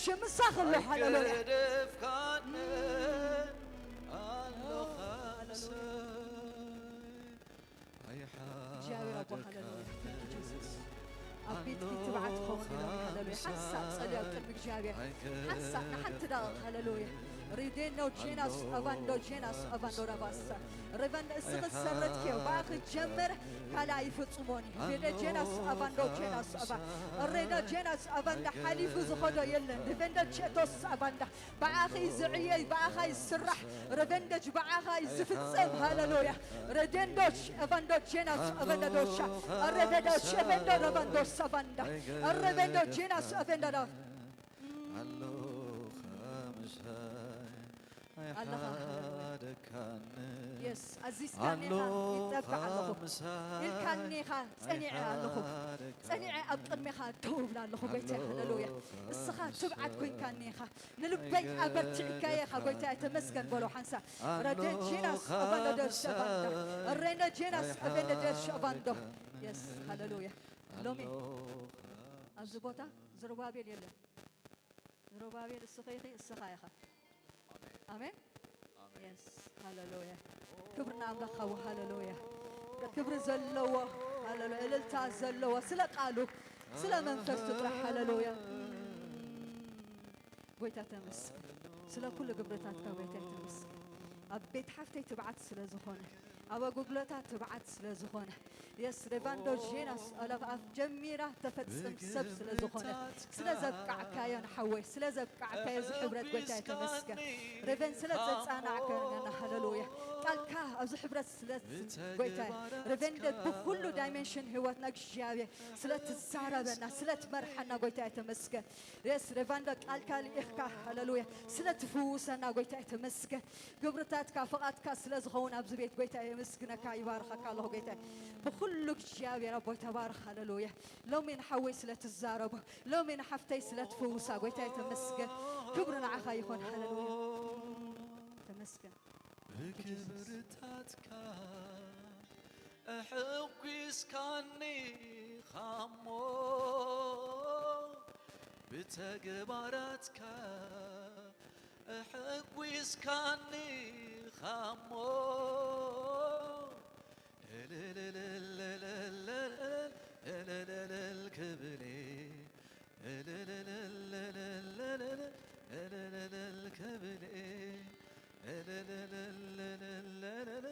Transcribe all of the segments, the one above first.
ሽምሳ ከሎ፣ ሃሌሉያ። ኣይገደፍካን ኣለኻ ሃሌሉያ። ምሳይ። እግዚኣብሔር ኣቦ፣ ኣይሓደካን ሃሌሉያ። Thank you, Jesus። ኣብ ቤት ፊት ትብዓት ክኸውን ኢሎም፣ ሃሌሉያ። ሓንሳእ ጸልዩ ኣብ ቅድሚ እግዚኣብሔር። ሓንሳእ ንሓንቲ ደቂቕ፣ ሃሌሉያ። ሪዴንዶ ጄናስ ኣቫንዶ ጄናስ ኣቫንዶ ራባሳ። ሬቨንድ እስኺ ዝሰረትክዮ ብኣኺ ጀምር፣ ካልእ ኣይፍጽሞን እዩ። ሬደ ጄናስ ኣቫንዶ ጄናስ ኣቫ-፣ ሬደ ጄናስ ኣቫንዳ ሓሊፉ ዝኸዶ የለን። ሬቨንደ ቼቶስ ኣቫንዳ ብኣኺ ዝዕየይ፣ ብኣኻ ይስራሕ። ሬቨንደጅ ብኣኻ እዩ ዝፍጸም። ሃሌሉያ። ሬደንዶች ኣቫንዶ ጄናስ ኣቫንዳ ዶሻ። ሬቨንዶች ኤቨንዶ ሬቨንዶስ ኣቫንዳ። ሬቨንዶ ጄናስ ኣቫንዳ ዳ- ኣለኻ ምሳይ። ኣለኻ። ኣይሓደካን የስ፣ ኣዚዝካኒ ኢኻ፣ ኣለኻ ይጠብዕ ኣለኹ። ምሳይ። ኢልካኒ ኢኻ፣ ጸኒዐ ኣለኹ። ኣይሓደካን ጸኒዐ ኣብ ቅድሜኻ ደው እብላ ኣለኹ፣ ጎይታይ። ሃሌሉያ። እስኻ ትብዓት ኮይንካኒ ኢኻ። ንልበይ ኣበርቲዕካዮ ኢኻ፣ ጎይታይ። ተመስገን በሎ ሓንሳእ። ረደ ጂናስ ኣባንዶ ደርሽ ኣባንዳ። ረነ ጂናስ ኣበንዶ ደርሽ ኣባንዶ። የስ፣ ሃሌሉያ። ሎሚ ኣብዚ ቦታ ዘሩባቤል የለን። ዘሩባቤል እስኺ ኢኺ፣ እስኻ ኢኻ። ኣሜን። የስ፣ ሃሌሉያ። ክብሪ ንኣምላኽ ሃቡ፣ ሃሌሉያ። ክብሪ ዘለዎ፣ ሃሌሉያ፣ እልልታ ዘለዎ፣ ስለ ቃሉ፣ ስለ መንፈሱ ጥራሕ፣ ሃሌሉያ። ጎይታ ተመስገን። ስለ ኩሉ ግብርታትካ ጎይታ ተመስገን። ኣብ ቤት ሓፍተይ ትብዓት ስለ ዝኾነ፣ ኣብ ኣገልግሎታ ትብዓት ስለ ዝኾነ፣ የስ፣ ሬቫንዶ ጄናስ ኣላፍ ኣፍ ጀሚራ ተፈጽም ሰብ ስለ ዝኾነ፣ ስለ ዘብቃዕካዮ ንሓወይ፣ ስለ ዘብቃዕካዮ እዚ ሕብረት ጎይታ ተመስገን። ሬቨን ስለ ዘጻናዕካዮ ሃሌሉያ። ቃልካ ኣብዚ ሕብረት ስለ ጎይታ ሬቨን ብኩሉ ዳይሜንሽን ህይወትና እግዚኣብሔር ስለ ትዛረበና፣ ስለ ትመርሓና ጎይታ ተመስገን። የስ፣ ሬቫንዶ ቃልካ ልኢኽካ፣ ሃሌሉያ፣ ስለ ትፍውሰና ጎይታ ተመስገን። ግብርታትካ ፍቓድካ ስለ ዝኸውን ኣብዚ ቤት ጎይታ የመስግነካ፣ ይባርኸካ ኣለኹ ጎይታ። ብኹሉ እግዚኣብሔር ኣቦይ ተባረኽ፣ ሃሌሉያ። ሎሚ ንሓወይ ስለ ትዛረቦ፣ ሎሚ ንሓፍተይ ስለ ትፍውሳ ጎይታ ተመስገን። ክብሪ ንዓኻ ይኹን፣ ሃሌሉያ። ተመስገን። ብግብርታትካ ኣሐጒስካኒ ኻሞ፣ ብተግባራትካ ኣሐጒስካኒ ኻሞ፣ እልልልልልልልል፣ እልልልል ክብሌ፣ እልልልልልልልል፣ እልልልል ክብሌ፣ እልልልልልልልል፣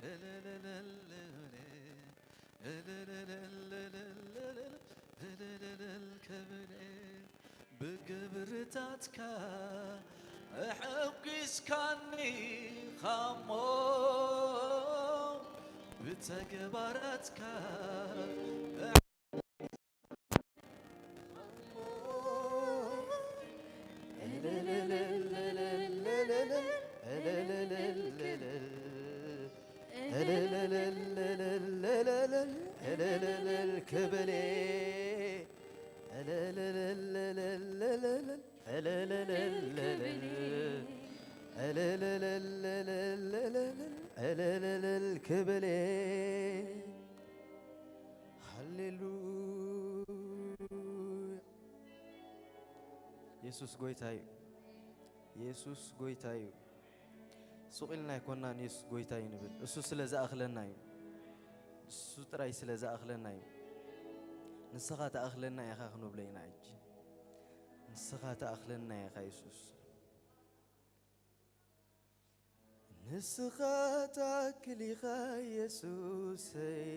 እልልልል ክብሌ፣ እልልልል ክብሌ፣ ብግብርታትካ ኣሐጒስካኒ ኻሞ፣ ብተግባራትካ ክብሌ፣ ክብሌ። ሃሌሉያ። የሱስ ጎይታ እዩ። የሱስ ጎይታ እዩ። ሱቕ ኢልና ኣይኮናን የሱስ ጎይታ እዩ ንብል። እሱ ስለ ዝኣኽለና እዩ። እሱ ጥራይ ስለ ዝኣኽለና እዩ። ንስኻ ትኣኽለና ኢኻ ክንብሎ ኢና ሕጂ። ንስኻ ትኣኽለና ኢኻ የሱስ። ንስኻ ትኣክል ኢኻ የሱሰይ፣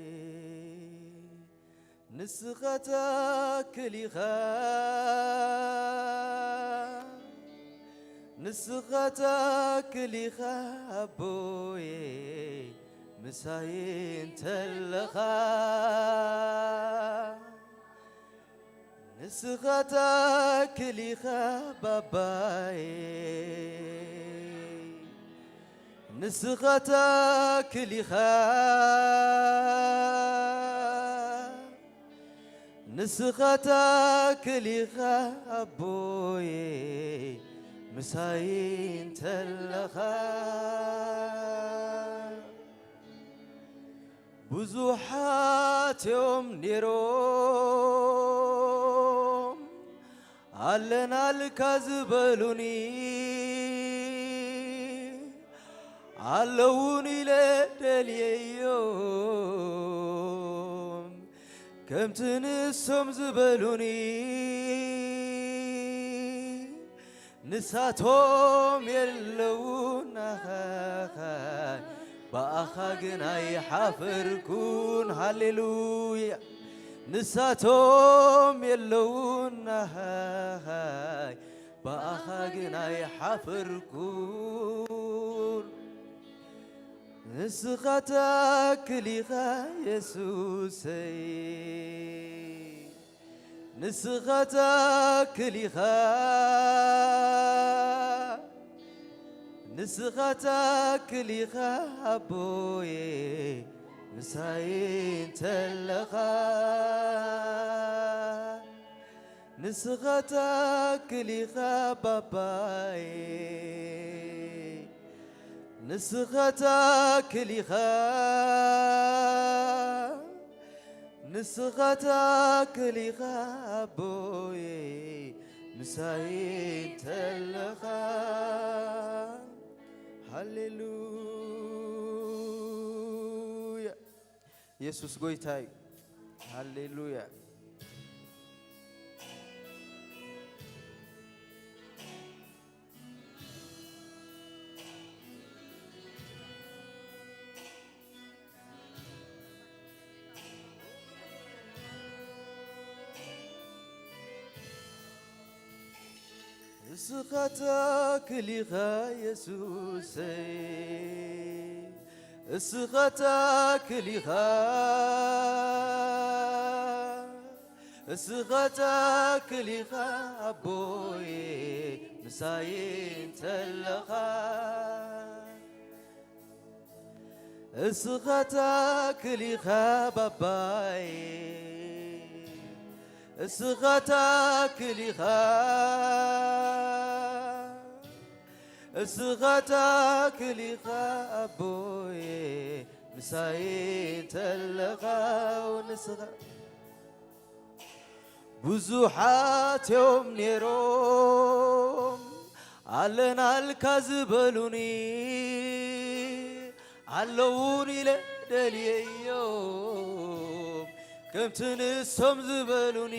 ንስኻ ትኣክል ኢኻ፣ ንስኻ ትኣክል ኢኻ ኣቦየ ምሳይ እንተለኻ። ንስኻ ትኣክል ኢኻ ባባየ፣ ንስኻ ትኣክል ኢኻ፣ ንስኻ ትኣክል ኢኻ ኣቦየ ምሳይ እንተለኻ። ብዙሓት እዮም ነይሮም ኣለናልካ ዝበሉኒ ኣለውን ኢለ ደልየዮም፣ ከምቲ ንሶም ዝበሉኒ ንሳቶም የለውን ናኻኻይ፣ ብኣኻ ግን ኣይሓፈርኩን። ሃሌሉያ። ንሳቶም የለውን ናኻኻይ፣ ብኣኻ ግን ኣይሓፈርኩን። ንስኻ ትኣክል ኢኻ የሱሰይ፣ ንስኻ ትኣክል ኢኻ፣ ንስኻ ትኣክል ኢኻ ኣቦየ፣ ምሳይ እንተለኻ። ንስኻ ትኣክል ኢኻ ባባየ፣ ንስኻ ትኣክል ኢኻ፣ ንስኻ ትኣክል ኢኻ ኣቦየ፣ ምሳይ እንተለኻ። ሃሌሉያ። የሱስ ጎይታ እዩ። ሃሌሉያ። እስኻ ትኣክል ኢኻ የሱሰይ፣ እስኻ ትኣክል ኢኻ፣ እስኻ ትኣክል ኢኻ ኣቦየ፣ ምሳይ እንተለኻ። እስኻ ትኣክል ኢኻ ባባይ፣ እስኻ ትኣክል ኢኻ፣ እስኻ ትኣክል ኢኻ ኣቦየ፣ ምሳይ እንተለኻ። ንስኻ ብዙሓት እዮም ነይሮም ኣለናልካ ዝበሉኒ፣ ኣለውን ኢለ ደልየዮም፣ ከምቲ ንሶም ዝበሉኒ።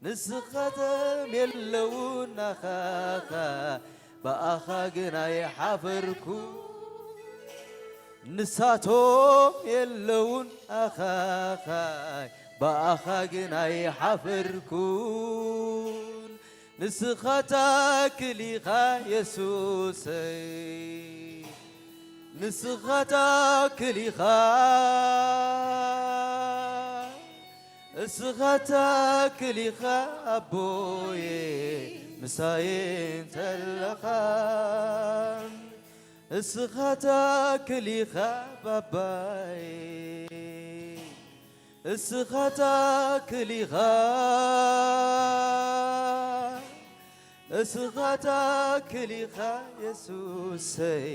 ንስኻቶም የለውን ናኻኻ፣ ብኣኻ ግን ኣይሓፈርኩ። ንሳቶም የለውን ኣኻኻይ፣ ብኣኻ ግን ኣይሓፈርኩን። ንስኻ ታክል ኢኻ የሱሰይ፣ ንስኻ ታክል ኢኻ፣ እስኻ ታክል ኢኻ ኣቦየ፣ ምሳይ እንተለኻ። እስኻ ታክል ኢኻ ባባይ፣ እስኻ ታክል ኢኻ፣ እስኻ ታክል ኢኻ የሱሰይ፣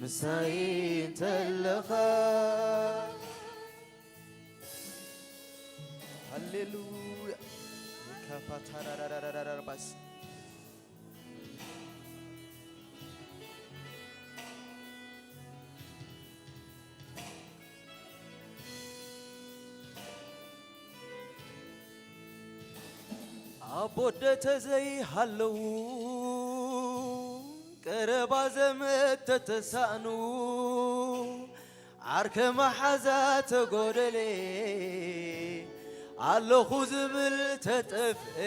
ምሳይ እንተለኻ። ሃሌሉያ። ካፓታራራራራራባስ ኣቦ ኣደ ተዘይሃለዉ፣ ቀረባ ዘመድ ተተሳእኑ፣ ዓርከ መሓዛ ተጎደለ፣ ኣለኹ ዝብል ተጠፍኤ።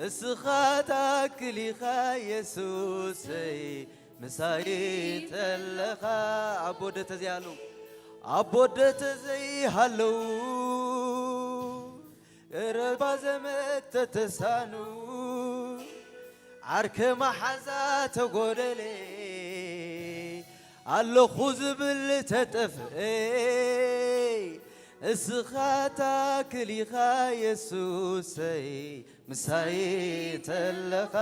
እስኻ ታክል ኢኻ የሱሰይ፣ ምሳይ እንተለኻ። ኣቦ ኣደ ተዘይሃለዉ፣ ኣቦ ኣደ ተዘይሃለዉ፣ ቀረባ ዘመድ ተተሳኑ፣ ዓርከ መሓዛ ተጎደለ፣ ኣለኹ ዝብል ተጠፍኤ። እስኻ ታክል ኢኻ የሱሰይ፣ ምሳይ ተለኻ።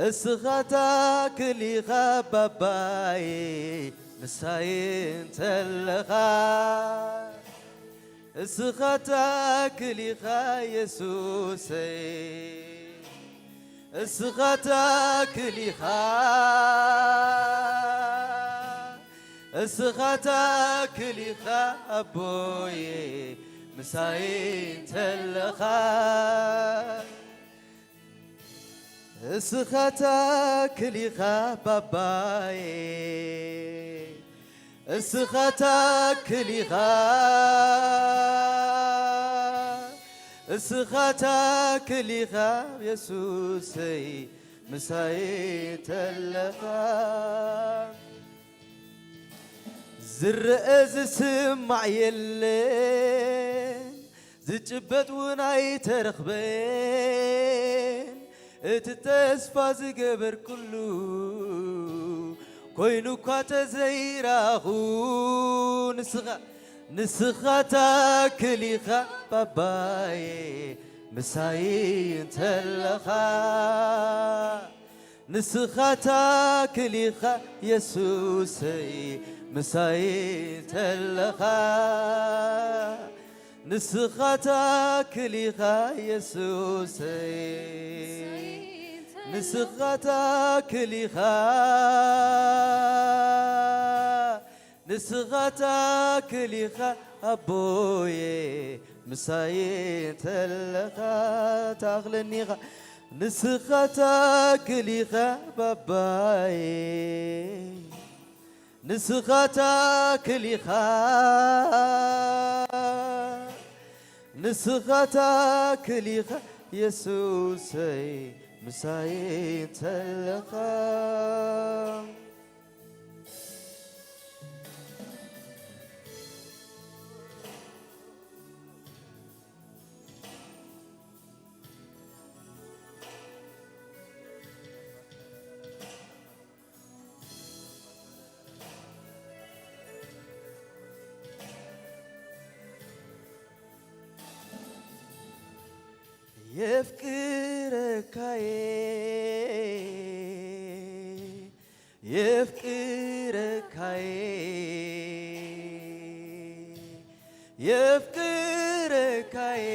እስኻ ታክል ኢኻ ባባይ፣ ምሳይ እንተለኻ። እስኻ ትኣክል ኢኻ የሱሰይ፣ እስኻ ትኣክል ኢኻ፣ እስኻ ትኣክል ኢኻ ኣቦየ፣ ምሳይ እንተለኻ። እስኻ ትኣክል ኢኻ ባባየ፣ እስኻ ትኣክል ኢኻ፣ እስኻ ትኣክል ኢኻ የሱሰይ፣ ምሳይ እንተለኻ። ዝረአ ዝስማዕ የለን፣ ዝጭበጥ እውን ኣይተረኽበን። እቲ ተስፋ ዝገበርኩሉ ኮይኑ እኳ ተዘይረኣኹ፣ ንስኻ፣ ንስኻ ታክል ኢኻ ባባየ፣ ምሳይ እንተለኻ። ንስኻ ታክል ኢኻ የሱሰይ፣ ምሳይ እንተለኻ። ንስኻ ታክል ኢኻ የሱሰይ፣ ንስኻ ታክል ኢኻ፣ ንስኻ ታክል ኢኻ ኣቦየ፣ ምሳይ እንተለኻ። ታኽለኒ ኢኻ፣ ንስኻ ታክል ኢኻ ባባየ። ንስኻ ታክል ኢኻ፣ ንስኻ ታክል ኢኻ የሱሰይ፣ ምሳይ እንተለኻ። የፍቅረካየ፣ የፍቅረካየ፣ የፍቅረካየ፣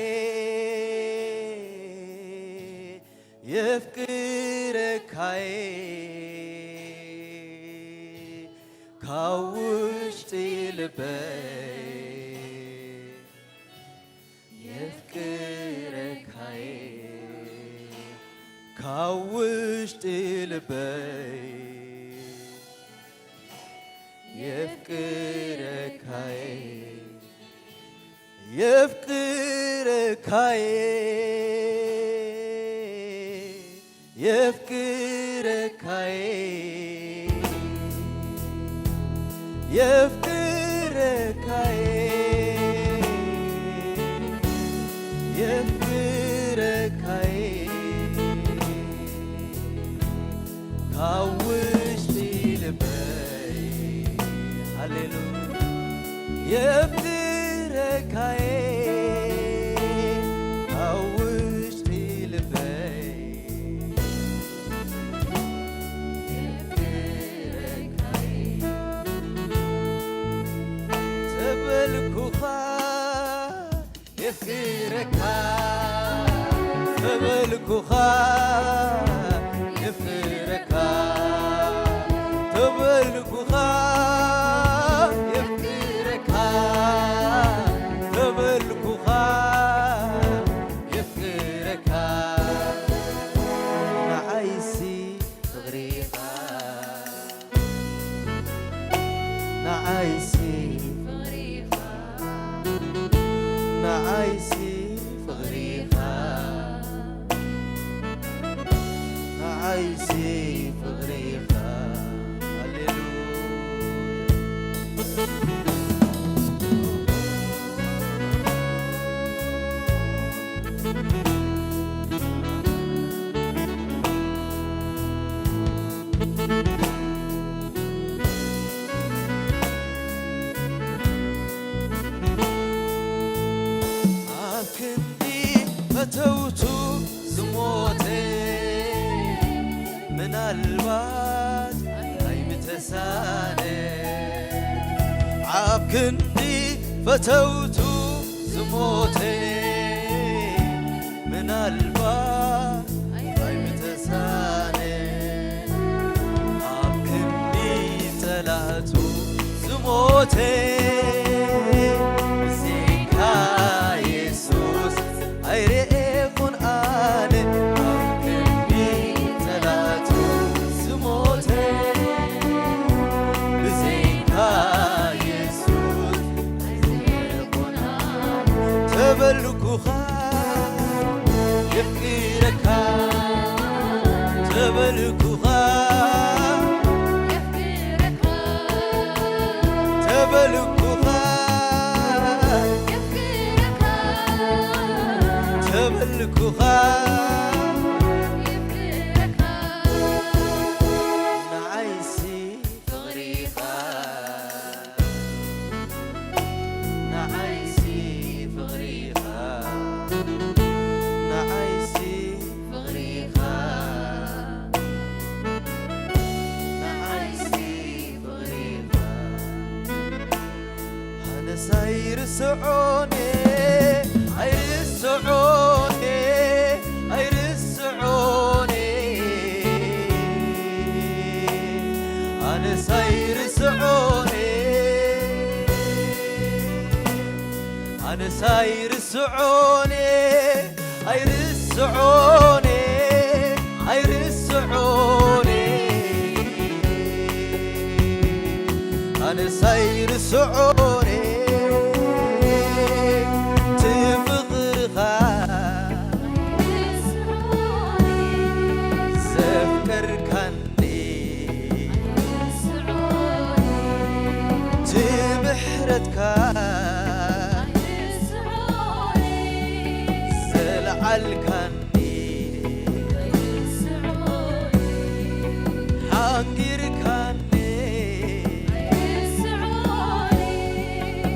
የፍቅረካየ፣ ካብ ውሽጢ ልበይ የፍቅረካየ፣ ካብ ውሽጢ ልበይ የፍቅረካየ፣ የፍቅረካየ፣ የፍቅረካየ፣ የፍቅረካየ፣ የፍቅረካየ፣ ካብ ውሽጢ ልበይ። ሃሌሉያ። የፍቅረካየ፣ ካብ ውሽጢ ልበይ። የፍቅረካየ፣ ተበልኩኻ፣ የፍቅረካ፣ ተበልኩኻ፣ የፍቅረካ፣ ተበልኩኻ፣ የፍቅረካ፣ ተበልኩኻ፣ የፍቅረካ፣ ንዓይሲ ፍቕሪኻ፣ ንዓይሲ፣ ንዓይሲ ፍቕሪኻ፣ ንዓይሲ ፍቕሪኻ። ሃሌሉያ። ኣብ ክንዲ ፈተውቱ ዝሞተ፣ ምናልባት ኣይምተሳነ። ኣብ ክንዲ ፈተውቱ ሞተ ምናልባት ኣይምተሳነ ኣብ ክንዲ ጸላእቱ ዝሞተ ብዘይካ የሱስ ኣይርኤኩን ኣነ ኣብ ክንዲ ጸላእቱ ዝሞተ ብዘይካ የሱስ ኣይርኤኩን ኣነ ተበልኩኻ የፍቅረካ ተበልኩኻ ተበልኩኻ ተበልኩኻ ንዓይሲ ፍቕሪኻ ንዓይሲ ፍቕሪኻ ንዓይሲ ፍቕሪኻ ንዓይሲ ፍቕሪኻ ኣነስ ኣይርስዖን ኣይርስዖን ኣይርስዖን ኣነስ ኣይርስዖን ኣነስ ኣይርስዖን ኣይርስዖን ኣይርስዖን ኣነስ ኣይርስዖን እቲ ፍቕርኻ ዘፍቀርካኒ እቲ ምሕረትካ ዘልዓልካኒ ሓንጊርካኒ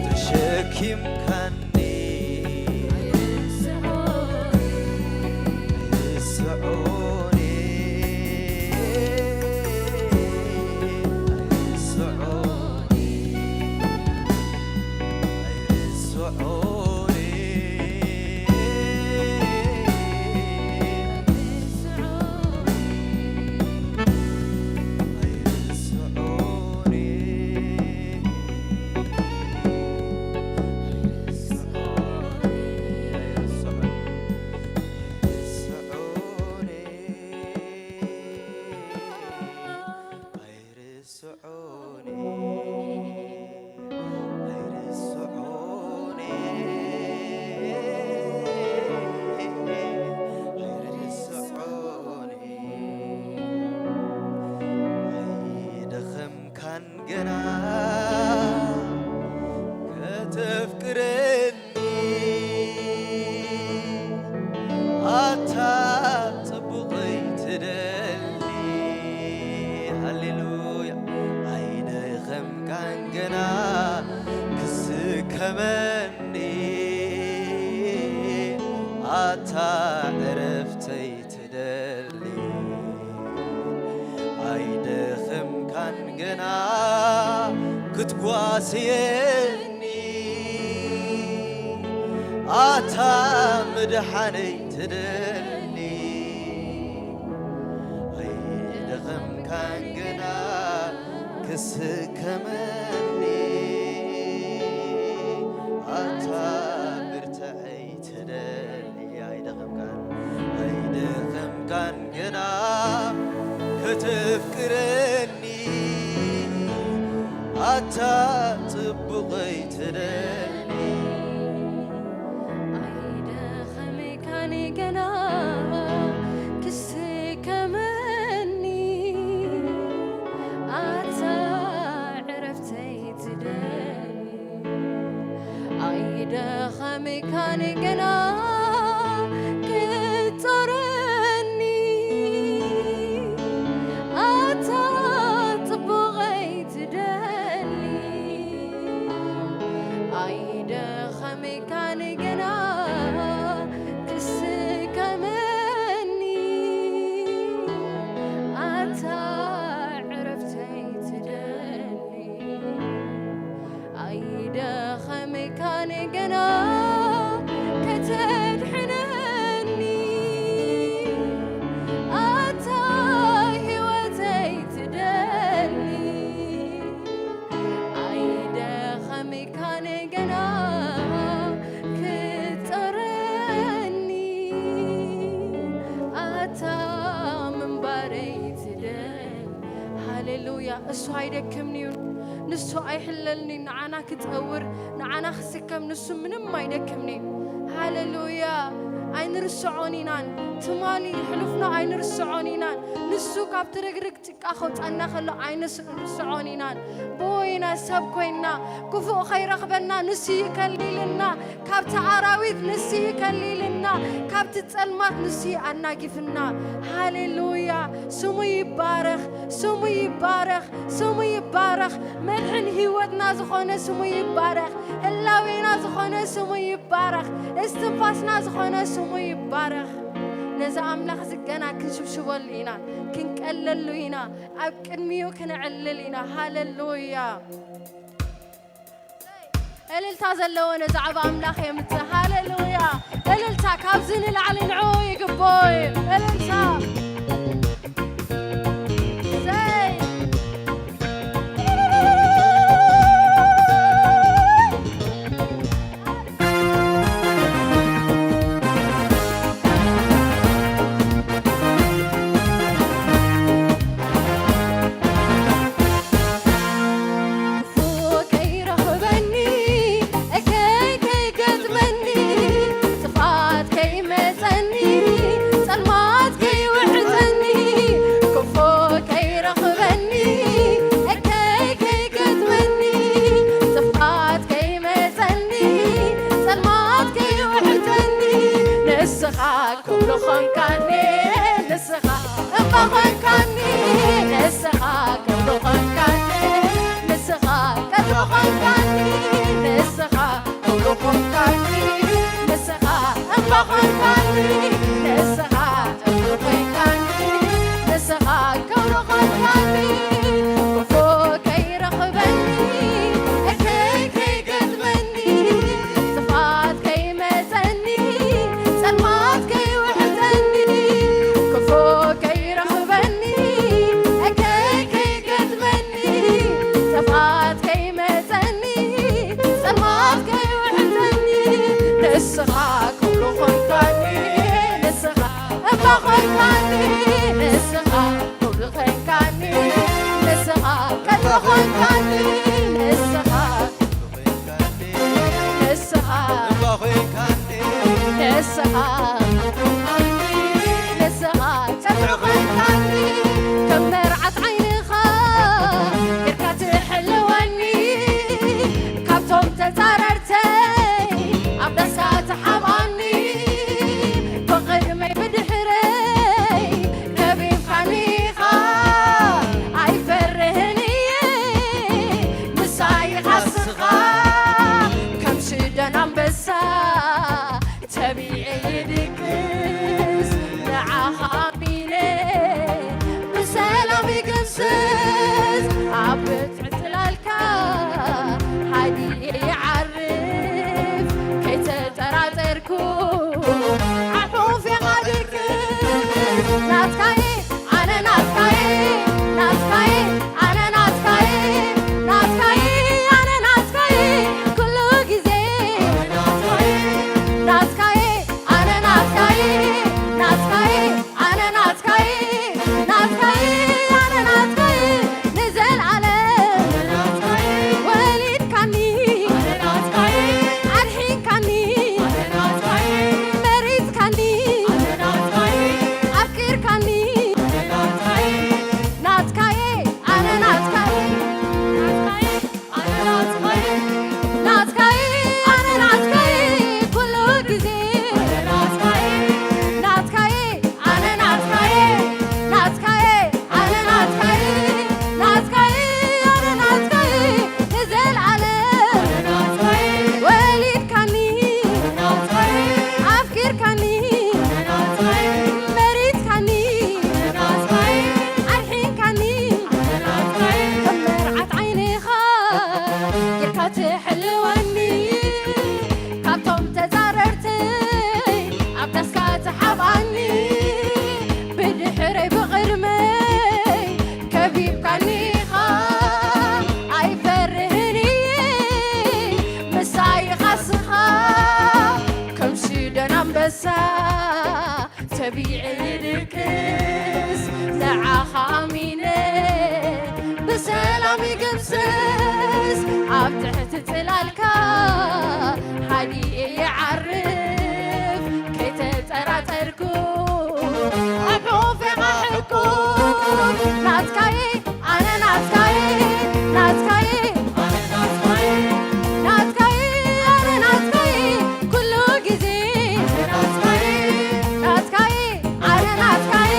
ተሸኪምካኒ ኣይርስዖኒ ኣይርስዖኒ ኣይርስዖኒ ኣይርስዖኒ ኣይርስዖኒ ኣይደኸምካን ገና ከተፍቅረኒ ኣታ ጽቡቐይ ትደሊ ሃሌሉያ ኣይደኸምካን ገና ክስከመኒ ኣታ ዕረፍተይ ትደሊ ኣይደኸምካን ገና ክትጓስየኒ ኣታ ምድሓነይ ትደሊ ኣይደኸምካን ገና ክስከመኒ ኣታ ብርትዐይ ትደሊ ኣይደኸምካን ኣይደኸምካን ገና ከተፍቅረኒ ኣታ ጽቡቐይ ትደሊ ኣይደኸምካን ገና ክስከመኒ ኣታ ዕረፍተይ ትደሊ ኣይደኸምካን ገና ክትጾረኒ ኣታ ጽቡቐይ ትደሊ ኣይደኸምካን ገና ክስከመኒ ኣታ ዕረፍተይ ትደሊ ኣይደኸምካን ገና እሱ ኣይደክምን እዩ። ንሱ ኣይሕለልን እዩ። ንዓና ክጸውር፣ ንዓና ክስከም ንሱ ምንም ኣይደክምን እዩ። ሃሌሉያ! ኣይንርስዖን ኢናን። ትማሊ ሕሉፍና ኣይንርስዖን ኢናን። ንሱ ካብቲ ርግርግ ጭቃ ከውጻና ከሎ ኣይንስ-፣ ንርስዖን ኢናን። ብኡ ኢና ሰብ ኮይንና። ክፉእ ከይረኽበና ንሱ ይከልልና። ካብቲ ኣራዊት ንሱ ይከልልና። ካብቲ ጸልማት ንሱ ኣናጊፍና። ሃሌሉያ! ስሙ ይባረኽ፣ ስሙ ይባረኽ፣ ስሙ ይባረኽ። መድሕን ህይወትና ዝኾነ ስሙ ይባረኽ። ህላዌና ዝኾነ ስሙ ይባረኽ። እስትንፋስና ዝኾነ ስሙ ይባረኽ። ነዚ ኣምላኽ እዚ ገና ክንሽብሽበሉ ኢና፣ ክንቀለሉ ኢና፣ ኣብ ቅድሚኡ ክነዕልል ኢና። ሃሌሉያ! እልልታ ዘለዎ ነዚ ዓቢ ኣምላኽ የምጽእ። ሃሌሉያ! እልልታ ካብዚ ንላዕሊ ንዕኡ ይግብኦ እዩ። እልልታ። እሰይ! ክፉእ ከይረኽበኒ፣ እከይ ከይገጥመኒ፣ ጥፍኣት ከይመጸኒ፣ ጸልማት ከይውሕጠኒ፣ ክፉእ ከይረኽበኒ፣ እከይ ከይገጥመኒ፣ ጥፍኣት ከይመጸኒ፣ ጸልማት ከይውሕጠኒ፣ ንስኻ ክብሉ ኾንካኒ፣ ንስኻ እባ ኾንካኒ፣ ንስኻ ክብሩ ኾንካኒ፣ ንስኻ ቀድሪ ኾንካኒ፣ ንስኻ ክብሩ ኾንካኒ፣ ንስኻ እባ ኾንካኒ፣ ንስኻ ቀድሪ ኾንካኒ፣ ንስኻ ክብሩ ኾንካኒ፣ ክፉእ ከይረኽበኒ፣ እከይ ከይገጥመኒ፣ ጥፍኣት ከይመጸኒ፣ ጸልማት ከይውሕጠኒ፣ ክፉእ ከይረኽበኒ፣ እከይ ከይገጥመኒ፣ ጥፍኣት ከይመጸኒ፣ ጸልማት ከይውሕጠኒ፣ ንስኻ ክብሩ ኾንካኒ፣ ንስኻ እባ ኾንካኒ፣ ንስኻ ክብሩ ኾንካኒ፣ ንስኻ ቀድሪ ኾንካኒ፣ ንስኻ ንስኻ፣ ንስኻ፣ ንስኻ ጸግዒ ኾንካኒ፣ ከም መርዓት ዓይንኻ ጌርካ ትሕልወኒ፣ ካብቶም ተጻረርተይ ኣብ ዳስካ ትሓብኣኒ፣ ብቕድመይ ብድሕረይ ከቢብካኒ ኢኻ፣ ኣይፈርህን እየ፣ ምሳይ ኢኻ ስኻ፣ ከም ሽደን ኣንበሳ ተቢዐ ይድቅስ፣ ንዓኻ ኣሚነ ብሰላም ይግምስስ፣ ኣብ ብትዕትላልካ ሃዲኤ ይዓርፍ፣ ከይተጠራጠርኩ ዓሑፍ የቓድርክ። ናትካየ ኣነ ናትካየ፣ ናትካየ ኣነ ናትካየ፣ ናትካየ ኣነ ናትካየ፣ ኩሉ ግዜ ናትካየ ኣነ ናትካየ፣ ናትካየ ኣነ ናትካየ፣ ናትካየ ኣነ ናትካየ፣ ንዘልኣለም ወሊድካኒ፣ ኣድሒንካኒ፣ መሪጽካኒ፣ ኣፍቂርካኒ፣ ናትካየ ኣነ ናትካየ፣ ናትካየ ኣነ ናትካየ፣ ኩሉ ግዜ ናትካየ ኣነ ናትካየ፣ ናትካየ ኣነ ናትካየ፣ ናትካየ ኣነ ናትካየ፣ ንዘልኣለም ወሊድካኒ፣ ኣፍቂርካኒ፣ መሪጽካኒ፣ ኣድሒንካኒ፣ ከም መርዓት ዓይንኻ ጌርካ ትሕልወኒ፣ ካብቶም ተጻረርተይ ኣብ ዳስካ ትሓብኣኒ፣ ብድሕረይ ብቕድመይ ከቢብካኒ ኢኻ፣ ኣይፈርህን እየ፣ ምሳይ ኢኻ ስኻ፣ ከም ሽደን ኣንበሳ ተቢዐ ይድቅስ፣ ንዓኻ ኣሚነ ሰላም ይግምስስ ኣብ ትሕቲ ጽላልካ፣ ሓዲኤ ይዓርፍ ከይተጠራጠርኩ፣ ኣብ ሑፌኻ ሕቁፍ። ናትካየ ኣነ ናትካየ፣ ናትካየ ኣነ ናትካየ፣ ናትካየ ኣነ ናትካየ፣ ኩሉ ግዜ ናትካየ፣ ናትካየ ኣነ ናትካየ፣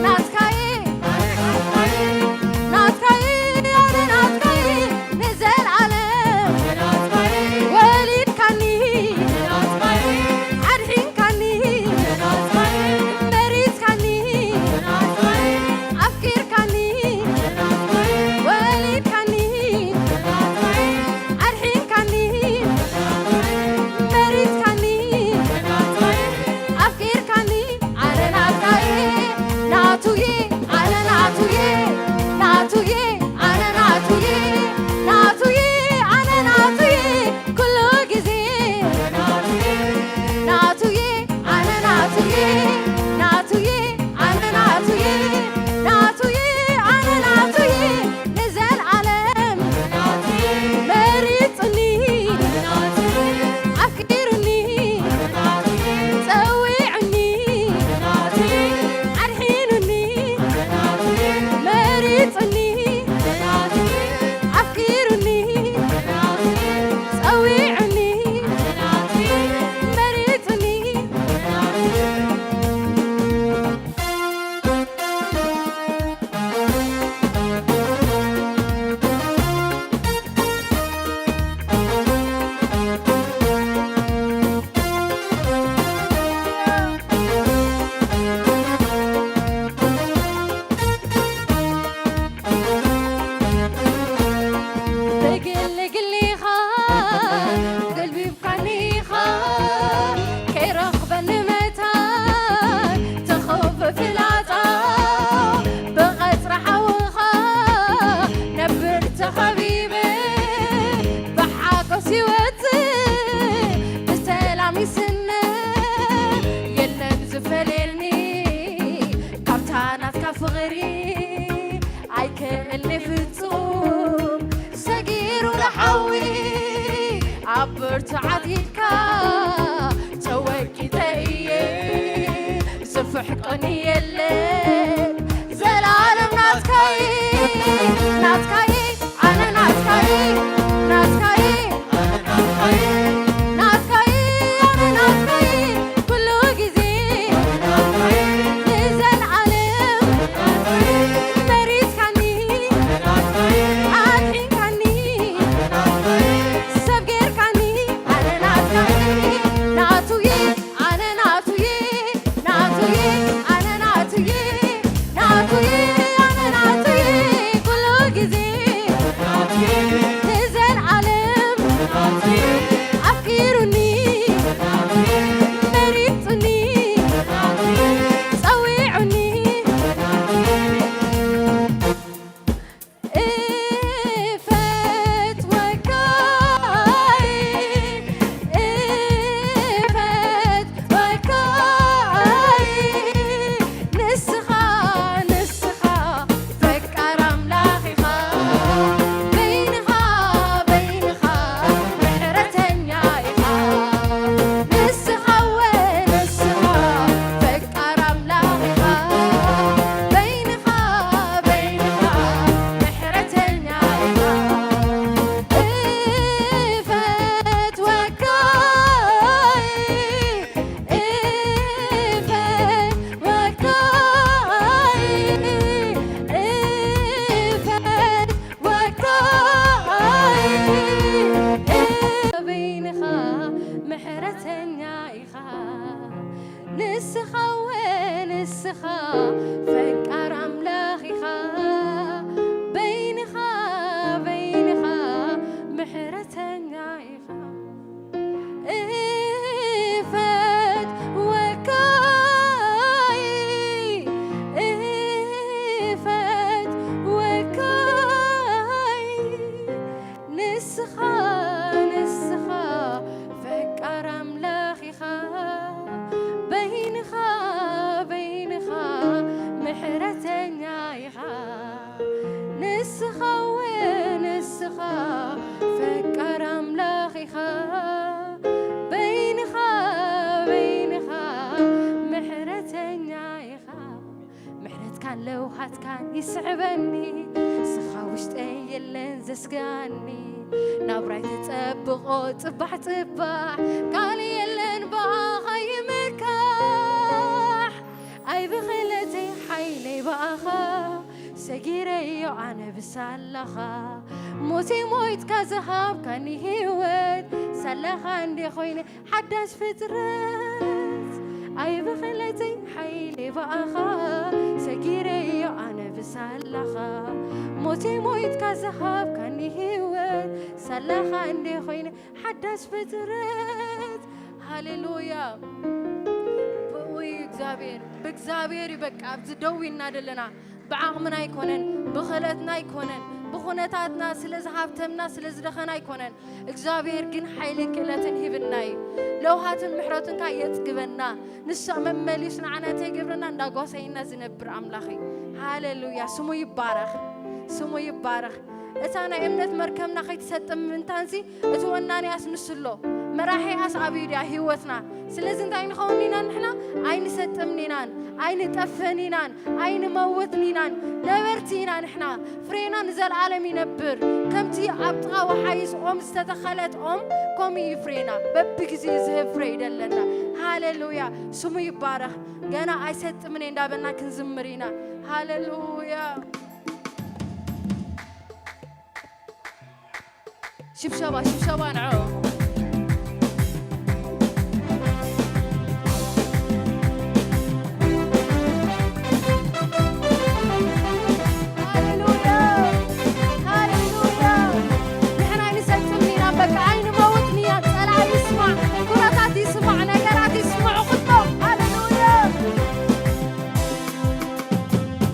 ናትካየ ናትካይ ኣነ ናትካይ ንዘልኣለም ወሊድካኒ ኣድሒንካኒ መሪጽካኒ ኣፍቂርካኒ ወሊድካኒ ኣድሒንካኒ መሪጽካኒ ኣፍቂርካኒ ኣነ ናትካይ ናቱየ ኣነ ናቱየ ናቱየ ኣነ ናቱየ ናቱየ ኣነ ናቱየ ኩሉ ግዜ ናቱየ ኣነ ናቱየ ናቱየ ኣነ ናቱየ ናቱየ ኣነ ናቱየ ንዘልኣለም መሪጽኒ ኣፍቂርኒ ጸዊዕኒ ኣድሒኑኒ መሪጽኒ ኣፍቂርኒ ጸዊዕኒ መሪጽኒ ብግሊ ግሊኻ ገልቢብካኒኻ ከይረኽበኒ መታን ተኸውፈ ፍላጻ ብቐጽሪ ሓውኻ ነብር ተኸቢበ ብሓጎስ ይወጽእ ብሰላም ይስነ የለን ዝፈልየኒ ካብታ ናትካ ፍቕሪ ኣይክእልኒ ፍጹም ሰጊሩ ንሓዊ ኣብ ብርቱዓት ኢድካ ተወቂጠ እየ ዝፍሕቀኒ የለን ዘላለም ናትካይ ናትካይ ኣነ ናትካይ ናትካይ ናትካይ ኣነ ናትካይ ኩሉ ግዜ ንዘልኣለም መሪጽካኒ ኣድሒንካኒ ሰብ ጌርካኒ ኣነ ናትካይ ናቱየ ኣነ ናቱየ ናቱየ ኣነ ናቱየ ናቱየ ኣነ ናቱየ ኩሉ ግዜ ንዘልኣለም ኣፍቂሩኒ መሪጹኒ ጸዊዑኒ እፈትወካይ እፈትወካይ ንስኻ ንስኻ ፈቃር ኣምላኽ ኢኻ በይንኻ በይንኻ ምሕረተኛ ኢኻ ንስኻ ወ ንስኻ ፈቃር ኣምላኽ ኢኻ በይንኻ በይንኻ ምሕረተኛ ኢኻ እፈትወካ እፈትወካ እፈትወካ በይንኻ ምሕረተኛ ኢኻ ንስኻ ወ ንስኻ ፈቃር ኣምላኽ ኢኻ በይንኻ በይንኻ ምሕረተኛ ኢኻ እፈትወካይ እፈትወካይ ንስኻ ንስኻ ፈቃር ኣምላኽ ኢኻ በይንኻ በይንኻ ምሕረተኛ ኢኻ ለውሃትካን ይስዕበኒ፣ ስኻ ውሽጠይ የለን ዘስጋኒ። ናብራይ ተጸብቖ ጽባሕ ጽባሕ፣ ካልእ የለን ብኣኻ ይምካሕ። ኣይ ብኽእለተይ ሓይለይ ብኣኻ፣ ሰጊረዮ ኣነ ብሳላኻ። ሞቴ ሞይትካ ዝሃብካኒ ህይወት፣ ሳላኻ እንዴ ኮይነ ሓዳሽ ፍጥረት። ኣይ ብኽእለተይ ሓይለይ ብኣኻ፣ ሰጊረዮ ኣነ ብሳላኻ። ሞቴ ሞይትካ ዝሃብካኒ ህይወት፣ ሳላኻ እንዴ ኮይነ ሓዳሽ ፍጥረት። ሃሌሉያ። ብኡ እዩ እግዚኣብሔር፣ ብእግዚኣብሔር እዩ። በቃ ኣብዚ ደው ኢልና ዘለና ብዓቕምና ኣይኮነን፣ ብኽእለትና ኣይኮነን፣ ብኹነታትና፣ ስለ ዝሃብተምና፣ ስለ ዝደኸና ኣይኮነን። እግዚኣብሔር ግን ሓይልን ክእለትን ሂብና እዩ። ለውሃትን ምሕረቱን ከኣ የጽግበና። ንሱ መመሊሱ ንዓና እንታይ ይገብረና? እንዳጓሰየና ዝነብር ኣምላኽ እዩ። ሃሌሉያ። ስሙ ይባረኽ። ስሙ ይባረኽ። እታ ናይ እምነት መርከብና ከይትሰጥም ምንታንሲ እቲ ወናኒኣስ ንሱ ኣሎ። መራሒኣስ ኣብዩ ድያ ህይወትና። ስለዚ እንታይ ንኸውን ኢና ንሕና? ኣይንሰጥምን ኢናን፣ ኣይንጠፍእን ኢናን፣ ኣይንመውትን ኢናን። ነበርቲ ኢና ንሕና። ፍሬና ንዘለኣለም ይነብር። ከምቲ ኣብ ጥቓ ወሓይስ ኦም ዝተተኸለት ኦም፣ ከምኡ እዩ ፍሬና። በብግዜኡ ዝህብ ፍሬ እዩ ደለና። ሃሌሉያ። ስሙ ይባረኽ። ገና ኣይሰጥምን እየ እንዳበልና ክንዝምር ኢና። ሃሌሉያ። ሽብሸባ፣ ሽብሸባ ንዕኦም። ሃሌሉያ፣ ሃሌሉያ። ንሕና ኣይንሰጥምን ኢና፣ በቃ ኣይንመውትን ኢና። ጸላኢ ይስማዕ፣ ኩነታት ይስማዕ፣ ነገራት ይስምዑ ኩሎም። ሃሌሉያ።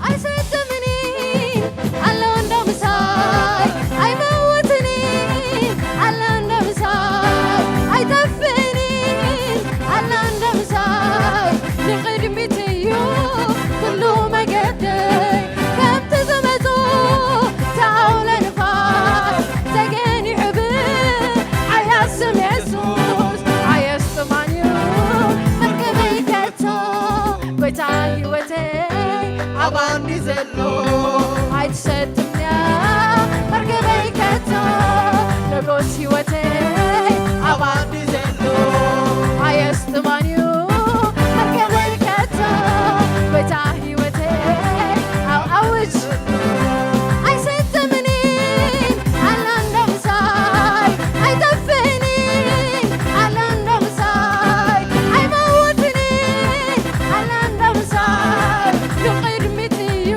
ኣይሰጥምኒ ኣሎ እንዶ ምሳይ፣ ኣይመውትኒ ኣሎ እንዶ ምሳይ፣ ኣይጠፍእኒ ኣሎ እንዶ ምሳይ። ንቕድሚት እዩ ኩሉ መገደይ፣ ከምቲ ዝመጾ ተኣውሎ ንፋስ ተገኒሑ ብዓያስ ስም የሱስ ኣየስጥማን እዩ መርከበይ ከቶ። ጎይታ ህይወተይ ኣባኒ ዘሎ ኣይትሰጥምያ መርከበይ ከቶ። ንጉስ ህይወተይ ኣባኒ ዘሎ ኣየስጥማን እዩ መርከበይ ከቶ። ጎይታ ህይወተይ ኣብ ኣውጅ ኣይሰጥምኒ ኣላ እንዶ ምሳይ ኣይጠፍእኒ ኣላ እንዶ ምሳይ ኣይመውትኒ ኣላ እንዶ ምሳይ ንቕድሚት እዩ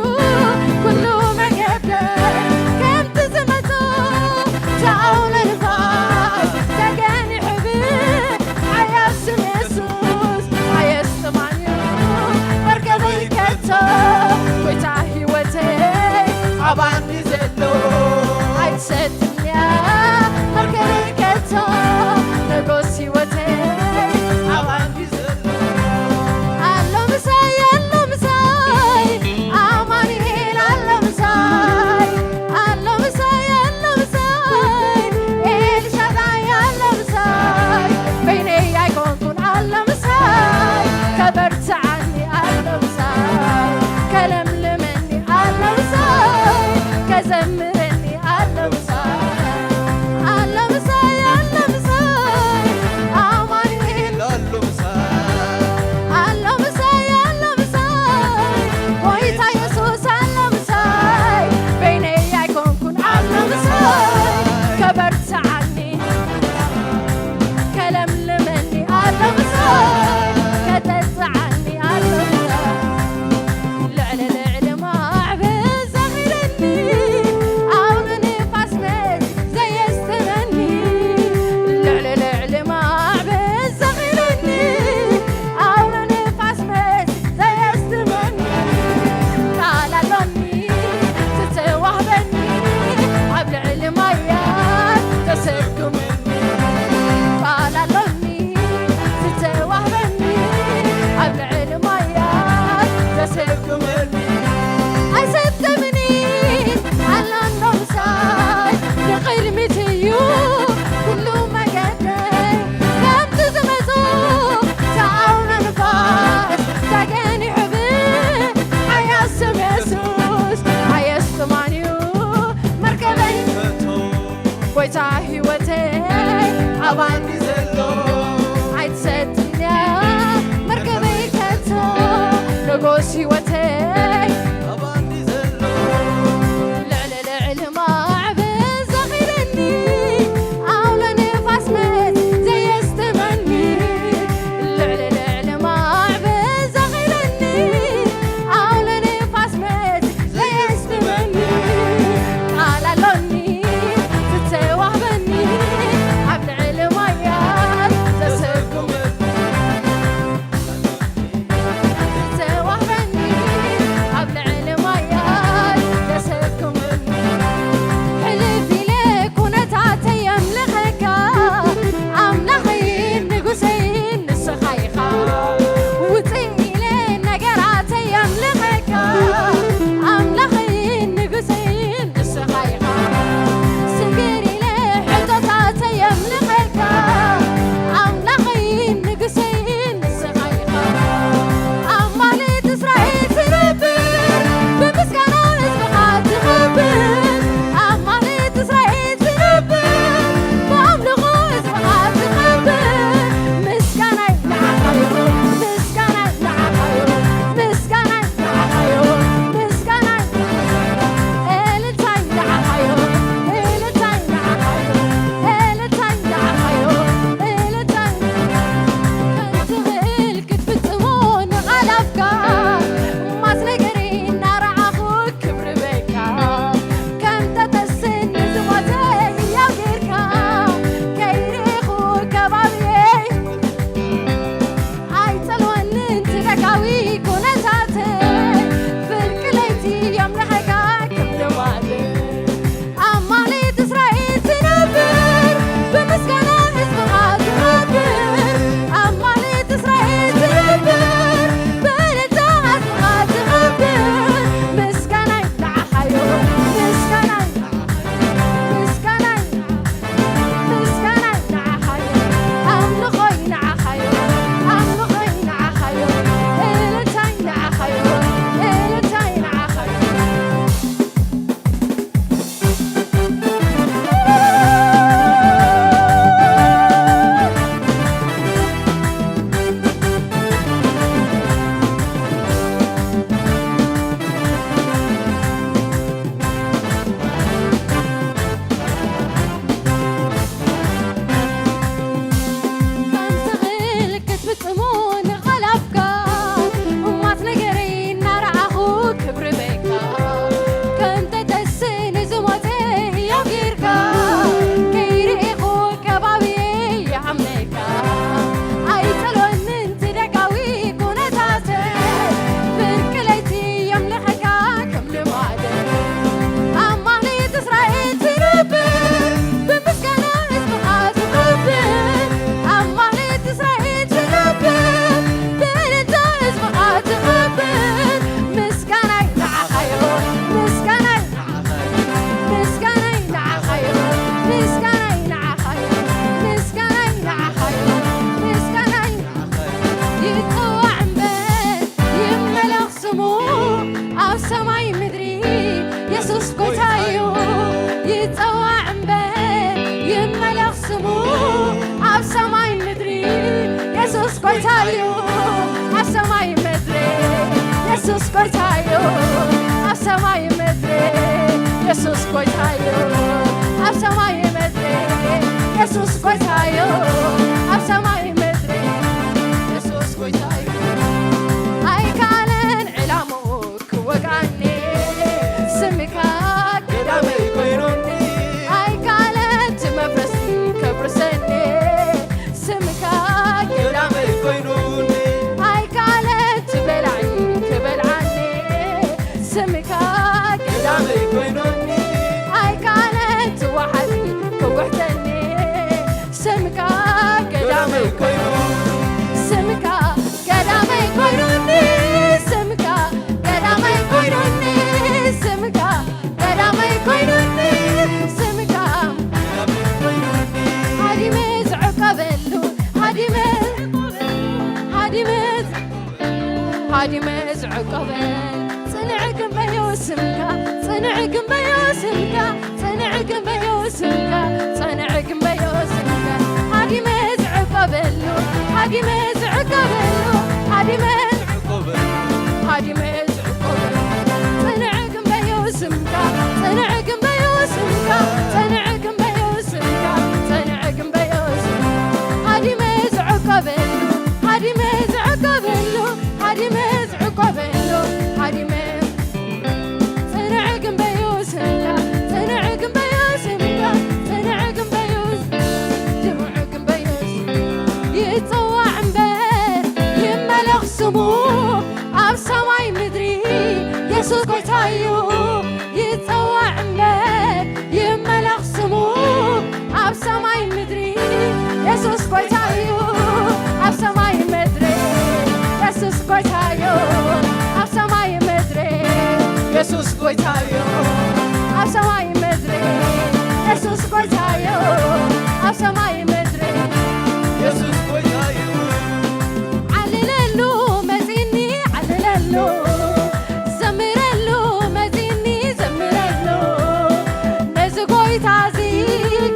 ጎስ ህይወተይ ልዕሊ ልዕሊ ማዕበል ዘኺረኒ፣ ኣውሎ ንፋስ መት ዘየስጥመኒ። ልዕሊ ልዕሊ ማዕበል ዘኺረኒ፣ ኣውሎ ንፋስ መት ዘየስጥመኒ። ቃል ኣሎኒ ዝተዋህበኒ፣ ኣብ ልዕሊ ማያት ዘሰጉመኒ። ዝተዋህበኒ ኣብ ልዕሊ ማያት ዘሰጉመኒ። ሕልፍ ኢለ ኩነታተይ የምልኸካ፣ ኣምላኸይን ንጉሰይን ንስኻ ኢኻ። ውፅእ ኢለ ነገራተይ የምልኸካ፣ ኣምላኸይን ንጉሰይን ንስኻ ኢኻ። ስግር ኢለ ሕቶታተይ የምልኸካ፣ ኣምላኸይን ንጉሰይን ንስኻ ኢኻ። ኣብ ማህሌት እስራኤል ትነብር፣ ብምስጋና ህዝብኻ ትኸብር። ኣብ ማህሌት እስራኤል ትነብር፣ ብኣምልኾ ህዝብኻ ትኸብር። ምስጋናይ ንዓኻ ይኹን፣ ምስጋናይ ንዓኻ ይኹን፣ ምስጋናይ ንዓኻ ይኹን፣ ምስጋናይ፣ እልልታይ ንዓኻ ይኹን፣ እልልታይ ንዓኻ ይኹን፣ እልልታይ ንዓኻ ይኹን፣ እልልታይ። ከም ትኽእል ክትፍጽሞ ንቓል ኣፍካ፣ እማት ነገረይ እናረኣኹ ክብሪ በይካ። ከም ተተስን ንዝሞተ ህያው ጌርካ፣ ከይርኢኹ ከባብየይ ኣይጸልወንን እቲ ደጋዊ ኩነታተይ፣ ፍርቂ ለይቲ የምልኸካ ከም ልማደይ። ኣብ ማህሌት እስራኤል ትነብር፣ ብምስጋና ህዝብኻ ትኸብር። ኣብ ማህሌት እስራኤል ትነብር፣ ብእልልታ ህዝብኻ ትኸብር። ምስጋናይ ንዓኻ እዩ፣ ምስጋናይ፣ ምስጋናይ፣ ምስጋናይ ንዓኻ እዩ፣ ኣምልኾይ ንዓኻ እዩ፣ ኣምልኾይ ንዓኻ እዩ፣ እልልታይ ንዓኻ እዩ፣ እልልታይ ንዓኻ እዩ። ከም ትኽእል ክትፍጽሞ ንቓል ኣፍካ፣ እማት ነገረይ እናረኣኹ ክብሪ በይካ። ከም ተተስእ ንዝሞተ ህያው ጌርካ፣ ከይርኢኹ ከባብየይ ይኣምነካ። ኣይጸልወንን እቲ ደጋዊ ኩነታተይ፣ ፍርቂ ለይቲ የምልኸካ ከም ልማደይ። ኣብ ማህሌት እስራኤል ትነብር፣ ብምስጋና ህዝብኻ ትኸብር። ኣብ ማህሌት እስራኤል ትነብር፣ ብእልልታ ህዝብኻ ትኸብር። ምስጋናይ ንዓኻ ይኹን፣ ምስጋናይ፣ ምስጋናይ ንዓኻ ይኹን፣ ምስጋናይ ንዓኻ ይኹን፣ ምስጋናይ ንዓኻ ይኹን፣ ምስጋናይ ይጸዋዕ እምበር ይመለኽ ስሙ ኣብ ሰማይ ምድሪ፣ የሱስ ጎይታ እዩ። ይጸዋዕ እምበር ይመለኽ ስሙ ኣብ ሰማይ ምድሪ፣ የሱስ ጎይታ እዩ። ኣብ ሰማይ ምድሪ የሱስ ጎይታ እዩ። ኣብ ሰማይ ምድሪ የሱስ ጎይታ እዩ። ኣብ ሰማይ ምድሪ የሱስ ጎይታ እዩ። ኣብ ሰማይ ምድሪ የሱስ ጎይታ እዩ። ኣይካለን ዕላምኡ ክወግኣኒ፣ ስምካ ቀዳመይ ኮይኑኒ። ኣይካለን እቲ መፍረሲ ከፍርሰኒ፣ ስምካ ቀዳመይ ኮይኑኒ። ኣይካለን እቲ በላዒ ክበልዓኒ፣ ስምካ ቀዳመይ ኮይኑኒ። ኣይካለን እቲ ወሓዚ ክጉሕተኒ፣ ስምካ ቀዳመይ ኮይኑ፣ ስምካ ቀዳመይ ኮይኑኒ፣ ስምካ ቀዳመይ ኮይኑኒ፣ ስምካ ቀዳመይ ኮይኑኒ፣ ስምካ ሃዲመ ዝዕቀበሉ፣ ሃዲመ፣ ሃዲመ፣ ሃዲመ ዝዕቀበል፣ ጽንዕ ግንበዮ ስምካ፣ ጽንዕ ግንበዮ ስምካ፣ ጽንዕ ግንበዮ ስምካ፣ ጽንዕ ግንበዮ ስምካ። ሃዲመ ዝዕቀበሉ፣ ሃዲመ ዝዕቀበሉ፣ ሃዲመ ዝዕቀበሉ፣ ኣብ ሰማይ ምድሪ የሱስ ጎይታ እዩ። ይጸዋዕ እምበር ይመለኽ ስሙ። ኣብ ሰማይ ምድሪ የሱስ ጎይታ እዩ። ኣብ ሰማይ ምድሪ የሱስ ጎይታ እዩ። ኣብ ሰማይ ምድሪ የሱስ ጎይታ እዩ። ኣብ ሰማይ ምድሪ የሱስ ጎይታ እዩ። ኣብ ሰማይ ምድሪ የሱስ ጎይታ እዩ። ዓልለሉ መጺኒ ዓልለሉ፣ ዘምረሉ መጺኒ ዘምረሉ፣ ነዚ ጎይታ እዚ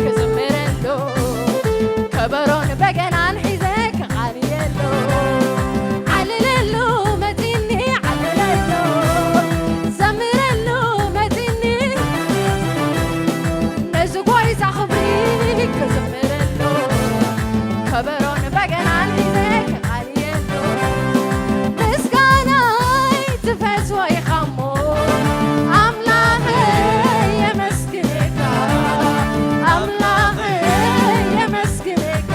ክዝምረሉ፣ ከበሮን በገናን ሒዘ ክቓንየሉ። ዓልለሉ መጺኒ ዓልለሉ፣ ዘምረሉ መጺኒ፣ ነዚ ጎይታ ክብሪ ክዝምረሉ፣ ከበሮን በገናን ሒዘ ክቓንየሉ። ምስጋናይ ትፈትዎ ኢኻ እሞ፣ ኣምላኸይ የመስግነካ፣ ኣምላኸይ የመስግነካ።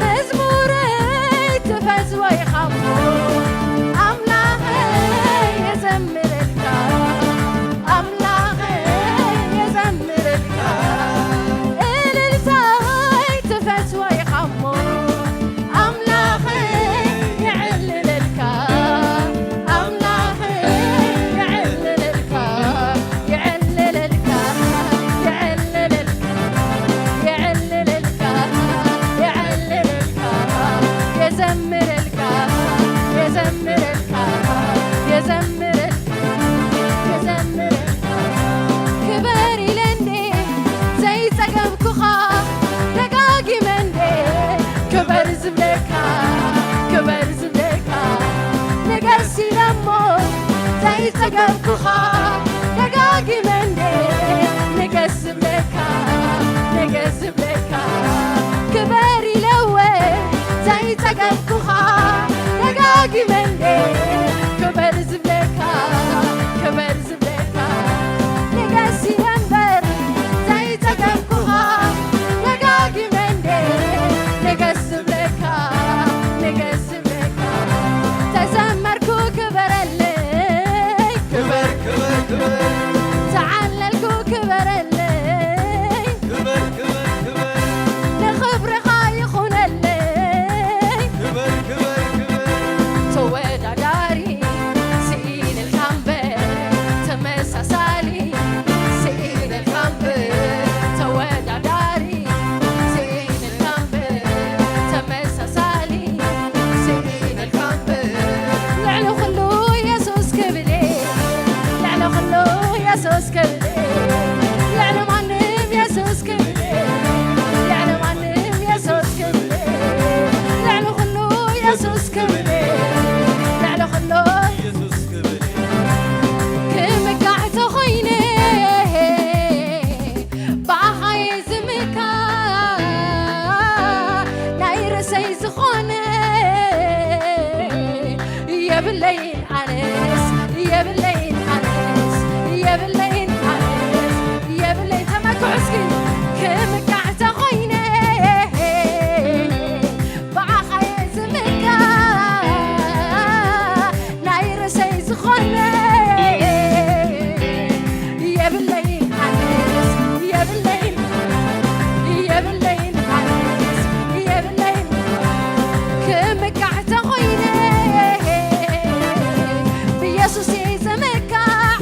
መዝሙረይ ትፈትዎ ኢኻ እሞ፣ ኣምላኸይ የዘምረልካ፣ ኣምላኸይ የዘምረልካ። እልልታይ ትፈትዎ ኢኻ እሞ፣ ኣምላኸይ የዕልለልካ፣ ኣምላኸይ የዕልለልካ፣ የዕልለልካ፣ የዕልለልካ፣ የዕልለልካ፣ የዕልለልካ፣ የዘምረልካ፣ የዘምረልካ፣ የዘምረልካ፣ የዘምረልካ። ክበር ኢለ እንዴ ዘይጸገብኩኻ፣ ደጋጊመ እንዴ ክበር ዝብለካ፣ ክበር ዝብለካ። ንገስ ኢለ እሞ ዘይጸገብኩኻ፣ ደጋጊመ እንዴ ንገስ ዝብለካ፣ ንገስ ዝብለካ። ክበር ኢለ እወ ዘይጸገብኩኻ፣ ደጋጊመ እንዴ ክበር ዝብለካ፣ ክበር ዝብለካ። ንገስ ኢለ እምበር ዘይጸገብኩኻ፣ ደጋጊመ እንዴ ንገስ ዝብለካ፣ ንገስ ዝብለካ። ተዘመርኩ ክበረለይ፣ ክበር፣ ክበር፣ ክበር። ተዓለልኩ ክበረለይ፣ ክበር፣ ክበር፣ ክበር። ንኽብርኻ ይኹነለይ፣ ክበር፣ ክበር፣ ክበር። ተወዳዳሪ ስኢንልካ እምበር፣ ተመሳሳሊ ስኢንልካ እምበር፣ ተወዳዳሪ ስኢንልካ እምበር፣ ተመሳሳሊ ስኢንልካ እምበር። ልዕሊ ኩሉ የሱስ ክብል፣ ልዕሊ ኩሉ የሱስ ክብል፣ ልዕሊ ማንም የሱስ ክብል፣ ልዕሊ ማንም የሱስ ክብል፣ ልዕሊ ኩሉ የሱስ ክብል፣ ልዕሊ ኩሉ የሱስ ክብል። ክምካዕ ተኾይነ ብኣኻ እየ ዝምካዕ፣ ናይ ርእሰይ ዝኾነ የብለይን ኣነስ፣ የብለይን ኣነስ፣ የብለይን ኣነስ፣ የብለይን። ተመክዑ እስኪ። ክምካዕ ተኾይነ ብኣኻ እየ ዝምካዕ፣ ናይ ርእሰይ ዝኾነ የብለይን ኣነስ፣ የብለይን፣ የብለይን ኣነስ፣ የብለይን። ክምካዕ ተኾይነ ብኢየሱስ እየ ዝምካዕ፣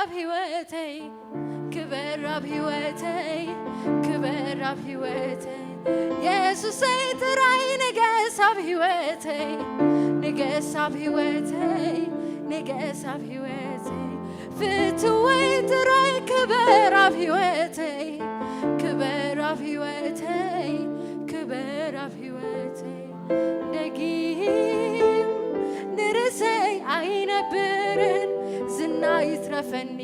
ኣብ ህይወተይ ክበር፣ ኣብ ህይወተይ ክበር፣ ኣብ ህይወተይ የሱሰይ ጥራይ ንገስ ኣብ ህይወተይ፣ ንገስ ኣብ ህይወተይ፣ ንገስ ኣብ ህይወተይ ፍትወይ ጥራይ ክበር ኣብ ህይወተይ፣ ክበር ኣብ ህይወተይ፣ ክበር ኣብ ህይወተይ። ደጊም ንርእሰይ ኣይነብርን፣ ዝና ይትረፈኒ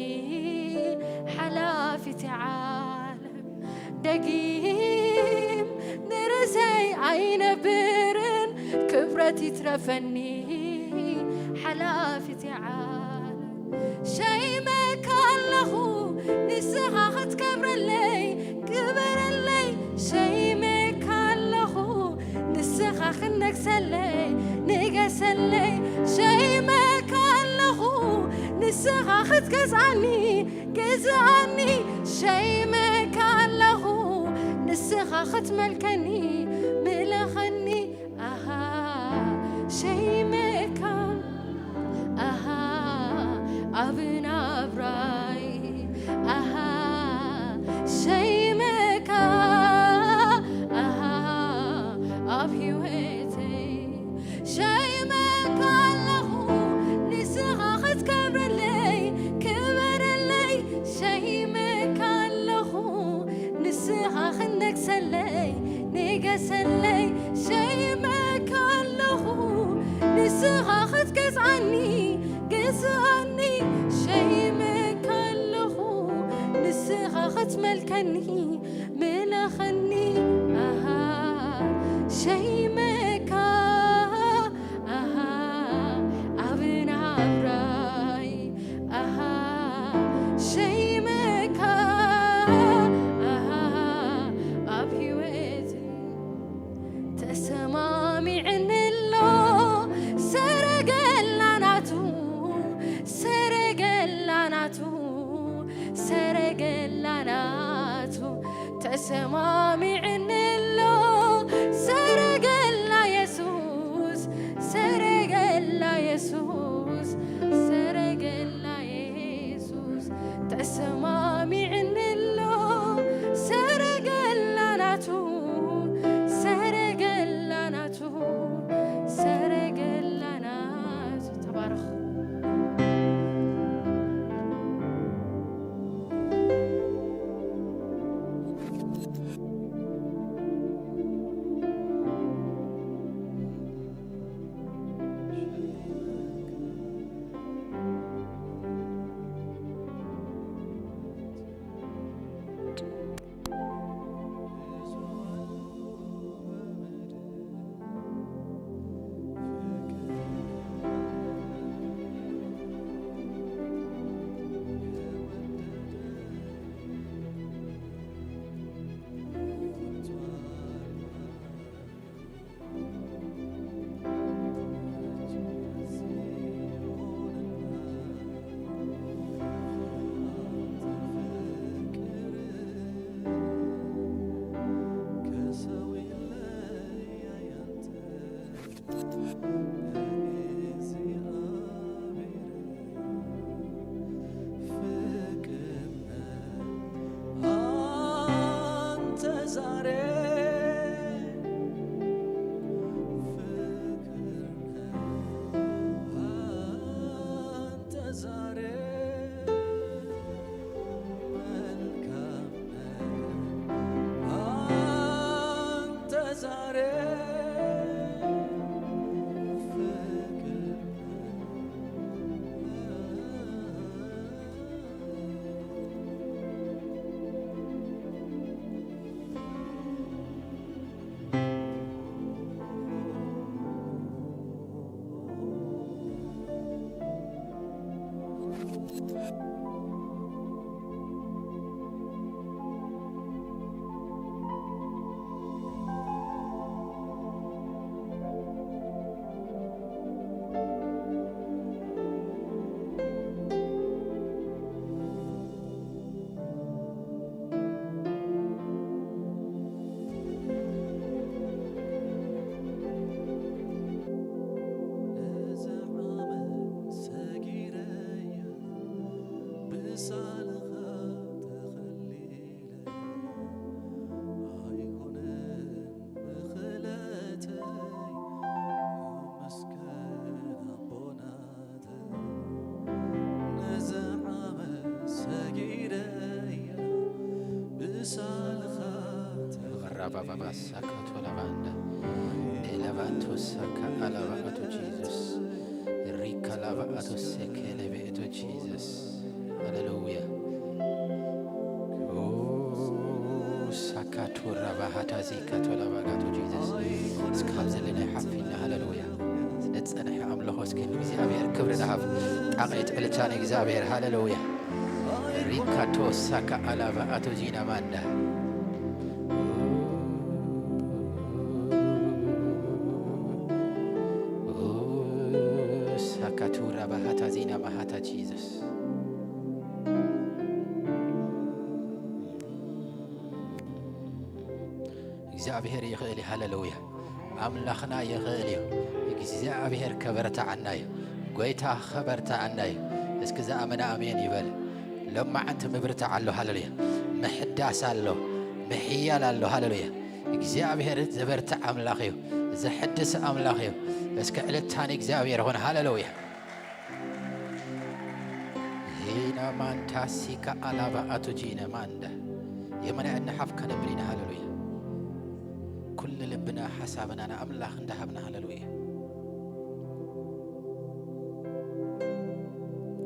ሓላፊት ዓለም። ደጊም ንርእሰይ ኣይነብርን፣ ክብረት ይትረፈኒ ሓላፊት ዓለም። ሸይመካ ኣለኹ ንስኻ ክትከብረለይ፣ ክበረለይ። ሸይመካ ኣለኹ ንስኻ ክነግሰለይ፣ ንገሰለይ። ሸይመካ ኣለኹ ንስኻ ክትገዝኣኒ፣ ግዝኣኒ። ሸይመካ ኣለኹ ንስኻ ክትመልከኒ፣ ምለኸኒ። ኣሃ ሸይመካ፣ ኣሃ ኣብ ናብራይ፣ ኣሃ ሸይመካ፣ ኣሃ ኣብ ህይወተይ። ሸይመካ ኣለኹ ንስኻ ክትከብረለይ፣ ክበረለይ። ሸይመካ ኣለኹ ንስኻ ክነግሰለይ፣ ንገሰለይ። ሸይመካ ኣለኹ ንስኻ ክትገዝኣኒ፣ ግዝኣኒ። ሸይመካ ኣለኹ ንስኻ ክትመልከኒ፣ ምለኸኒ። ኣሃ ሸይመካ፣ ኣሃ ኣብ ናብራይ፣ ኣሃ ሸይመካ፣ ኣሃ ኣብ ህይወት ተሰማሚዕኒ ኣሎ። ሰረገላ ናቱ፣ ሰረገላ ናቱ፣ ሰረገላ ናቱ ተሰማሚዕኒ ኣሎ። ሰረገላ የሱስ፣ ሰረገላ የሱስ፣ ሰረገላ የሱስ ተሰማሚዕኒ ኣሎ። ሰረገላ ናቱ፣ ሰረገላ ናቱ፣ ሰረገላ ናቱ። ተባረኹ። ባባሳ ካቶላ ባንዳ ኤላባቶ ሳካ አላባ አቶ ጂዘስ ሪካ ላባ አቶ ሴኬ ለቤ አቶ ጂዘስ። ሃሌሉያ። ኦ ሳካቶራ ባሃታ ዚካቶላ ባጋቶ ጂዘስ። እስካብ ዘለና ሓፊና ሃሌሉያ። ንጸንሐ ኣምልኾ እስኪ ንእግዚኣብሔር ክብሪ ንሃብ። ጣቕዒት ዕልልታ ንእግዚኣብሔር። ሃሌሉያ። ሪካቶ ሳካ አላባ አቶ ጂና ማንዳ። ሳካቱራ ባሃታ ዚና ማሃታ ጂዘስ። እግዚኣብሔር ይኽእል እዩ። ሃሌሉያ። ኣምላኽና ይኽእል እዩ። እግዚኣብሔር ከበርትዓና እዩ። ጎይታ ከበርትዓና እዩ። እስኪ ዝኣመነ ኣሜን ይበል። ሎማዓንቲ ምብርታዕ ኣሎ። ሃሌሉያ። ምሕዳስ ኣሎ። ምሕያል ኣሎ። ሃሌሉያ። እግዚኣብሔር ዘበርትዕ ኣምላኽ እዩ። ዘሕድስ ኣምላኽ እዩ። እስኪ ዕልልታ ንእግዚኣብሔር ይኹን። ሃሌሉያ። ሂና ማንታ ሲካ አላባ አቶ ጂነ ማንዳ። የመና እንሓፍ ከነብል ኢና። ሃሌሉያ። ኩሉ ልብና ሓሳብና ንኣምላኽ እንዳሃብና። ሃሌሉያ።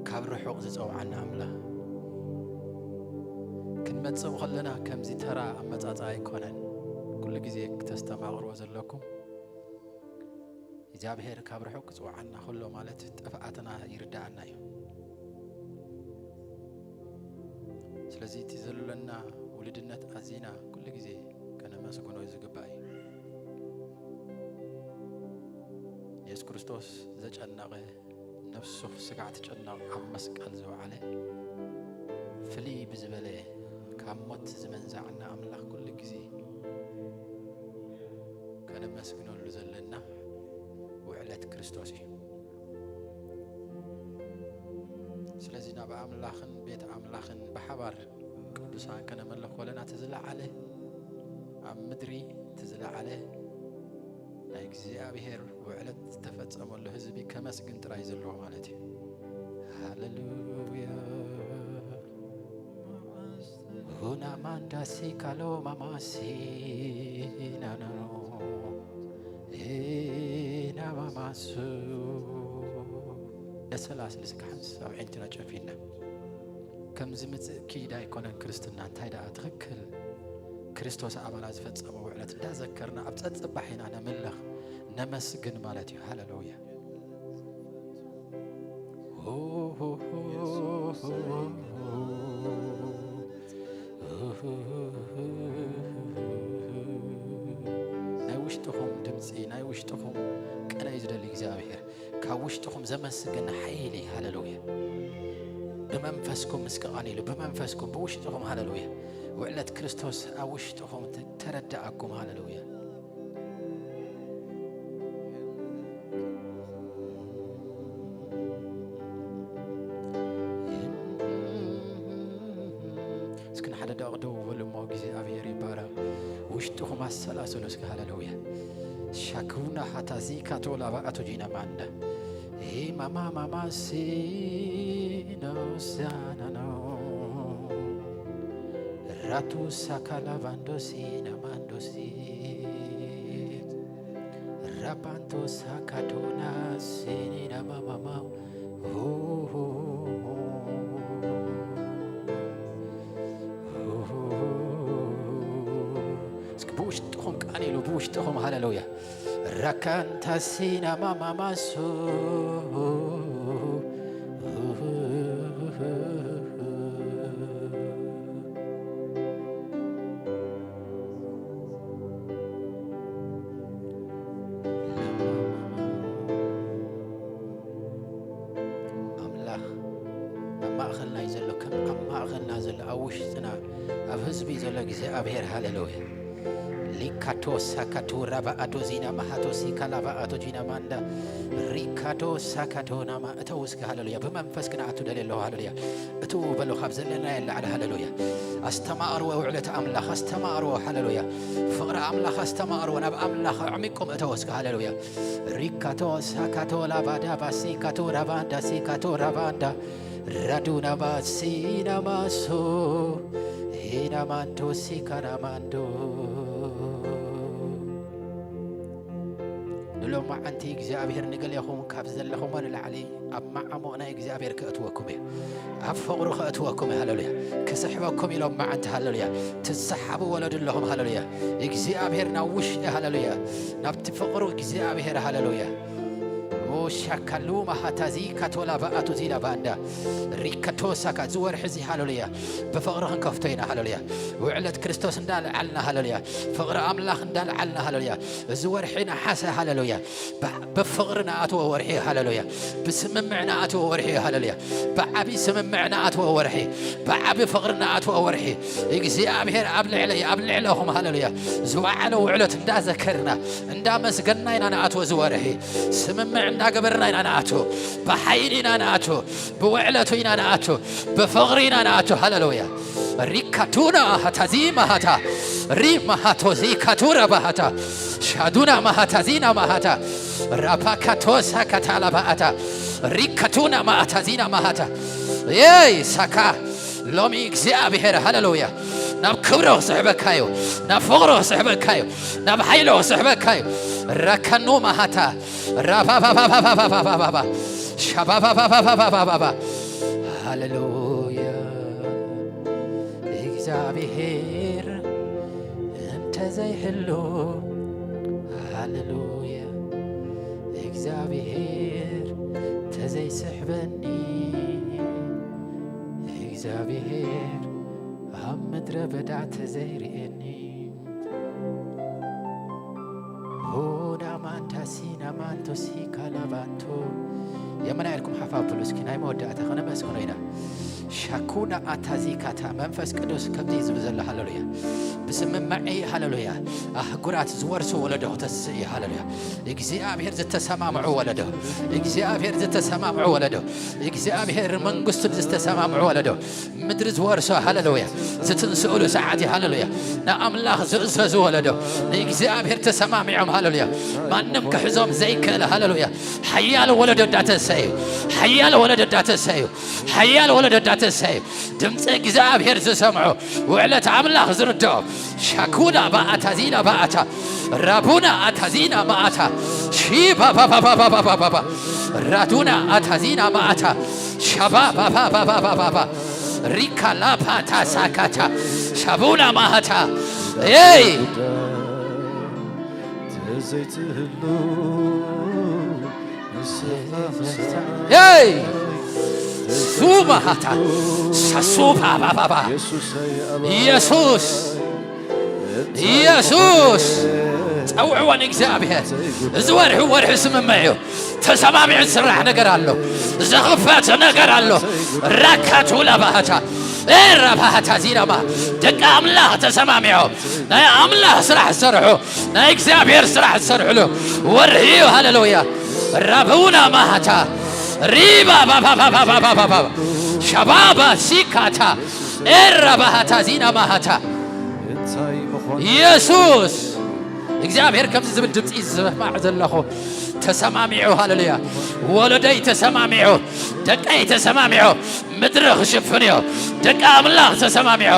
ካብ ርሑቕ ዝጸውዓና ኣምላኽ። ክንመጽእ ከለና ከምዚ ተራ ኣመጻጽኣ ኣይኮነን። ኩሉ ግዜ ክተስተማቕርዎ ዘለኩም እግዚኣብሔር ካብ ርሑቕ ክጽውዓና ከሎ ማለት ጥፍኣትና ይርድኣና እዩ። ስለዚ እቲ ዘሎና ውሉድነት ኣዚና ኩሉ ግዜ ከነመስግኖ ዝግባእ እዩ። የሱስ ክርስቶስ ዘጨነቐ፣ ነፍሱ ስጋዕ ትጨነቕ፣ ኣብ መስቀል ዝወዓለ፣ ፍልይ ብዝበለ ካብ ሞት ዝመንዛዕና ኣምላኽ ኩሉ ግዜ ከነመስግነሉ ዘለና ውዕለት ክርስቶስ እዩ። ስለዚ ናብ ኣምላኽን ቤት ኣምላኽን ብሓባር ቅዱሳን ከነመልኽ ከለና፣ እቲ ዝለዓለ ኣብ ምድሪ እቲ ዝለዓለ ናይ እግዚኣብሔር ውዕለት ዝተፈጸመሉ ህዝቢ ከመስግን ጥራይ ዘለዎ ማለት እዩ። ሃሌሉያ። ሁና ማንዳሲ ካሎ ማማሲ ናኖ ኤና ማማሱ። ለሰላስ ልስካ ሓንስ ኣብ ዓይንትና ጨፊና። ከም ዝምጽእ ኪድ ኣይኮነን ክርስትና። እንታይ ደኣ ትኽክል ክርስቶስ ኣባና ዝፈጸሞ ውዕለት እንዳዘከርና ኣብ ጸጽባሕ ኢና ነምልኽ፣ ነመስግን ማለት እዩ። ሃሌሉያ። ናይ ውሽጥኹም ድምፂ፣ ናይ ውሽጥኹም ቅነ እዩ ዝደሊ እግዚኣብሔር። ካብ ውሽጥኹም ዘመስግን ሓይሊ፣ ሃሌሉያ። ብመንፈስኩም እስከ ቐኒሉ፣ ብመንፈስኩም፣ ብውሽጥኹም፣ ሃሌሉያ። ውዕለት ክርስቶስ ኣብ ውሽጥኹም ተ-፣ ተረድኣኩም፣ ሃሌሉያ። እስኪ ንሓደ ደቂቕ ደው በሉ እሞ እግዚኣብሔር ይባረኽ። ውሽጥኹም ኣሰላስሉ እስኪ፣ ሃሌሉያ። ሻክቡና ሃታ ዚካቶ ላባ ኣቶ ጂና ማንዳ። ኤ ማማ ማማ ሲኖ ሳናኖ። ራቱ ሳካ ላባንዶ ሲና ማንዶ ሲ። ራባንቶ ሳካቶና ሲኒና ማማማ። እስኪ ብውሽጥኹም ቃል ኢሉ፣ ብውሽጥኹም ሃሌሉያ። ራካንታ ሲና ማማማሱ። ኣምላኽ ኣብ ማእኸልና እዩ ዘሎ፣ ከም ኣብ ማእኸልና ዘሎ፣ ኣብ ውሽጥና፣ ኣብ ህዝቢ ዘሎ እግዚኣብሔር፣ ሃሌሉያ። ሊካቶ ሳካቶ ራባ ኣዶ ዚና ማሃቶ ሲካ ላባ ኣቶ ጂና ማንዳ ሪካቶ ሳካቶ ናማ እተው እስከ፣ ሃሌሉያ። ብመንፈስ ክነኣቱ ደልየ ኣለኹ፣ ሃሌሉያ። እትው በሉ ካብ ዘለናዮ ላዕሊ፣ ሃሌሉያ። ኣስተማቕርዎ ውዕለት ኣምላኽ፣ ኣስተማቕርዎ፣ ሃሌሉያ። ፍቕሪ ኣምላኽ ኣስተማቕርዎ፣ ናብ ኣምላኽ ኣዕሚቁም እተው እስከ፣ ሃሌሉያ። ሪካቶ ሳካቶ ላባዳ ባሲካቶ ራባንዳ ሲካቶ ራባንዳ ራዱና ባሲና ማሶ ሄና ማንዶ ሲካና ማንዶ። ንሎማዓንቲ እግዚኣብሔር ንገሌኹም ካብ ዘለኹሞ ንላዕሊ ኣብ መዓሙቕ ናይ እግዚኣብሔር ከእትወኩም እዩ። ኣብ ፍቕሩ ከእትወኩም እዩ። ሃሌሉያ። ክስሕበኩም እዩ ሎማዓንቲ። ሃሌሉያ። ትሰሓቡ ወለዱ ኣለኹም። ሃሌሉያ። እግዚኣብሔር ናብ ውሽጢ፣ ሃሌሉያ፣ ናብቲ ፍቕሩ እግዚኣብሔር፣ ሃሌሉያ። ኦ ሻካሉ ማሃታዚ ካቶላ ባኣቱ ዚላ ባንዳ ሪከቶሳካ እዚ ወርሒ እዚ፣ ሃሌሉያ፣ ብፍቕሪ ክንከፍቶ ኢና። ሃሌሉያ። ውዕለት ክርስቶስ እንዳልዓልና፣ ሃሌሉያ፣ ፍቕሪ ኣምላኽ እንዳልዓልና፣ ሃሌሉያ፣ እዚ ወርሒ ነሓሰ፣ ሃሌሉያ፣ ብ-፣ ብፍቕሪ ንኣትዎ ወርሒ፣ ሃሌሉያ፣ ብስምምዕ ንኣትዎ ወርሒ፣ ሃሌሉያ፣ ብዓቢ ስምምዕ ንኣትዎ ወርሒ፣ ብዓቢ ፍቕሪ ንኣትዎ ወርሒ፣ እግዚኣብሔር ኣብ ልዕለይ፣ ኣብ ልዕለኹም፣ ሃሌሉያ፣ ዝወዓሎ ውዕለት እንዳዘከርና፣ እንዳመስገንና ኢና ንኣትዎ። እዚ ወርሒ ስምምዕ እንዳገበርና ኢና ንኣትዎ። ብሓይሊ ኢና ንኣትዎ። ብውዕለቱ ኢና ንኣትዎ። ብፍቕሪ ኢና ንኣትዎ። ሃሌሉያ። ሪካቱና ሃታዚ ማሃታ ሪ ማሃቶ ዚ ካቱራ ባሃታ ሻዱና ማሃታ ዚና ማሃታ ራፓካቶሳ ካታላ ባኣታ ሪካቱና ማኣታ ዚና ማሃታ የይ ሳካ ሎሚ እግዚኣብሔር፣ ሃሌሉያ፣ ናብ ክብሮ ክስሕበካ እዩ፣ ናብ ፍቕሮ ክስሕበካ እዩ፣ ናብ ሓይሎ ክስሕበካ እዩ። ረከኑ ማሃታ ራባባባባባባባባባ ሻባባባባባባባባ ሃሌሉያ። እግዚኣብሔር እንተዘይህሉ፣ ሃሌሉያ፣ እግዚኣብሔር ተዘይስሕበኒ፣ እግዚኣብሔር ኣብ ምድረ በዳ ተዘይርእየኒ። ሆና ማንታ ሲና ማንቶ ሲካ ላባንቶ። የመና ኢልኩም ሓፍ ኣብሉ እስኪ፣ ናይ መወዳእታ ከነመስግኖ ኢና። ሻኩና ኣታዚካታ መንፈስ ቅዱስ ከምዚ እዩ ዝብል ዘሎ። ሃሌሉያ። ብስምምዒ፣ ሃሌሉያ፣ ኣህጉራት ዝወርሱ ወለዶ ክተስእ እዩ። ሃሌሉያ። እግዚኣብሔር ዝተሰማምዑ ወለዶ፣ እግዚኣብሔር ዝተሰማምዑ ወለዶ፣ እግዚኣብሔር መንግስቱን ዝተሰማምዑ ወለዶ፣ ምድሪ ዝወርሶ፣ ሃሌሉያ፣ ዝትንስኡሉ ሰዓት እዩ። ሃሌሉያ። ንኣምላኽ ዝእዘዙ ወለዶ፣ ንእግዚኣብሔር ተሰማሚዖም፣ ሃሌሉያ፣ ማንም ክሕዞም ዘይክእል፣ ሃሌሉያ፣ ሓያል ወለዶ እንዳተንሰ እዩ። ሓያል ወለዶ እንዳተንሰ እዩ። ሓያል ወለዶ እንዳተንሰ እዩ። ድምፂ እግዚኣብሔር ዝሰምዑ፣ ውዕለት ኣምላኽ ዝርድኦ፣ ሻኩና ባኣታ ዚና ባኣታ ራቡና ኣታ ዚና ማኣታ ሺባባባባባባባ ራዱና ኣታ ዚና ማኣታ ሻባባባባባባ ሪካ ላፓታ ሳካታ ሻቡና ማሃታ ኤይ ተዘይትህሉ ንስኻ ምሳይ ኤይ ሱማሃታ ሳሱባባባባ ኢየሱስ ኢየሱስ ጸውዕዎ ንእግዚኣብሔር። እዚ ወርሒ ወርሒ ስምምዕ እዩ። ተሰማሚዑ ዝስራሕ ነገር ኣሎ። ዝኽፈት ነገር ኣሎ። ራካቱ ለባህታ ኤራ ባህታ ዚናማ ደቂ ኣምላኽ ተሰማሚዖም ናይ ኣምላኽ ስራሕ ዝሰርሑ ናይ እግዚኣብሔር ስራሕ ዝሰርሕሉ ወርሒ እዩ። ሃሌሉያ። ራብውና ማህታ ሪባ ባባባባባባባ ሸባባ ሲካታ ኤራ ባህታ ዚና ማህታ እንታይ ምኾን ኢየሱስ እግዚኣብሔር ከምዚ ዝብል ድምፂ ዝሰማዕ ዘለኹ ተሰማሚዑ። ሃሌሉያ። ወለደይ ተሰማሚዑ፣ ደቀይ ተሰማሚዑ፣ ምድሪ ክሽፍን እዩ። ደቂ ኣምላኽ ተሰማሚዑ።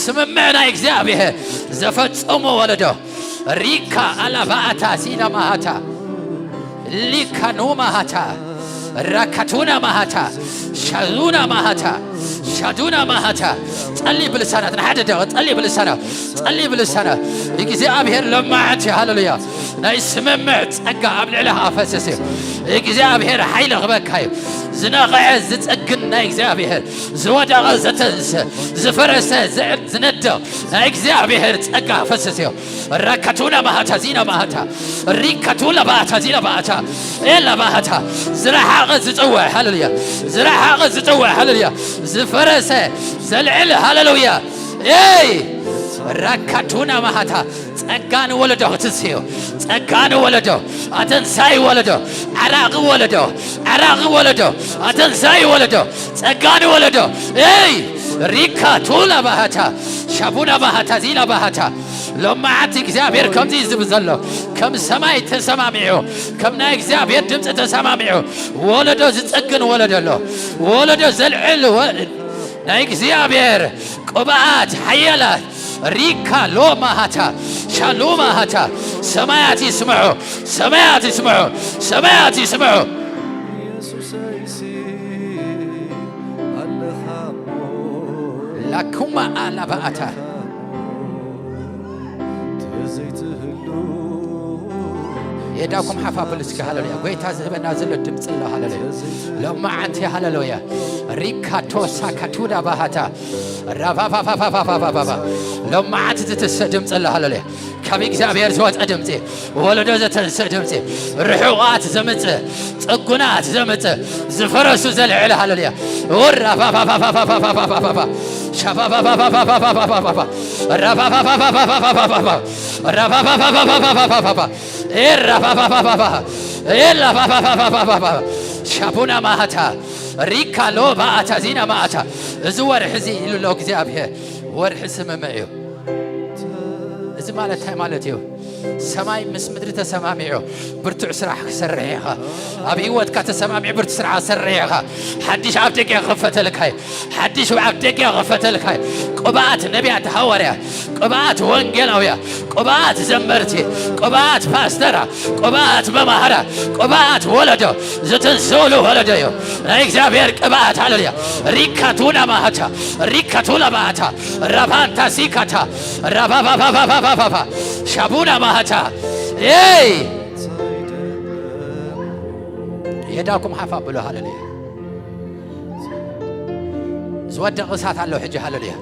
ስምምዕ ናይ እግዚኣብሔር ዘፈጸሙ ወለዶ ሪካ ኣላባኣታ ሲና ማሃታ ሊካኑ ማሃታ ራካቱና ማሃታ ሻዙና ማሃታ ሻዱና ማሃታ ጸሊ ብልሳናት ንሓደ ደቂ ጸሊ ብልሳናት ጸሊ ብልሳናት እግዚኣብሔር ለማዓት ሃሌሉያ ናይ ስምምዕ ጸጋ ኣብ ልዕሊ ኣፈሰስ እዩ። እግዚኣብሔር ሓይሊ ክበካ እዩ። ዝነቐዐ ዝጸግን ናይ እግዚኣብሔር ዝወደቐ ዘተንስ ዝፈረሰ ዝነደ ናይ እግዚኣብሔር ጸጋ ፈሰስ እዩ። ረከቱና ማህታ ዚና ማህታ ሪከቱላ ባእታ ዚና ባእታ ኤላ ባእታ ዝረሓቐ ዝጽውዕ ሃሌሉያ ዝረሓቐ ዝጽውዕ ሃሌሉያ ዝፈረሰ ዘልዕል ሃሌሉያ ኤይ ረከቱና ማህታ ጸጋ ንወለዶ ክትንስዮ ጸጋ ንወለዶ ኣተንሳይ ወለዶ ዓራቒ ወለዶ ዓራቒ ወለዶ ኣተንሳይ ወለዶ ጸጋ ንወለዶ ኤይ ሪካ ቱላ ባህታ ሻቡና ባህታ ዚላ ባህታ ሎማዓት እግዚኣብሔር ከምዚ ዝብል ዘሎ ከም ሰማይ ተሰማሚዑ ከም ናይ እግዚኣብሔር ድምፂ ተሰማሚዑ ወለዶ ዝፀግን ወለዶ ኣሎ ወለዶ ዘልዕል ናይ እግዚኣብሔር ቅብኣት ሓያላት ሪካ ሎማሃታ ሻሉማሃታ ሰማያት ይስምዑ፣ ሰማያት ይስምዑ፣ ሰማያት ይስምዑ። ኢየሱሰይሲ ኣለኻ እሞ ላኩማ ኣላባኣታ ተዘይትህሉ የዳኩም ሓፍ ኣብሉ እስኪ ሃለሉያ። ጎይታ ዝህበና ዘሎ ድምፂ ኣሎ። ሃለሉያ። ሎማዓንቲ ሃለሉያ። ሪካቶሳ ካቱዳ ባሃታ ራባባባባባባባባ ሎማዓንቲ ዝትሰ ድምፂ ኣሎ። ሃለሉያ። ካብ እግዚኣብሔር ዝወፀ ድምፂ፣ ወለዶ ዘተንስእ ድምፂ፣ ርሑቓት ዘምፅእ፣ ፅጉናት ዘምፅእ፣ ዝፈረሱ ዘልዕል። ሃለሉያ። ወራባባባባባባባባ ሻባባባባባባባባ ራባባባባባባባባ ራባባባባባባባባ ኤራባባባባባ ኤላባባባባባባ ሻቡና ማሃታ ሪካ ሎ ባኣታ ዚና ማኣታ። እዚ ወርሒ እዚ ኢሉ ኣሎ እግዚኣብሔር፣ ወርሒ ስምምዕ እዩ። እዚ ማለት እንታይ ማለት እዩ? ሰማይ ምስ ምድሪ ተሰማሚዑ ብርቱዕ ስራሕ ክሰርሕ ኢኻ። ኣብ ህይወትካ ተሰማሚዑ ብርቱዕ ስራሕ ክሰርሕ ኢኻ። ሓድሽ ኣፍ ደገ ክኸፈተልካ እዩ። ሓድሽ ኣፍ ደገ ክኸፈተልካ እዩ። ቅብኣት ነቢያት፣ ሃዋርያ፣ ቅብኣት ወንጌላውያ፣ ቅብኣት ዘመርቲ፣ ቅብኣት ፓስተራ፣ ቅብኣት መማህራ፣ ቅብኣት ወለዶ፣ ዝትንስኡሉ ወለዶ እዩ። ናይ እግዚኣብሔር ቅብኣት፣ ሃለሉያ። ሪካቱና ማሃታ፣ ሪካቱላ ማሃታ፣ ራባንታ ሲካታ፣ ራባባባባባባባ፣ ሻቡና ማሃታ። ኤይ! የዳኩም ሓፍ ኣብሉ፣ ሃለሉያ። ዝወደቕ እሳት ኣሎ ሕጂ፣ ሃለሉያ።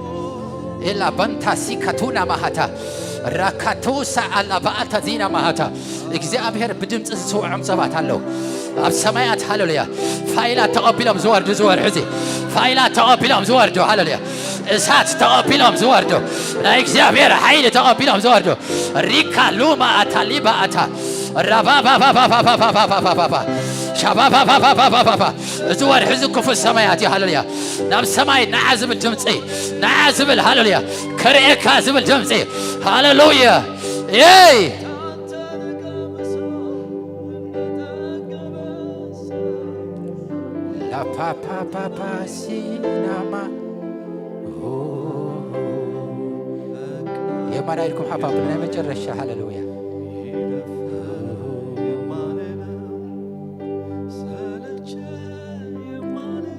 ኤላ ባንታ ሲካቱና ማሃታ፣ ራካቱሳ ኣላ ባኣታ ዚና ማሃታ። እግዚኣብሔር ብድምፂ ዝስውዖም ሰባት ኣለዉ ኣብ ሰማያት፣ ሃለሉያ። ፋይላት ተቐቢሎም ዝወርዱ፣ ዝወርሑ እዚ ፋይላት ተቐቢሎም ዝወርዱ፣ ሃለሉያ። እሳት ተቐቢሎም ዝወርዱ፣ ናይ እግዚኣብሔር ሓይሊ ተቐቢሎም ዝወርዱ። ሪካ ሉማ ኣታ ሊባ ኣታ ራባባባባባባባባባባ ሻባባባባባባባ። እዚ ወርሒ እዚ ክፉት ሰማያት እዩ፣ ሃለሉያ። ናብ ሰማይ ንዓ ዝብል ድምፂ፣ ንዓ ዝብል፣ ሃለሉያ። ከርእየካ ዝብል ድምፂ፣ ሃለሉያ። ኤይ! ላፓፓፓፓ ሲናማ የማና ኢልኩም ሓፋፍ ናይ መጨረሻ፣ ሃለሉያ።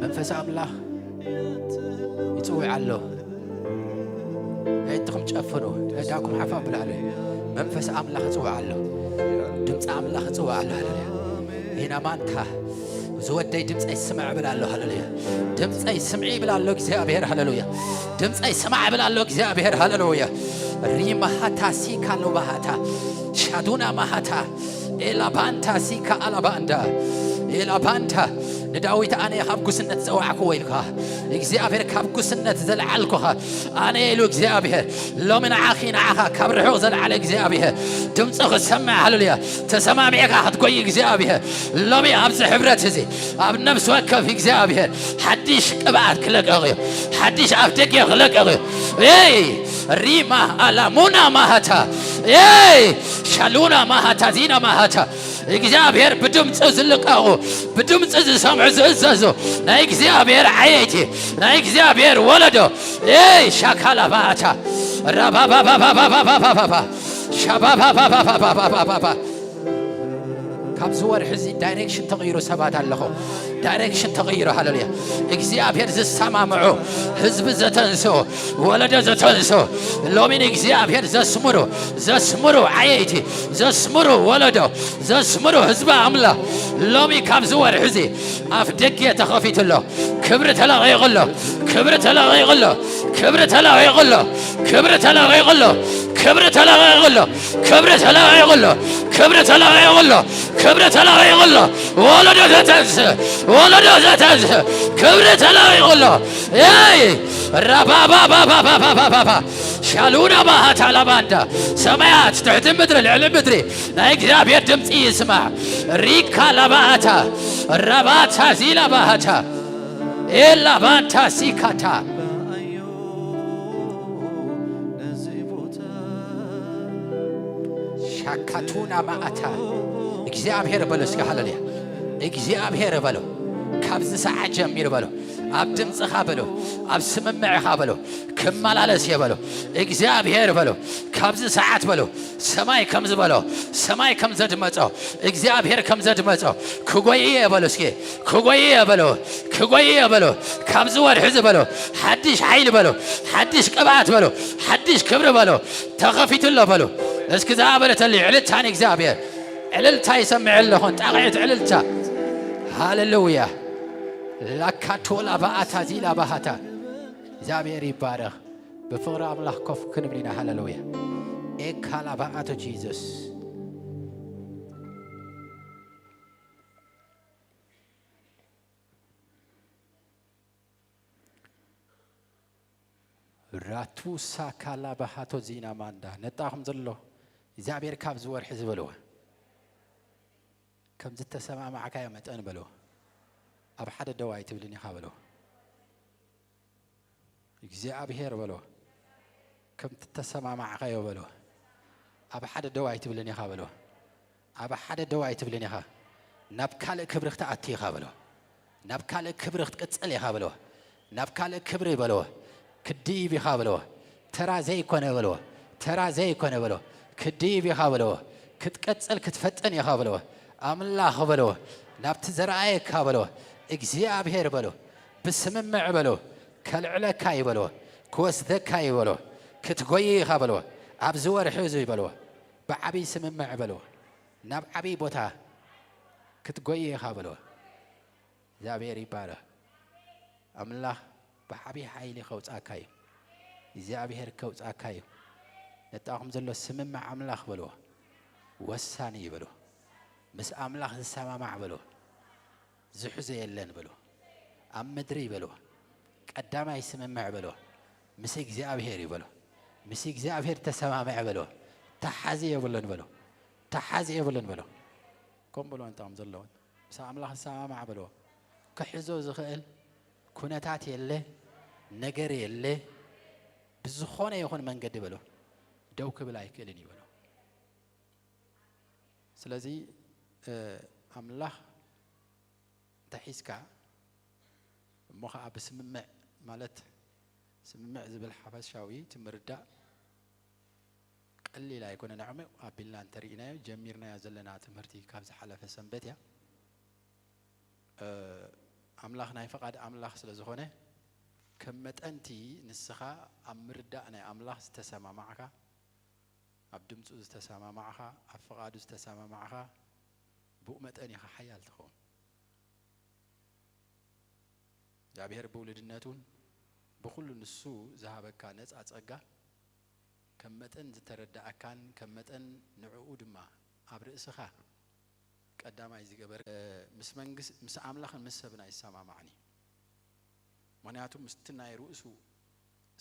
መንፈስ ኣምላኽ ይጽውዕ ኣሎ። ኣዒንትኹም ጨፍኑ፣ ኣእዳውኩም ሓፍ ኣብሉ። መንፈስ ኣምላኽ ይጽውዕ ኣሎ። ድምፂ ኣምላኽ ይጽውዕ ኣሎ። ሃለሉያ። ኢና ማንታ ዝወደይ ድምፀይ ስምዕ እብል ኣሎ። ሃለሉያ። ድምፀይ ስምዒ ይብል ኣሎ እግዚኣብሔር። ሃለሉያ። ድምፀይ ስማዕ እብል ኣሎ እግዚኣብሔር። ሃለሉያ። ሪማሃታ ሲካ ሎባሃታ ሻዱና ማሃታ ኤላባንታ ሲካ ኣላባንዳ ኤላባንታ ንዳዊት ኣነ ካብ ጉስነት ዘውዓክዎ ኢልካ እግዚኣብሔር ካብ ጉስነት ዘልዓልኩኻ ኣነ ኢሉ እግዚኣብሔር ሎሚ ንዓኺ ንዓኻ ካብ ርሑቕ ዘልዓለ እግዚኣብሔር ድምፂ ክሰምዕ። ሃለሉያ። ተሰማሚዕካ ክትጎይ እግዚኣብሔር ሎሚ ኣብዚ ሕብረት እዚ ኣብ ነፍሲ ወከፍ እግዚኣብሔር ሓድሽ ቅብኣት ክለቀቕ እዩ። ሓድሽ ኣፍ ደገ ክለቀቕ እዩ። ኤይ ሪማ ኣላሙና ማሃታ ኤይ ሻሉና ማሃታ ዚና ማሃታ እግዚኣብሔር ብድምፂ ዝልቀቑ ብድምፂ ዝሰምዑ ዝእዘዙ ናይ እግዚኣብሔር ዓየይቲ ናይ እግዚኣብሔር ወለዶ ኤይ ሻካላ ማሃታ ራባባባባባባባባ ሻባባባባባባባባ ካብዚ ወርሒ እዚ ዳይሬክሽን ተቐይሩ ሰባት ኣለኹ። ዳይሬክሽን ተቐይሩ። ሃለሉያ። እግዚኣብሔር ዝሰማምዑ ህዝቢ ዘተንስኡ ወለዶ ዘተንስኡ ሎሚ ንእግዚኣብሔር ዘስምሩ ዘስምሩ ዓየይቲ ዘስምሩ ወለዶ ዘስምሩ ህዝቢ ኣምላኽ ሎሚ ካብዚ ወርሒ እዚ ኣፍ ደገ ተኸፊቱ ኣሎ። ክብሪ ተለቒቑ ኣሎ። ክብሪ ተለቒቑ ኣሎ። ክብሪ ተለቒቑ ኣሎ። ክብሪ ተለቒቑ ኣሎ። ክብሪ ተለቒቑ ኣሎ። ክብሪ ተለቒቑ ኣሎ። ክብሪ ተለቒቑ ኣሎ። ክብሪ ተለቒቑ ኣሎ። ወለዶ ዘተንስ ወለዶ ዘተንስ ክብሪ ተለቒቑ ኣሎ። ኤይ ራባባባባባባባባ ሻሉና ባሃታ ላባንዳ ሰማያት ትሕቲ ምድሪ ልዕሊ ምድሪ ናይ እግዚኣብሔር ድምፂ ይስማዕ። ሪካ ላባኣታ ራባታ ዚላ ባሃታ ኤላ ባንታ ሲካታ ሻካቱና ማኣታ እግዚኣብሔር በሎ እስኪ ሃለሉያ። እግዚኣብሔር በሎ። ካብዚ ሰዓት ጀሚሩ በሎ። ኣብ ድምፅኻ በሎ፣ ኣብ ስምምዕኻ በሎ፣ ክመላለስ እየ በሎ። እግዚኣብሔር በሎ፣ ካብዚ ሰዓት በሎ፣ ሰማይ ከም ዝበሎ፣ ሰማይ ከም ዘድመጾ፣ እግዚኣብሔር ከም ዘድመጾ፣ ክጎይ እየ በሎ። እስኪ ክጎይ እየ በሎ፣ ክጎይ እየ በሎ። ካብዚ ወርሒ እዚ በሎ፣ ሓድሽ ሓይሊ በሎ፣ ሓድሽ ቅብኣት በሎ፣ ሓድሽ ክብሪ በሎ፣ ተኸፊቱ ኣሎ በሎ። እስኪ ዝኣበለተሉ ዕልልታ ንእግዚኣብሔር። ዕልልታ ይሰምዕ ኣለኹን፣ ጣቕዒት ዕልልታ። ሃሌሉያ። ላካቶላ ባኣታ ዚላ ባሃታ። እግዚኣብሔር ይባረኽ። ብፍቕሪ ኣምላኽ ኮፍ ክንብል ኢና። ሃሌሉያ። ኤካላ ባኣቶ ጂዘስ። ራቱ ሳካላ ባሃቶ ዚና ማንዳ። ነጣኹም ዘሎ እግዚኣብሔር ካብዚ ወርሒ ዝበልዎ፣ ከም ዝተሰማማዕካዮ መጠን በልዎ። ኣብ ሓደ ደው ኣይትብልን ኢኻ በልዎ። እግዚኣብሔር በልዎ፣ ከም ዝተሰማማዕካዮ በልዎ። ኣብ ሓደ ደው ኣይትብልን ኢኻ በልዎ። ኣብ ሓደ ደው ኣይትብልን ኢኻ። ናብ ካልእ ክብሪ ክትኣቱ ኢኻ በልዎ። ናብ ካልእ ክብሪ ክትቅጽል ኢኻ በልዎ። ናብ ካልእ ክብሪ በልዎ። ክትድይብ ኢኻ በልዎ። ተራ ዘይኮነ በልዎ። ተራ ዘይኮነ በልዎ። ክትድይብ ኢኻ በልዎ። ክትቀጽል ክትፈጥን ኢኻ በልዎ። ኣምላኽ በልዎ። ናብቲ ዘረኣየካ በልዎ። እግዚኣብሔር በልዎ። ብስምምዕ በልዎ። ከልዕለካ እዩ በልዎ። ክወስደካ እዩ በልዎ። ክትጎይ ኢኻ በልዎ። ኣብዚ ወርሒ እዚ በልዎ። ብዓብዪ ስምምዕ በልዎ። ናብ ዓብዪ ቦታ ክትጎይ ኢኻ በልዎ። እግዚኣብሔር ይባረኽ። ኣምላኽ ብዓብዪ ሓይሊ ከውጻካ እዩ። እግዚኣብሔር ከውጻካ እዩ። ነጣኹም ዘሎ ስምምዕ ኣምላኽ በልዎ። ወሳኒ እዩ በልዎ። ምስ ኣምላኽ ዝሰማማዕ በልዎ። ዝሕዞ የለን በልዎ። ኣብ ምድሪ በልዎ። ቀዳማይ ስምምዕ በልዎ። ምስ እግዚኣብሔር እዩ በልዎ። ምስ እግዚኣብሔር ተሰማምዐ በልዎ። ተሓዚ የብሉን በልዎ። ተሓዚ የብሉን በልዎ። ከም በልዎ እንታም ዘለውን ምስ ኣምላኽ ዝሰማማዕ በልዎ። ክሕዞ ዝኽእል ኩነታት የለ፣ ነገር የለ፣ ብዝኾነ ይኹን መንገዲ በልዎ። ደው ክብል ኣይክእልን እዩ በልዎ። ስለዚ፣ እ፣ ኣምላኽ እንተ ሒዝካ እሞ ኸዓ ብስምምዕ፣ ማለት ስምምዕ ዝብል ሓፈሻዊ እቲ ምርዳእ ቀሊል ኣይኮነን። ኣዕሚቕ ኣቢልና እንተርኢናዮ፣ ጀሚርናዮ ዘለና ትምህርቲ ካብ ዝሓለፈ ሰንበት እያ። እ፣ ኣምላኽ ናይ ፍቓድ ኣምላኽ ስለ ዝኾነ፣ ከም መጠንቲ ንስኻ ኣብ ምርዳእ ናይ ኣምላኽ ዝተሰማማዕካ፣ ኣብ ድምፁ ዝተሰማማዕኻ፣ ኣብ ፍቓዱ ዝተሰማማዕኻ፣ ብኡ መጠን ኢኻ ሓያል ትኸውን። እግዚኣብሔር ብውልድነቱን ብኹሉ ንሱ ዝሃበካ ነፃ ጸጋ ከም መጠን ዝተረዳኣካን ከም መጠን ንዕኡ ድማ ኣብ ርእስኻ ቀዳማይ ዝገበር፣ እ፣ ምስ መንግስ-፣ ምስ ኣምላኽን ምስ ሰብን ኣይሰማማዕን እዩ። ምኽንያቱ ምስቲ ናይ ርእሱ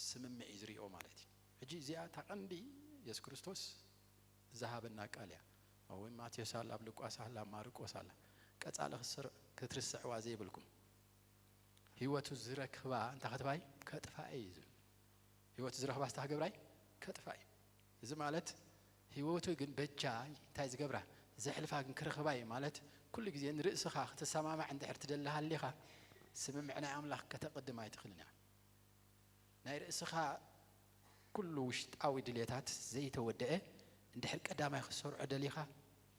ስምምዕ እዩ ዝሪኦ ማለት እዩ። ሕጂ እዚኣ እታ ቀንዲ የሱስ ክርስቶስ ዝሃበና ቃል እያ። ኣብ ማቴዎስ ኣላ፣ ኣብ ሉቃስ ኣላ፣ ኣብ ማርቆስ ኣላ። ቀጻሊ ክስር-፣ ክትርስዕዋ ዘይብልኩም። ህይወቱ ዝረክባ እንታይ ክትባይ? ከጥፋእ እዩ ዝብል። ህይወቱ ዝረኽባስ እንታይ ክገብራ እዩ? ከጥፋእ እዩ። እዚ ማለት ህይወቱ ግን በጃ እንታይ ዝገብራ? ዘሕልፋ ግን ክረኽባ እዩ ማለት ኩሉ ግዜ ንርእስኻ ክትሰማማዕ እንድሕር ትደሊ ሃሊኻ ስምምዕ ናይ ኣምላኽ ከተቕድም ኣይትኽእልን ኢኻ። ናይ ርእስኻ ኩሉ ውሽጣዊ ድሌታት ዘይተወደአ እንድሕር ቀዳማይ ክትሰርዖ ደሊኻ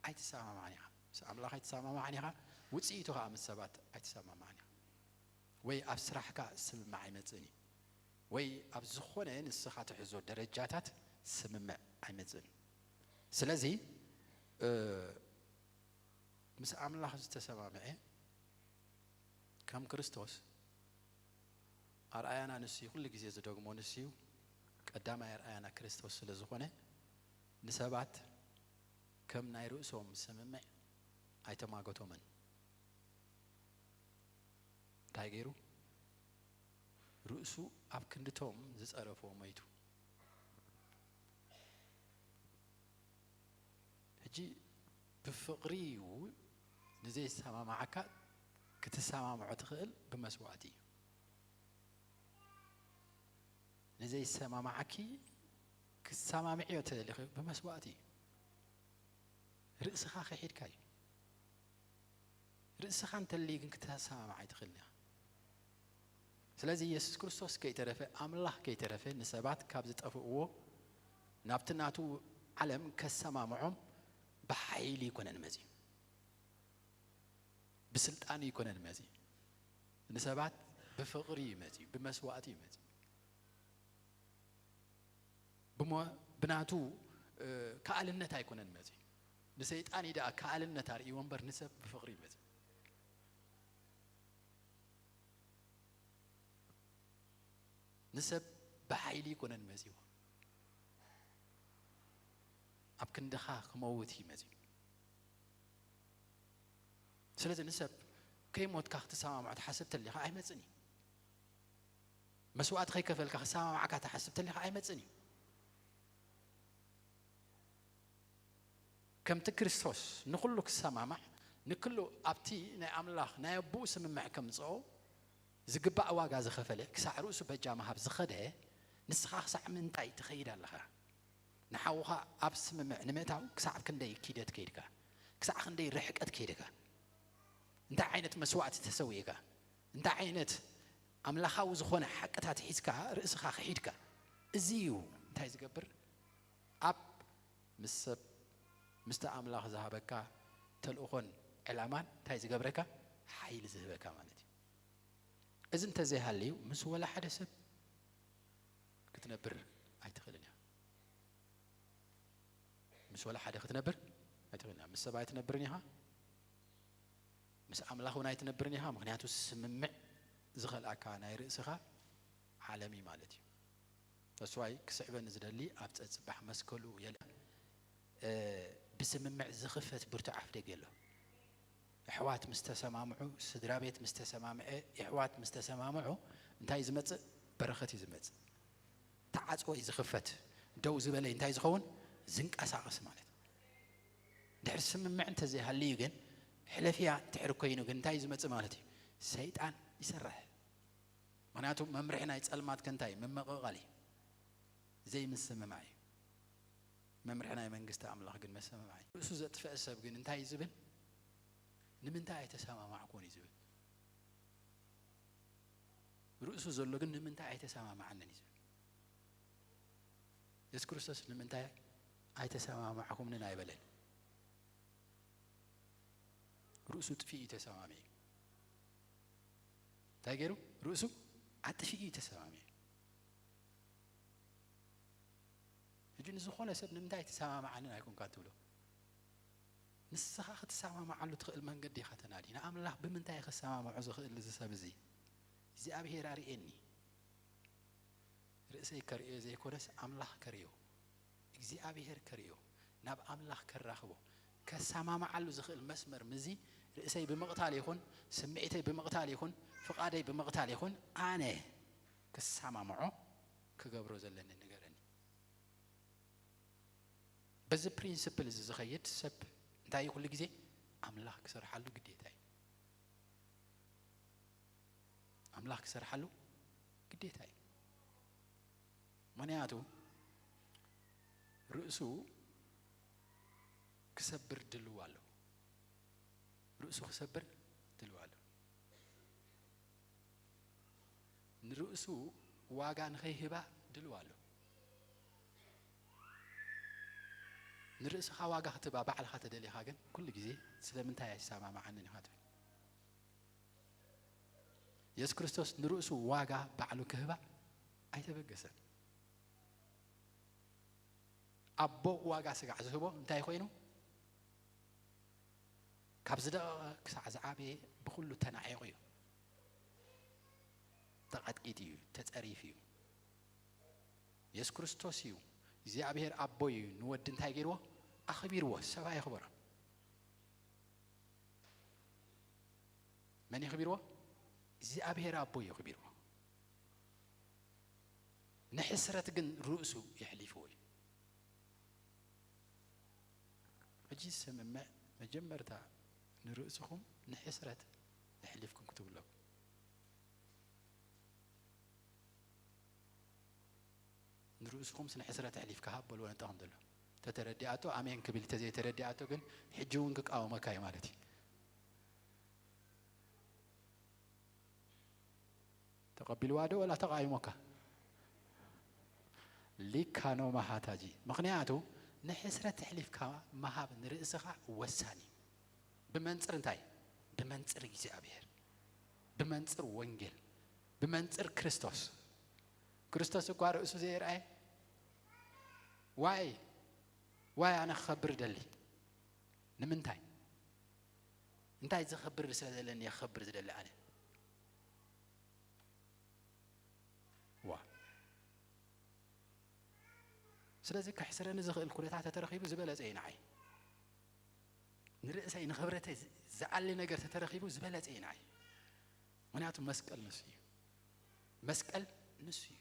ኣይትሰማማዕን ኢኻ። ምስ ኣምላኽ ኣይትሰማማዕን ኢኻ፣ ውጽኢቱ ኸኣ ምስ ሰባት ኣይትሰማማዕን ኢኻ። ወይ ኣብ ስራሕካ ስምምዕ ኣይመጽእን እዩ፣ ወይ ኣብ ዝኾነ ንስኻ ትሕዞ ደረጃታት ስምምዕ ኣይመጽእን እዩ። ስለዚ፣ እ፣ ምስ ኣምላኽ ዝተሰማምዐ ከም ክርስቶስ ኣርኣያና ንሱ እዩ፣ ኩሉ ግዜ ዝደግሞ ንሱ እዩ። ቀዳማይ ኣርኣያና ክርስቶስ ስለ ዝኾነ ንሰባት ከም ናይ ርእሶም ስምምዕ ኣይተማገቶምን። እንታይ ገይሩ? ርእሱ ኣብ ክንድቶም ዝጸረፎ ሞይቱ። ሕጂ ብፍቕሪ እዩ ንዘይሰማማዓካ ክትሰማምዖ ትኽእል ብመስዋእቲ እዩ። ንዘይሰማማዓኪ ክትሰማምዕዮ ተደሊኺ ብመስዋእቲ እዩ። ርእስኻ ከሒድካ እዩ። ርእስኻ እንተልዩ ግን ክትሰማማዕ ኣይትኽእልን ኢኻ። ስለዚ የሱስ ክርስቶስ ከይተረፈ፣ ኣምላኽ ከይተረፈ፣ ንሰባት ካብ ዝጠፍእዎ ናብቲ ናቱ ዓለም ከሰማምዖም ብሓይሊ ኣይኮነን መጺኡ። ብስልጣን ኣይኮነን መጺኡ። ንሰባት ብፍቕሪ እዩ መጺኡ፣ ብመስዋእቲ እዩ መጺኡ። ብሞ-፣ ብናቱ፣ እ፣ ከኣልነት ኣይኮነን መጺኡ። ንሰይጣን እዩ ደኣ ከኣልነት ኣርእይዎ እምበር፣ ንሰብ ብፍቕሪ እዩ መጺኡ። ንሰብ ብሓይሊ ኣይኮነን መጺዎ። ኣብ ክንድኻ ክመውት እዩ መጺኡ። ስለዚ ንሰብ ከይሞትካ ክትሰማምዖ ትሓስብ ተሊኻ ኣይመጽን እዩ። መስዋእቲ ከይከፈልካ ክሰማማዕካ ትሓስብ ተሊኻ ኣይመጽን እዩ። ከምቲ ክርስቶስ ንኹሉ ክሰማማዕ፣ ንኩሉ ኣብቲ ናይ ኣምላኽ ናይ ኣቦኡ ስምምዕ ከምጽኦ ዝግባእ ዋጋ ዝኸፈለ፣ ክሳዕ ርእሱ በጃ ምሃብ ዝኸደ፣ ንስኻ ክሳዕ ምንታይ ትኸይድ ኣለኻ? ንሓውኻ ኣብ ስምምዕ ንምእታው ክሳዕ ክንደይ ኪደት ከይድካ? ክሳዕ ክንደይ ርሕቀት ከይድካ? እንታይ ዓይነት መስዋእቲ ተሰዊእካ? እንታይ ዓይነት ኣምላኻዊ ዝኾነ ሓቅታት ሒዝካ ርእስኻ ክሒድካ? እዚ እዩ እንታይ ዝገብር? ኣብ ምስ ሰብ፣ ምስቲ ኣምላኽ ዝሃበካ ተልእኾን ዕላማን እንታይ ዝገብረካ? ሓይሊ ዝህበካ ማለት እዩ። እዚ እንተዘይሃልዩ፣ ምስ ወላ ሓደ ሰብ ክትነብር ኣይትኽእልን ኢኻ። ምስ ወላ ሓደ ክትነብር ኣይትኽእልን ኢኻ። ምስ ሰብ ኣይትነብርን ኢኻ። ምስ ኣምላኽ እውን ኣይትነብርን ኢኻ። ምኽንያቱ ስምምዕ ዝኸልኣካ ናይ ርእስኻ ዓለም እዩ ማለት እዩ። ተስዋይ ክስዕበኒ ዝደሊ ኣብ ጸጽባሕ መስከሉ የለ። እ፣ ብስምምዕ ዝኽፈት ብርቱዕ ኣፍ ደገ ኣሎ። ኣሕዋት ምስ ተሰማምዑ፣ ስድራ ቤት ምስ ተሰማምዐ፣ ኣሕዋት ምስ ተሰማምዑ፣ እንታይ ዝመጽእ? በረኸት እዩ ዝመጽእ። ተዓጽዎ እዩ ዝኽፈት። ደው ዝበለ እንታይ ዝኸውን? ዝንቀሳቐስ ማለት። ድሕሪ ስምምዕ እንተዘይሃልዩ ግን፣ ሕለፍያ እንድሕር ኮይኑ ግን እንታይ እዩ ዝመጽእ ማለት እዩ? ሰይጣን ይሰርሕ። ምኽንያቱ መምርሒ ናይ ጸልማት ከ እንታይ እዩ? ምምቕቓል እዩ። ዘይምስምማዕ እዩ። መምርሒ ናይ መንግስቲ ኣምላኽ ግን ምስምማዕ እዩ። ርእሱ ዘጥፈአ ሰብ ግን እንታይ እዩ ዝብል? ንምንታይ ኣይተሰማማዕኩን እዩ ዝብል። ርእሱ ዘሎ ግን ንምንታይ ኣይተሰማማዕንን እዩ ዝብል። የሱስ ክርስቶስ ንምንታይ ኣይተሰማማዕኩምንን ኣይበለን። ርእሱ ጥፊኡ እዩ ተሰማሚዑ። እንታይ ገይሩ? ርእሱ ኣጥፊኡ እዩ ተሰማሚዑ። ሕጂ ንዝኾነ ሰብ ንምንታይ ኣይተሰማማዓንን ኣይኮንካን ትብሎ? ንስኻ ክትሰማማዓሉ ትኽእል መንገዲ ኢኻ ተናዲ። ንኣምላኽ ብምንታይ እዩ ክሰማምዖ ዝኽእል እዚ ሰብ እዚ? እግዚኣብሄር ኣርእየኒ። ርእሰይ ከርእዮ ዘይኮነስ ኣምላኽ ከርእዮ፣ እግዚኣብሄር ከርእዮ፣ ናብ ኣምላኽ ከራኽቦ፣ ከሰማምዓሉ ዝኽእል መስመር ምስዚ ርእሰይ ብምቕታል ይኹን፣ ስምዒተይ ብምቕታል ይኹን፣ ፍቓደይ ብምቕታል ይኹን፣ ኣነ ክሰማምዖ ክገብሮ ዘለኒ ንገረኒ። በዚ ፕሪንስፕል እዚ ዝኸይድ ሰብ እንታይ እዩ? ኩሉ ግዜ ኣምላኽ ክሰርሓሉ ግዴታ እዩ። ኣምላኽ ክሰርሓሉ ግዴታ እዩ። ምኽንያቱ ርእሱ ክሰብር ድልው ኣሎ። ርእሱ ክሰብር ድልው ኣሎ። ንርእሱ ዋጋ ንኸይህባ ድልው ኣሎ። ንርእስኻ ዋጋ ክትህባ ባዕልኻ ተደሊኻ ግን ኩሉ ግዜ ስለምንታይ ኣይሰማማዓንን ኢኻ ትብል። የሱስ ክርስቶስ ንርእሱ ዋጋ ባዕሉ ክህባ ኣይተበገሰን። ኣቦ ዋጋ ስጋዕ ዝህቦ እንታይ ኮይኑ? ካብ ዝደቐቐ ክሳዕ ዝዓበየ ብኹሉ ተናዒቑ እዩ። ተቐጥቂጡ እዩ፣ ተጸሪፉ እዩ። የሱስ ክርስቶስ እዩ። እግዚኣብሔር ኣቦ እዩ ንወዲ እንታይ ገይርዎ? ኣኽቢርዎ፣ ሰብ ኣየኽበሮ። መን የኽቢርዎ? እግዚኣብሔር ኣቦ እዩ ኣኽቢርዎ። ንሕስረት ግን ርእሱ የሕሊፍዎ እዩ። ሕጂ ስምምዕ መጀመርታ ንርእስኹም ንሕስረት የሕሊፍኩም ክትብለኩም። ንርእስኹምስ ንሕስረት ኣሕሊፍካ ሃብ በልዎ ነጣኹም ዘሎ። ተተረዲኣቶ ኣሜን ክብል፣ ተዘይተረዲኣቶ ግን ሕጂ እውን ክቃወመካ እዩ ማለት እዩ። እታ ተቐቢልዋ ዶ ወላ ተቓይሞካ? ሊካ ኖ ማሃታጂ። ምኽንያቱ ንሕስረት ኣሕሊፍካ ምሃብ ንርእስኻ ወሳኒ እዩ። ብመንጽር እንታይ? ብመንጽር እግዚኣብሔር፣ ብመንጽር ወንጌል፣ ብመንጽር ክርስቶስ። ክርስቶስ እኳ ርእሱ ዘይርኣየ፣ ዋይ ዋይ ኣነ ክኸብር ደሊ። ንምንታይ? እንታይ ዝኸብር ስለ ዘለኒ እየ ክኸብር ዝደሊ ኣነ። ዋ ስለዚ ከሕስረኒ ዝኽእል ኩነታት ተተረኺቡ ዝበለጸ እዩ ንዓይ። ንርእሰይ ንኽብረተይ ዝ- ዝኣሊ ነገር ተተረኺቡ ዝበለጸ እዩ ንዓይ። ምኽንያቱ መስቀል ንሱ እዩ። መስቀል ንሱ እዩ።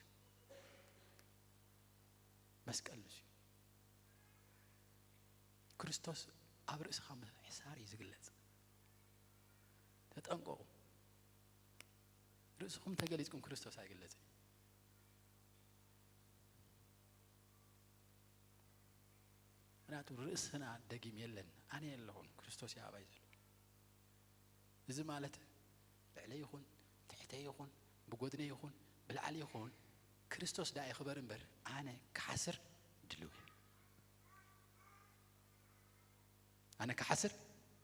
መስቀል ንሱ እዩ። ክርስቶስ ኣብ ርእስኻ ምሕሳር እዩ ዝግለጽ። ተጠንቀቑ። ርእስኹም ተገሊጽኩም ክርስቶስ ኣይግለጽን። ምክንያቱ ርእስና ደጊም የለን። ኣነ የለኹን፣ ክርስቶስ እዩ ኣባይ ዘሎ። እዚ ማለት ልዕለይ ይኹን ትሕተይ ይኹን ብጎድነይ ይኹን ብላዕሊ ይኹን ክርስቶስ ደኣ ይኽበር እምበር ኣነ ክሓስር ድልው እየ። ኣነ ክሓስር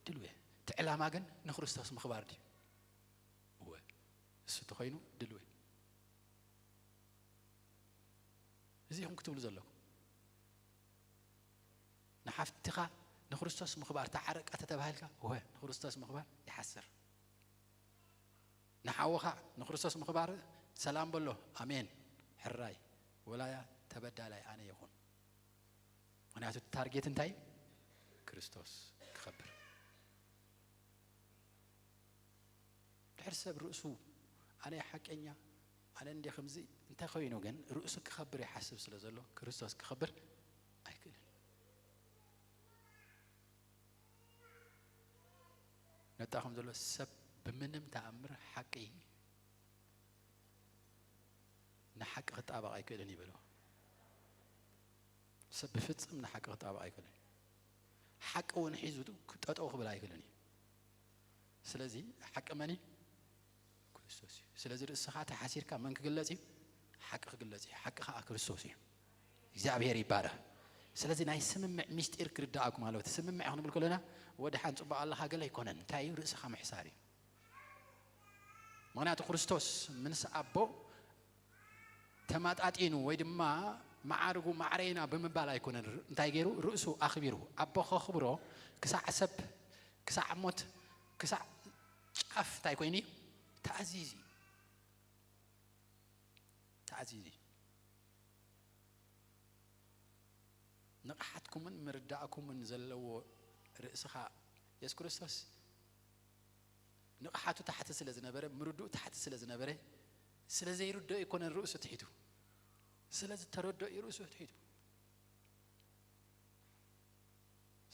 ድልው እየ። እቲ ዕላማ ግን ንክርስቶስ ምኽባር ድዩ? እወ፣ እሱ ተኾይኑ ድልው እየ። እዚ ኢኹም ክትብሉ ዘለኩም። ንሓፍትኻ ንክርስቶስ ምኽባር ተዓረቃ ተተባሂልካ፣ እወ፣ ንክርስቶስ ምኽባር ይሓስር። ንሓውኻ ንክርስቶስ ምኽባር ሰላም በሎ፣ ኣሜን፣ ሕራይ፣ ወላ ተበዳላይ ኣነ ይኹን። ምክንያቱ እቲ ታርጌት እንታይ? ክርስቶስ ክኸብር። ድሕር ሰብ ርእሱ ኣነ ሓቀኛ፣ ኣነ እንደ ከምዚ እንተ ኮይኑ ግን ርእሱ ክኸብር ይሓስብ ስለ ዘሎ ክርስቶስ ክኸብር ኣይክእልን። ነጣኹም ዘሎ ሰብ ብምንም ተኣምር ሓቂ ንሓቂ ክጣበቕ ኣይክእልን ይበሎ። ሰብ ብፍጽም ንሓቂ ክጣበቕ ኣይክእልን። ሓቂ እውን ሒዙ ጠጠው ክብል ኣይክእልን እዩ። ስለዚ ሓቂ መን እዩ? ክርስቶስ እዩ። ስለዚ ርእስኻ ተሓሲርካ መን ክግለጽ እዩ? ሓቂ ክግለጽ እዩ። ሓቂ ኸኣ ክርስቶስ እዩ። እግዚኣብሔር ይባረኽ። ስለዚ ናይ ስምምዕ ምስጢር ክርዳእኩም ኣለዎ። እቲ ስምምዕ ክንብል ከለና ወደ ሓን ጽቡቕ ኣለኻ ገለ ኣይኮነን። እንታይ እዩ? ርእስኻ ምሕሳር እዩ። ምክንያቱ ክርስቶስ ምስ ኣቦ ተማጣጢኑ ወይ ድማ መዓርጉ ማዕረይና ብምባል ኣይኮነን። እንታይ ገይሩ? ርእሱ ኣኽቢሩ። ኣቦ ከኽብሮ ክሳዕ ሰብ፣ ክሳዕ ሞት፣ ክሳዕ ጫፍ እንታይ ኮይኑ እዩ? ተኣዚዙ እዩ። ተኣዚዙ እዩ። ንቕሓትኩምን ምርዳእኩምን ዘለዎ ርእስኻ የሱስ ክርስቶስ ንቕሓቱ ታሕቲ ስለ ዝነበረ፣ ምርድኡ ታሕቲ ስለ ዝነበረ፣ ስለ ዘይርድኦ ኣይኮነን ርእሱ ትሒቱ፣ ስለ ዝተረድኦ እዩ ርእሱ ትሒቱ።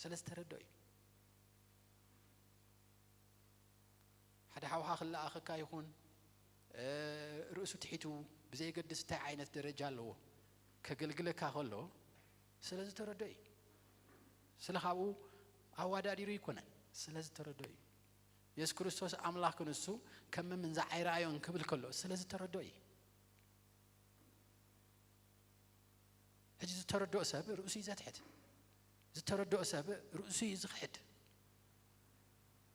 ስለ ዝተረድኦ እዩ። ሓደ ሓውኻ ክለኣኸካ ይኹን፣ እ፣ ርእሱ ትሒቱ ብዘየገድስ እንታይ ዓይነት ደረጃ ኣለዎ ከገልግለካ ከሎ ስለ ዝተረድኦ እዩ። ስለ ካብኡ ኣዋዳዲሩ ኣይኮነን፣ ስለ ዝተረድኦ እዩ። የሱስ ክርስቶስ ኣምላኽ ክንሱ ከም ምንዛ ኣይረኣዮን ክብል ከሎ ስለ ዝተረድኦ እዩ። ሕጂ ዝተረድኦ ሰብ ርእሱ እዩ ዘትሕት። ዝተረድኦ ሰብ ርእሱ እዩ ዝኽሕድ።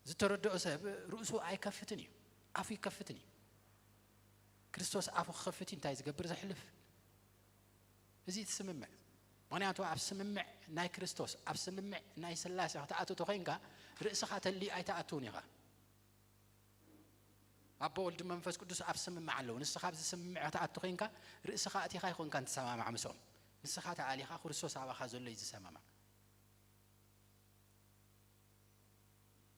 ዝተረድኦ ሰብ ርእሱ ኣይከፍትን እዩ፣ ኣፉ ይከፍትን እዩ። ክርስቶስ ኣፉ ክኸፍት እዩ እንታይ ዝገብር ዘሕልፍ። እዚ እቲ ስምምዕ። ምኽንያቱ ኣብ ስምምዕ ናይ ክርስቶስ፣ ኣብ ስምምዕ ናይ ስላሴ ክትኣቱ ተኾይንካ ርእስኻ ተልዩ ኣይትኣትውን ኢኻ። ኣቦ፣ ወልድ፣ መንፈስ ቅዱስ ኣብ ስምምዕ ኣለዉ። ንስኻ ኣብዚ ስምምዕ ክትኣቱ ኮይንካ ርእስኻ ኣቲኻ ኣይኮንካን ትሰማማዕ ምስኦም። ንስኻ ተኣሊኻ ክርስቶስ ኣባኻ ዘሎ እዩ ዝሰማማዕ።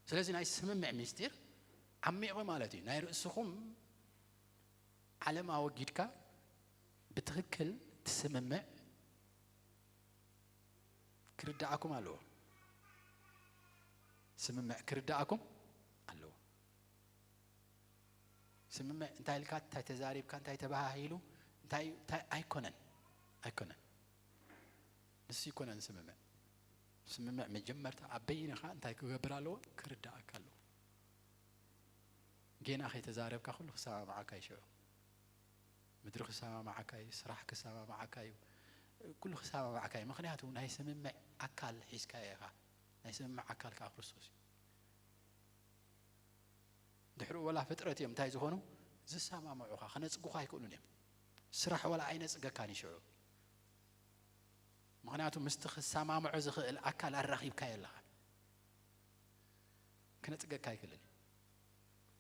ስለዚ ናይ ስምምዕ ምስጢር ዓሚቑ ማለት እዩ። ናይ ርእስኹም ዓለም ኣወጊድካ ብትኽክል ትስምምዕ ክርዳኣኩም ኣለዎ። ስምምዕ ክርዳኣኩም ኣለዎ። ስምምዕ እንታይ ኢልካ፣ እንታይ ተዛሪብካ፣ እንታይ ተባሃሂሉ፣ እንታይ፣ እንታይ ኣይኮነን፣ ኣይኮነን። ንሱ ኣይኮነን ስምምዕ። ስምምዕ መጀመርታ ኣብ በይንኻ እንታይ ክገብር ኣለዎ? ክርዳኣካ ኣለዎ። ጌና ከይተዛረብካ ኩሉ ክሰማማዓካ ይሽዑ። ምድሪ ክሰማማዓካ እዩ፣ ስራሕ ክሰማማዓካ እዩ፣ ኩሉ ክሰማማዓካ እዩ። ምኽንያቱ ናይ ስምምዕ ኣካል ሒዝካዮ ኢኻ። ናይ ስምምዕ ኣካል ከዓ ክርስቶስ እዩ። ድሕሪኡ ወላ ፍጥረት እዮም እንታይ ዝኾኑ? ዝሰማምዑኻ፣ ክነጽጉኻ ኣይክእሉን እዮም። ስራሕ ወላ ኣይነጽገካን እዩ ሽዑ። ምኽንያቱ ምስቲ ክሰማምዖ ዝኽእል ኣካል ኣራኺብካዮ ኣለኻ። ክነጽገካ ኣይክእልን እዩ።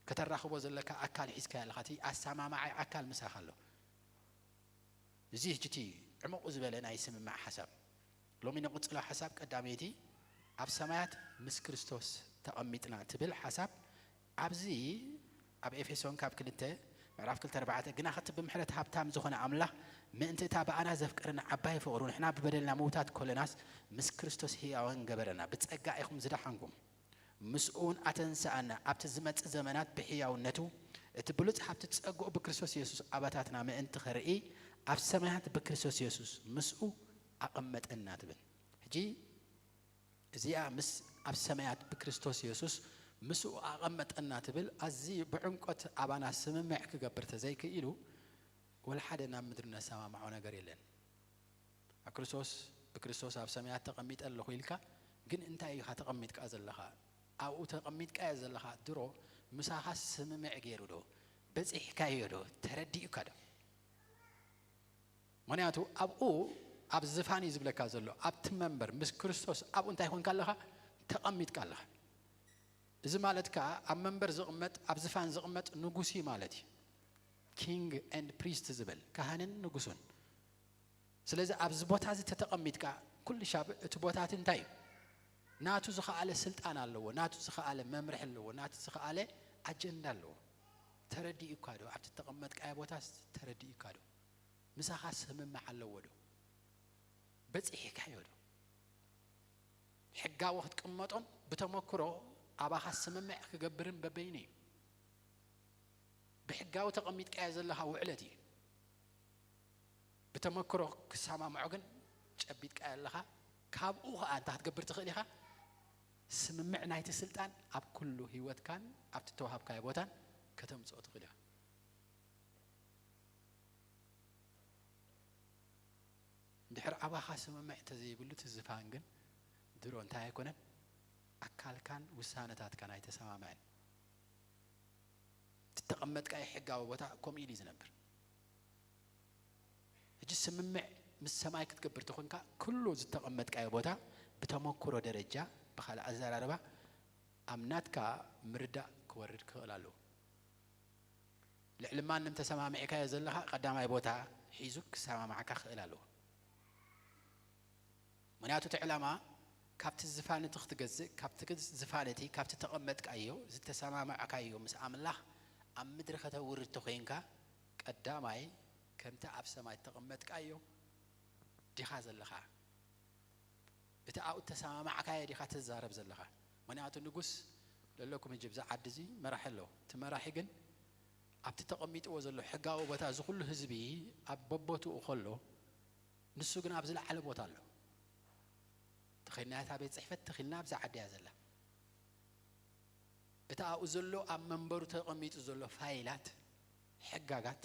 ከተራኽቦ ዘለካ ኣካል ሒዝካዮ ኣለኻ። እቲ ኣሰማማዓይ ኣካል ምሳኻ ኣሎ። እዚ ሕጂ እቲ ዕሙቕ ዝበለ ናይ ስምምዕ ሓሳብ። ሎሚ ንቕጽሎ ሓሳብ ቀዳመይቲ ኣብ ሰማያት ምስ ክርስቶስ ተቐሚጥና ትብል ሓሳብ ኣብዚ ኣብ ኤፌሶን ካብ ክልተ ምዕራፍ ክልተ ኣርባዕተ፣ ግና ከቲ ብምሕረት ሃብታም ዝኾነ ኣምላኽ ምእንቲ እታ ብኣና ዘፍቀረና ዓባይ ፍቕሩ ንሕና ብበደልና ምውታት ኮለናስ ምስ ክርስቶስ ህያዋን ገበረና። ብጸጋ ኢኹም ዝደሓንኩም። ምስኡ እውን ኣተንስኣና፣ ኣብቲ ዝመጽእ ዘመናት ብሕያውነቱ እቲ ብሉጽ ሃብቲ ጸግኡ ብክርስቶስ የሱስ ኣባታትና ምእንቲ ኸርኢ ኣብ ሰማያት ብክርስቶስ የሱስ ምስኡ ኣቐመጠና ትብል። ሕጂ እዚኣ ምስ ኣብ ሰማያት ብክርስቶስ የሱስ ምስኡ ኣቐመጠና ትብል ኣዝዩ ብዕምቆት ኣባና ስምምዕ ክገብር ተዘይክኢሉ ወላ ሓደ ናብ ምድሪ ነሰማምዖ ነገር የለን። ኣብ ክርስቶስ ብክርስቶስ ኣብ ሰማያት ተቐሚጠ ኣለኹ ኢልካ ግን እንታይ ኢኻ ተቐሚጥካ ዘለኻ? ኣብኡ ተቐሚጥካዮ ዘለኻ ድሮ ምሳኻ ስምምዕ ገይሩ ዶ? በጺሕካዮ ዶ? ተረዲኡካ ዶ? ምኽንያቱ ኣብኡ ኣብ ዝፋን እዩ ዝብለካ ዘሎ። ኣብቲ መንበር ምስ ክርስቶስ ኣብኡ እንታይ ኮንካ ኣለኻ? ተቐሚጥካ ኣለኻ። እዚ ማለት ከኣ ኣብ መንበር ዝቕመጥ ኣብ ዝፋን ዝቕመጥ ንጉስ እዩ ማለት እዩ። ኪንግ ኤንድ ፕሪስት ዝብል ካህንን ንጉሱን። ስለዚ ኣብዚ ቦታ እዚ ተተቐሚጥካ ኩሉ ሻብ እቲ ቦታ እቲ እንታይ እዩ? ናቱ ዝኸኣለ ስልጣን ኣለዎ፣ ናቱ ዝኸኣለ መምርሒ ኣለዎ፣ ናቱ ዝኸኣለ ኣጀንዳ ኣለዎ። ተረዲኡካ ዶ? ኣብቲ ተቐመጥካዮ ቦታስ ተረዲኡካ ዶ? ምሳኻ ስምምዕ ኣለዎ ዶ? በጺሕካዮ ዶ? ሕጋዊ ክትቅመጦን ብተመክሮ ኣባኻ ስምምዕ ክገብርን በበይኑ እዩ። ብሕጋዊ ተቐሚጥካዮ ዘለኻ ውዕለት እዩ። ብተመክሮ ክሰማምዖ ግን ጨቢጥካዮ ኣለኻ። ካብኡ ኸኣ እንታይ ክትገብር ትኽእል ኢኻ? ስምምዕ ናይቲ ስልጣን ኣብ ኩሉ ህይወትካን ኣብቲ ተዋሃብካዮ ቦታን ከተምጽኦ ትኽእል ኢኻ። እንድሕር ኣባኻ ስምምዕ እንተዘይብሉ፣ እቲ ዝፋን ግን ድሮ እንታይ ኣይኮነን? ኣካልካን ውሳነታትካን ኣይተሰማምዐን። እቲ እተቐመጥካዮ ሕጋዊ ቦታ ከምኡ ኢሉ እዩ ዝነብር። ሕጂ ስምምዕ ምስ ሰማይ ክትገብር ተኾንካ፣ ኩሉ ዝተቐመጥካዮ ቦታ ብተመክሮ ደረጃ፣ ብኻልእ ኣዘራርባ፣ ኣብ ናትካ ምርዳእ ክወርድ ክኽእል ኣለዎ። ልዕሊ ማንም ተሰማሚዕካዮ ዘለኻ ቀዳማይ ቦታ ሒዙ ክሰማማዓካ ክኽእል ኣለዎ። ምኽንያቱ እቲ ዕላማ ካብቲ ዝፋን እቲ ክትገዝእ፣ ካብቲ ዝፋን እቲ፣ ካብቲ ተቐመጥካዮ ዝተሰማማዕካዮ ምስ ኣምላኽ ኣብ ምድሪ ከተውርድ ተኾይንካ፣ ቀዳማይ ከምቲ ኣብ ሰማይ እተቐመጥካዮ ዲኻ ዘለኻ? እቲ ኣብኡ እተሰማማዕካዮ ዲኻ ትዛረብ ዘለኻ? ምኽንያቱ ንጉስ ለለኩም ሕጂ ብዛ ዓዲ እዚ መራሒ ኣለዎ። እቲ መራሒ ግን ኣብቲ ተቐሚጥዎ ዘሎ ሕጋዊ ቦታ እዚ ኩሉ ህዝቢ ኣብ በቦትኡ ከሎ፣ ንሱ ግን ኣብ ዝለዓለ ቦታ ኣሎ። ተኺልና እታ ቤት ጽሕፈት ተኺልና ኣብዛ ዓዲ እያ ዘላ። እቲ ኣብኡ ዘሎ ኣብ መንበሩ ተቐሚጡ ዘሎ ፋይላት፣ ሕጋጋት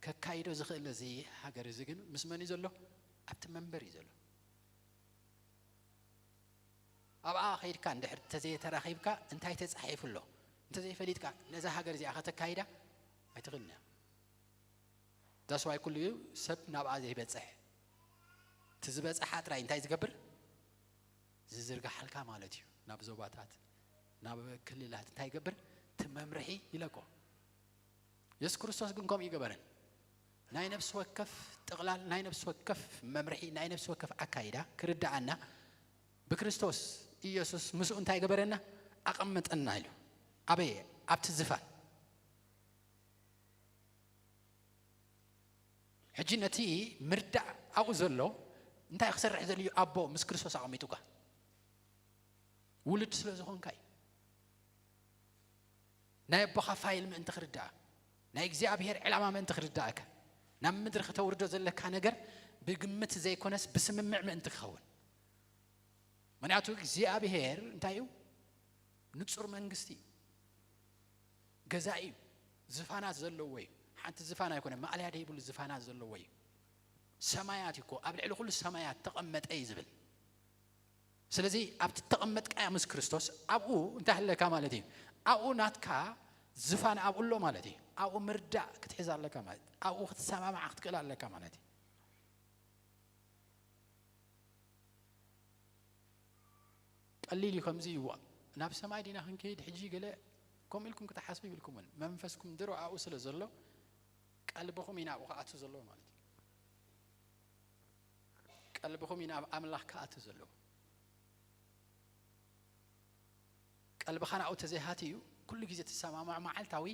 ከካይዶ ዝኽእል እዚ ሃገር እዚ ግን ምስ መን እዩ ዘሎ? ኣብቲ መንበር እዩ ዘሎ። ኣብኣ ኸይድካ እንድሕር እንተዘየተራኺብካ እንታይ ተጻሒፉ ኣሎ እንተዘይፈሊጥካ ነዛ ሃገር እዚኣ ከተካይዳ ኣይትኽእልን እያ። ዳስዋይ ኩሉ እዩ ሰብ ናብኣ ዘይበጽሕ። እቲ ዝበጽሓ ጥራይ እንታይ ዝገብር? ዝዝርግሓልካ ማለት እዩ። ናብ ዞባታት፣ ናብ ክልላት እንታይ ይገብር? እቲ መምርሒ ይለቆ። የሱስ ክርስቶስ ግን ከምኡ ይገበረን። ናይ ነፍሲ ወከፍ ጥቕላል፣ ናይ ነፍሲ ወከፍ መምርሒ፣ ናይ ነፍሲ ወከፍ ኣካይዳ ክርድኣና ብክርስቶስ ኢየሱስ ምስኡ እንታይ ገበረና? ኣቐመጠና ኢሉ። ኣበየ? ኣብቲ ዝፋን። ሕጂ ነቲ ምርዳእ ኣብኡ ዘሎ እንታይ ክሰርሕ ዘልዩ? ኣቦ ምስ ክርስቶስ ኣቐሚጡካ ውሉድ ስለ ዝኾንካ እዩ። ናይ ኣቦኻ ፋይል ምእንቲ ክርዳእ፣ ናይ እግዚኣብሔር ዕላማ ምእንቲ ክርዳእካ፣ ናብ ምድሪ ከተውርዶ ዘለካ ነገር ብግምት ዘይኮነስ ብስምምዕ ምእንቲ ክኸውን። ምኽንያቱ እግዚኣብሔር እንታይ እዩ? ንጹር መንግስቲ እዩ። ገዛኢ እዩ። ዝፋናት ዘለዎ እዩ። ሓንቲ ዝፋን ኣይኮነ፣ ማእለያ ደይብሉ ዝፋናት ዘለዎ እዩ። ሰማያት እኮ ኣብ ልዕሊ ኩሉ ሰማያት ተቐመጠ እዩ ዝብል። ስለዚ ኣብቲ ተቐመጥካዮ ምስ ክርስቶስ ኣብኡ እንታይ ኣለካ ማለት እዩ? ኣብኡ ናትካ ዝፋን ኣብኡ ኣሎ ማለት እዩ። ኣብኡ ምርዳእ ክትሕዝ ኣለካ ማለት፣ ኣብኡ ክትሰማማዕ ክትክእል ኣለካ ማለት እዩ። ቀሊል እዩ ከምዚ ይዋ ናብ ሰማይ ዲና ክንከይድ ሕጂ ገለ ከምኡ ኢልኩም ክትሓስቡ ይብልኩምን መንፈስኩም ድሮ ኣብኡ ስለ ዘሎ ቀልብኹም እዩ ናብኡ ክኣቱ ዘለዎ ማለት እዩ። ቀልብኹም እዩ ናብ ኣምላኽ ክኣቱ ዘለዎ። ቀልብኻ ናብኡ ተዘይሃትዩ ኩሉ ግዜ ትሰማማዕ መዓልታዊ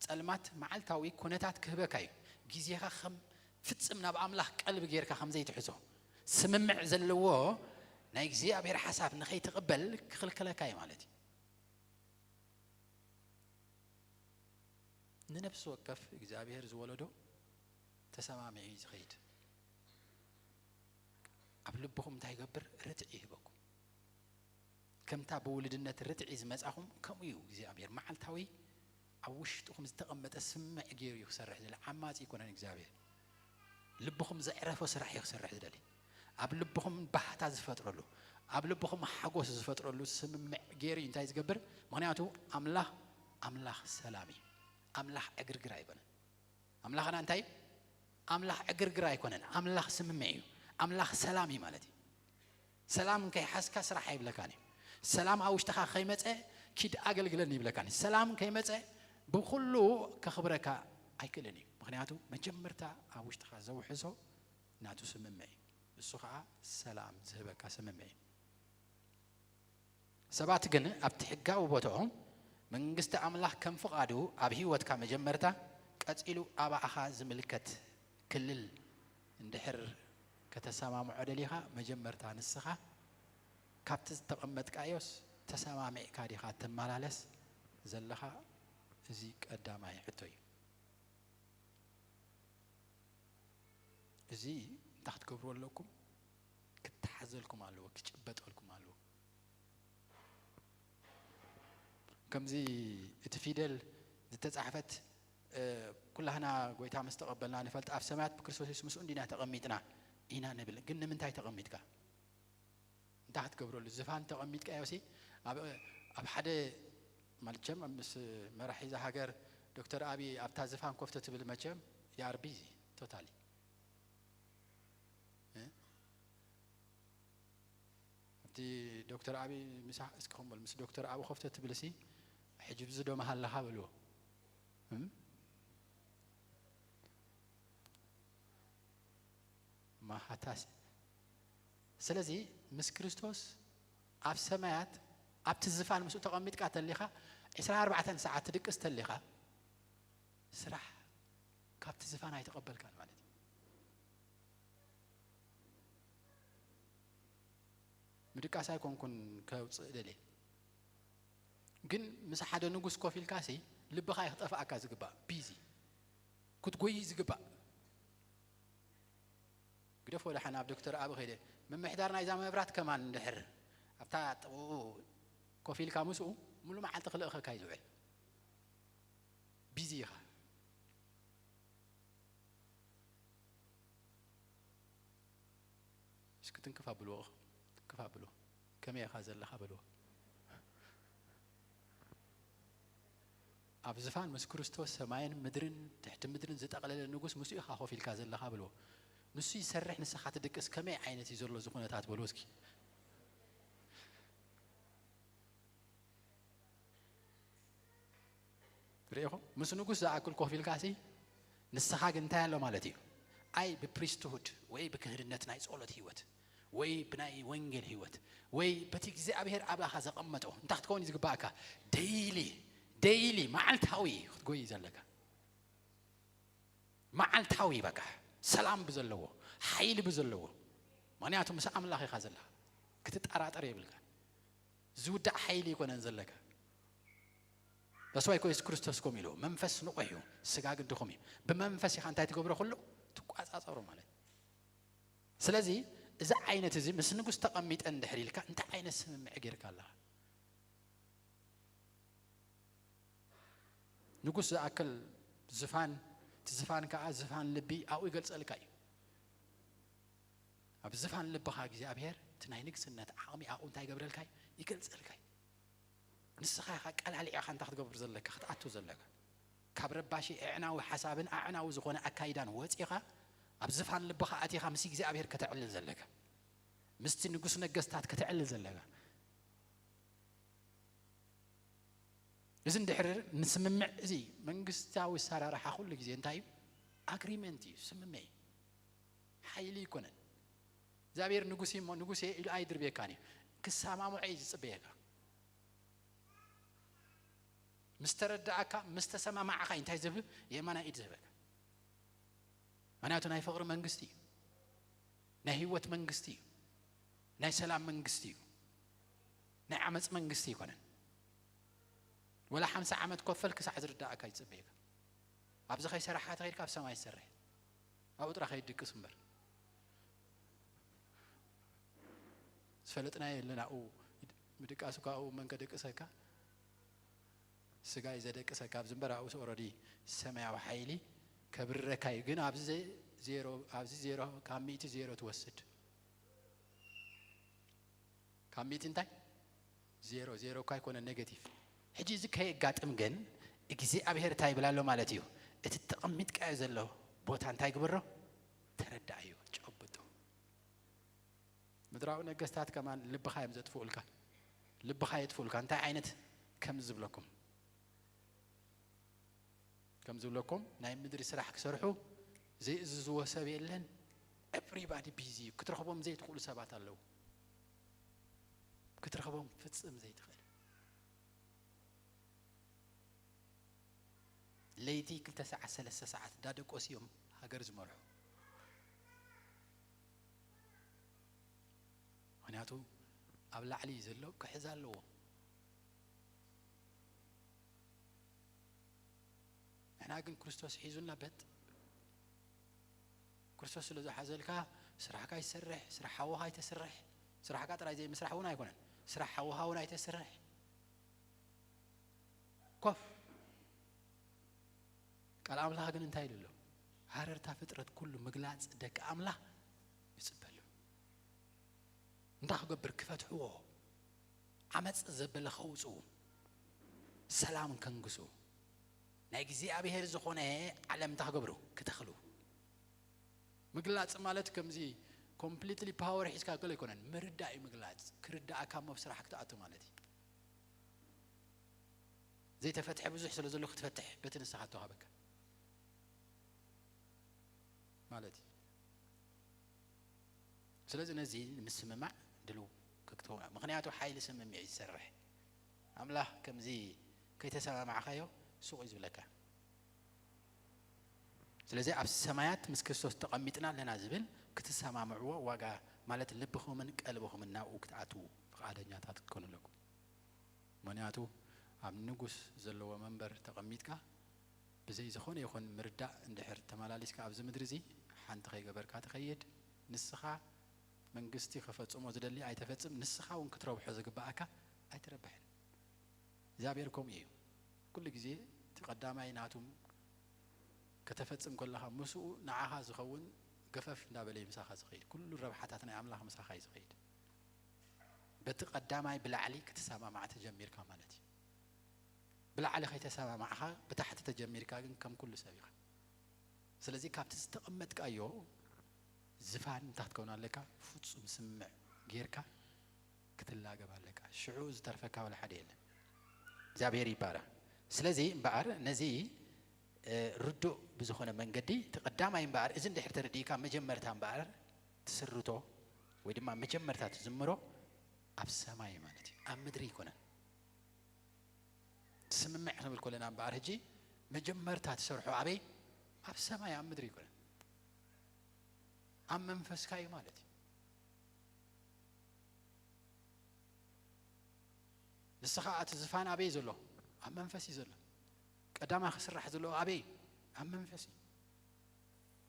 ጸልማት መዓልታዊ ኩነታት ክህበካ እዩ። ግዜኻ ከም ፍጽም ናብ ኣምላኽ ቀልቢ ጌርካ ከም ዘይትሕዞ ስምምዕ ዘለዎ ናይ እግዚኣብሔር ሓሳብ ንኸይትቕበል ክኽልክለካ እዩ ማለት እዩ። ንነፍሲ ወከፍ እግዚኣብሔር ዝወለዶ ተሰማሚዑ እዩ ዝኸይድ። ኣብ ልብኹም እንታይ ይገብር? ርትዕ ይህበኩም። ከምታ ብውልድነት ርትዒ ዝመጻኹም ከምኡ እዩ እግዚኣብሔር። መዓልታዊ ኣብ ውሽጥኹም ዝተቐመጠ ስምዕ ገይሩ እዩ ክሰርሕ ዝደሊ። ዓማጺ ኣይኮነን እግዚኣብሔር። ልብኹም ዘዕረፎ ስራሕ እዩ ክሰርሕ ዝደሊ። ኣብ ልብኹም ባህታ ዝፈጥረሉ፣ ኣብ ልብኹም ሓጎስ ዝፈጥረሉ ስምምዕ ገይሩ እዩ እንታይ ዝገብር? ምኽንያቱ ኣምላኽ፣ ኣምላኽ ሰላም እዩ። ኣምላኽ ዕግርግር ኣይኮነን። ኣምላኽና እንታይ እዩ? ኣምላኽ ዕግርግር ኣይኮነን። ኣምላኽ ስምምዕ እዩ። ኣምላኽ ሰላም እዩ ማለት እዩ። ሰላም ከይሓዝካ ስራሕ ኣይብለካን እዩ። ሰላም ኣብ ውሽጥኻ ከይመጸ ኪድ ኣገልግለኒ ይብለካን እዩ። ሰላም ከይመጸ ብኹሉ ከኽብረካ ኣይክእልን እዩ። ምኽንያቱ መጀመርታ ኣብ ውሽጥኻ ዘውሕሶ ናቱ ስምምዕ እዩ። እሱ ኸዓ ሰላም ዝህበካ ስምምዕ እዩ። ሰባት ግን ኣብቲ ሕጋዊ ቦታኦም መንግስቲ ኣምላኽ ከም ፍቓዱ ኣብ ህይወትካ መጀመርታ፣ ቀጺሉ ኣባኣኻ ዝምልከት ክልል እንድሕር ከተሰማምዖ ደሊኻ፣ መጀመርታ ንስኻ ካብቲ ዝተቐመጥካዮስ ተሰማሚዕካ ዲኻ ትመላለስ ዘለኻ? እዚ ቀዳማይ ሕቶ እዩ። እዚ እንታይ ክትገብሩ ኣለኩም? ክተሓዘልኩም ኣለዎ፣ ክጭበጠልኩም ኣለዎ። ከምዚ እቲ ፊደል ዝተጻሕፈት፣ እ፣ ኩላህና ጎይታ ምስ ተቐበልና ንፈልጥ፣ ኣብ ሰማያት ብክርስቶስ የሱስ ምስኡ እንዲና ተቐሚጥና ኢና ንብል። ግን ንምንታይ ተቐሚጥካ? እንታይ ክትገብረሉ? ዝፋን ተቐሚጥካዮሲ ኣብ፣ ኣብ ሓደ፣ መቸም ምስ መራሒ እዛ ሃገር ዶክተር ኣብይ ኣብታ ዝፋን ኮፍ ተትብል መቸም you are busy totally። እ? ኣብቲ ዶክተር ኣብይ ምሳሕ እስኪ ከም በል፣ ምስ ዶክተር ኣብይ ኮፍ ተትብልሲ ሕጂ ብዚ ዶ መሃለኻ በልዎ። እም? ማሃታሲ። ስለዚ ምስ ክርስቶስ ኣብ ሰማያት ኣብቲ ዝፋን ምስኡ ተቐሚጥካ ተሊኻ፣ ዕስራ ኣርባዕተ ሰዓት ትድቅስ ተሊኻ፣ ስራሕ ካብቲ ዝፋን ኣይተቐበልካን ማለት እዩ። ምድቃስ ኣይኮንኩን ከውፅእ ደልየ፣ ግን ምስ ሓደ ንጉስ ኮፍ ኢልካሲ ልብኻ እዩ ክጠፍኣካ ዝግባእ። ቢዚ ክትጎይ ዝግባእ። ግደፎ ደሓን ኣብ ዶክተር ኣብ ኸይደ ምምሕዳር ናይዛ መብራት ከማን እንድሕር ኣብታ ጥቕኡ ኮፍ ኢልካ ምስኡ ሙሉ መዓልቲ ክልእኸካ እዩ ዝውዕል። ቢዚ ኢኻ። እስኪ ትንክፍ ኣብልዎ፣ ትንክፍ ኣብልዎ። ከመይ ኢኻ ዘለኻ በልዎ። ኣብ ዝፋን ምስ ክርስቶስ ሰማይን ምድርን ትሕቲ ምድርን ዝጠቕለለ ንጉስ ምስኡ ኢኻ ኮፍ ኢልካ ዘለኻ በልዎ። ንሱ ይሰርሕ ንስኻ ትድቅስ፣ ከመይ ዓይነት እዩ ዘሎ እዚ ኩነታት በልዎ እስኪ። ርኢኹም? ምስ ንጉስ ዝኣክል ኮፍ ኢልካሲ ንስኻ ግን እንታይ ኣሎ ማለት እዩ? ኣይ ብፕሪስትሁድ ወይ ብክህንነት ናይ ጸሎት ህይወት ወይ ብናይ ወንጌል ህይወት ወይ በቲ እግዚኣብሔር ኣባኻ ዘቐመጦ እንታይ ክትከውን እዩ ዝግባእካ? ደይሊ፣ ደይሊ፣ መዓልታዊ ክትጎይ እዩ ዘለካ። መዓልታዊ በቃ ሰላም ብዘለዎ፣ ሓይሊ ብዘለዎ። ምኽንያቱ ምስ ኣምላኽ ኢኻ ዘለኻ። ክትጠራጠር የብልካ። ዝውዳእ ሓይሊ ኣይኮነን ዘለካ። በስዋ ይኮ የሱስ ክርስቶስ ከምኡ ኢሉ፣ መንፈስ ንቑሕ እዩ፣ ስጋ ግን ድኹም እዩ። ብመንፈስ ኢኻ እንታይ ትገብሮ? ኩሉ ትቋጻጸሮ ማለት። ስለዚ እዚ ዓይነት እዚ ምስ ንጉስ ተቐሚጠ እንድሕር ኢልካ እንታይ ዓይነት ስምምዕ ጌርካ ኣለኻ? ንጉስ ዝኣክል ዝፋን እቲ ዝፋን ከዓ ዝፋን ልቢ ኣብኡ ይገልጸልካ እዩ። ኣብ ዝፋን ልብኻ እግዚኣብሔር እቲ ናይ ንግስነት ዓቕሚ ኣብኡ እንታይ ይገብረልካ እዩ? ይገልጸልካ እዩ። ንስኻ ኢኻ ቀላሊዕኻ እንታይ ክትገብር ዘለካ? ክትኣቱ ዘለካ። ካብ ረባሺ ኣዕናዊ ሓሳብን ኣዕናዊ ዝኾነ ኣካይዳን ወፂኻ ኣብ ዝፋን ልብኻ ኣቲኻ ምስ እግዚኣብሔር ከተዕልል ዘለካ፣ ምስቲ ንጉስ ነገስታት ከተዕልል ዘለካ። እዚ እንድሕር ንስምምዕ፣ እዚ መንግስታዊ ኣሰራርሓ ኩሉ ግዜ እንታይ እዩ? ኣግሪመንት እዩ፣ ስምምዕ እዩ። ሓይሊ ኣይኮነን። እግዚኣብሔር ንጉስ እዩ እሞ ንጉስ እየ ኢሉ ኣይድርብየካን እዩ። ክሰማምዖ እዩ ዝጽበየካ። ምስ ተረዳእካ፣ ምስ ተሰማማዕካ እዩ እንታይ ዝህብ? የማናይ ኢድ ዝህበካ። ምክንያቱ ናይ ፍቕሪ መንግስቲ እዩ። ናይ ህይወት መንግስቲ እዩ። ናይ ሰላም መንግስቲ እዩ። ናይ ዓመፅ መንግስቲ ኣይኮነን። ወላ ሓምሳ ዓመት ኮፈል ክሳዕ ዝርዳእካ ይጽበየካ። ኣብዚ ከይሰራሕካ ተኸይድካ ኣብ ሰማይ ትሰርሕ። ኣብኡ ጥራሕ ከይድቅስ እምበር። ዝፈለጥናዮ የለን። ኣብኡ ምድቃስ እኳ ኣብኡ መን ከደቅሰካ? ስጋ እዩ ዘደቅሰካ ኣብዚ እምበር ኣብኡስ ኦረዲ ሰማያዊ ሓይሊ ከብርረካ እዩ። ግን ኣብዚ ዘ-፣ ዜሮ፣ ኣብዚ ዜሮ፣ ካብ ሚእቲ ዜሮ ትወስድ። ካብ ሚእቲ እንታይ? ዜሮ። ዜሮ እኳ ኣይኮነ፣ ኔጌቲቭ። ሕጂ እዚ ከየጋጥም ግን እግዚኣብሔር እንታይ ይብል ኣሎ ማለት እዩ? እቲ ተቐሚጥካዮ ዘሎ ቦታ እንታይ ግበሮ? ተረዳእዮ፣ ጨብጦ። ምድራዊ ነገስታት ከማን ልብኻ እዮም ዘጥፍኡልካ። ልብኻ የጥፍኡልካ። እንታይ ዓይነት? ከም ዝብለኩም፣ ከም ዝብለኩም ናይ ምድሪ ስራሕ ክሰርሑ ዘይእዝዝዎ ሰብ የለን። ኤቭሪባዲ ቢዚ እዩ። ክትረኽቦም ዘይትኽእሉ ሰባት ኣለዉ። ክትረኽቦም ፍጽም ዘይትኽእል። ለይቲ ክልተ ሰዓት፣ ሰለስተ ሰዓት እንዳደቆሱ እዮም ሃገር ዝመርሑ። ምክንያቱ ኣብ ላዕሊ ዘሎ ክሕዝ ኣለዎ። ንሕና ግን ክርስቶስ ሒዙና በጥ። ክርስቶስ ስለ ዝሓዘልካ ስራሕካ ይሰርሕ፣ ስራሕ ሓውኻ ይተስርሕ። ስራሕካ ጥራይ ዘይምስራሕ እውን ኣይኮነን፣ ስራሕ ሓውኻ እውን ኣይተስርሕ። ኮፍ። ቃል ኣምላኽ ግን እንታይ ኢሉ ኣሎ? ሃረርታ ፍጥረት ኩሉ ምግላጽ ደቂ ኣምላኽ ይጽበ ኣሎ። እንታይ ክገብር? ክፈትሕዎ፣ ዓመጽ ዘበለ ከውጽኡ፣ ሰላም ከንግሱ፣ ናይ እግዚኣብሔር ዝኾነ ዓለም እንታይ ክገብሩ? ክተኽሉ። ምግላጽ ማለት ከምዚ ኮምፕሊትሊ ፓወር ሒዝካ ገለ ኣይኮነን። ምርዳእ እዩ ምግላጽ። ክርዳእካ እሞ ኣብ ስራሕ ክትኣቱ ማለት እዩ። ዘይተፈትሐ ብዙሕ ስለ ዘሎ ክትፈትሕ በቲ ንስኻ እተዋህበካ ማለት እዩ። ስለዚ ነዚ ንምስምማዕ ድልው ክትከውን፣ ምክንያቱ ሓይሊ ስምምዕ እዩ ዝሰርሕ። ኣምላኽ ከምዚ ከይተሰማማዕካዮ ሱቕ እዩ ዝብለካ። ስለዚ ኣብ ሰማያት ምስ ክርስቶስ ተቐሚጥና ኣለና ዝብል ክትሰማምዕዎ ዋጋ ማለት ልብኹምን ቀልብኹምን ናብኡ ክትኣትዉ ፍቓደኛታት ክትኮኑ ኣለኩም። ምክንያቱ ኣብ ንጉስ ዘለዎ መንበር ተቐሚጥካ ብዘይ ዝኾነ ይኹን ምርዳእ እንድሕር ተመላሊስካ ኣብዚ ምድሪ እዚ ሓንቲ ከይገበርካ ትኸይድ። ንስኻ መንግስቲ ክፈጽሞ ዝደሊ ኣይተፈጽም፣ ንስኻ እውን ክትረብሖ ዝግብኣካ ኣይትረብሕን። እግዚኣብሔር ከምኡ እዩ። ኩሉ ግዜ እቲ ቀዳማይ ናቱ ከተፈጽም ከለኻ ምስኡ ንዓኻ ዝኸውን ገፈፍ እንዳበለ እዩ ምሳኻ ዝኸይድ። ኩሉ ረብሓታት ናይ ኣምላኽ ምሳኻ እዩ ዝኸይድ። በቲ ቀዳማይ ብላዕሊ ክትሰማማዕ ተጀሚርካ ማለት እዩ። ብላዕሊ ከይተሰማማዕኻ ብታሕቲ ተጀሚርካ ግን ከም ኩሉ ሰብ ኢኻ። ስለዚ ካብቲ ዝተቐመጥካዮ ዝፋን እንታይ ክትከውን ኣለካ? ፍጹም ስምምዕ ጌርካ ክትላገብ ኣለካ። ሽዑ ዝተርፈካ ወላ ሓደ የለን። እግዚኣብሔር ይባረኽ። ስለዚ እምበኣር ነዚ፣ እ፣ ርዱእ ብዝኾነ መንገዲ እቲ ቀዳማይ እምበኣር እዚ እንድሕር ተረዲእካ መጀመርታ እምበኣር ትስርቶ ወይ ድማ መጀመርታ ትዝምሮ ኣብ ሰማይ ማለት እዩ፣ ኣብ ምድሪ ኣይኮነን። ስምምዕ ክንብል ከለና እምበኣር ሕጂ መጀመርታ ትሰርሖ ኣበይ? ኣብ ሰማይ፣ ኣብ ምድሪ ኣይኮነን። ኣብ መንፈስካ እዩ ማለት እዩ። ንስኻ እቲ ዝፋን ኣበይ ዘሎ? ኣብ መንፈስ እዩ ዘሎ። ቀዳማ ክስራሕ ዘለዎ ኣበይ? ኣብ መንፈስ እዩ።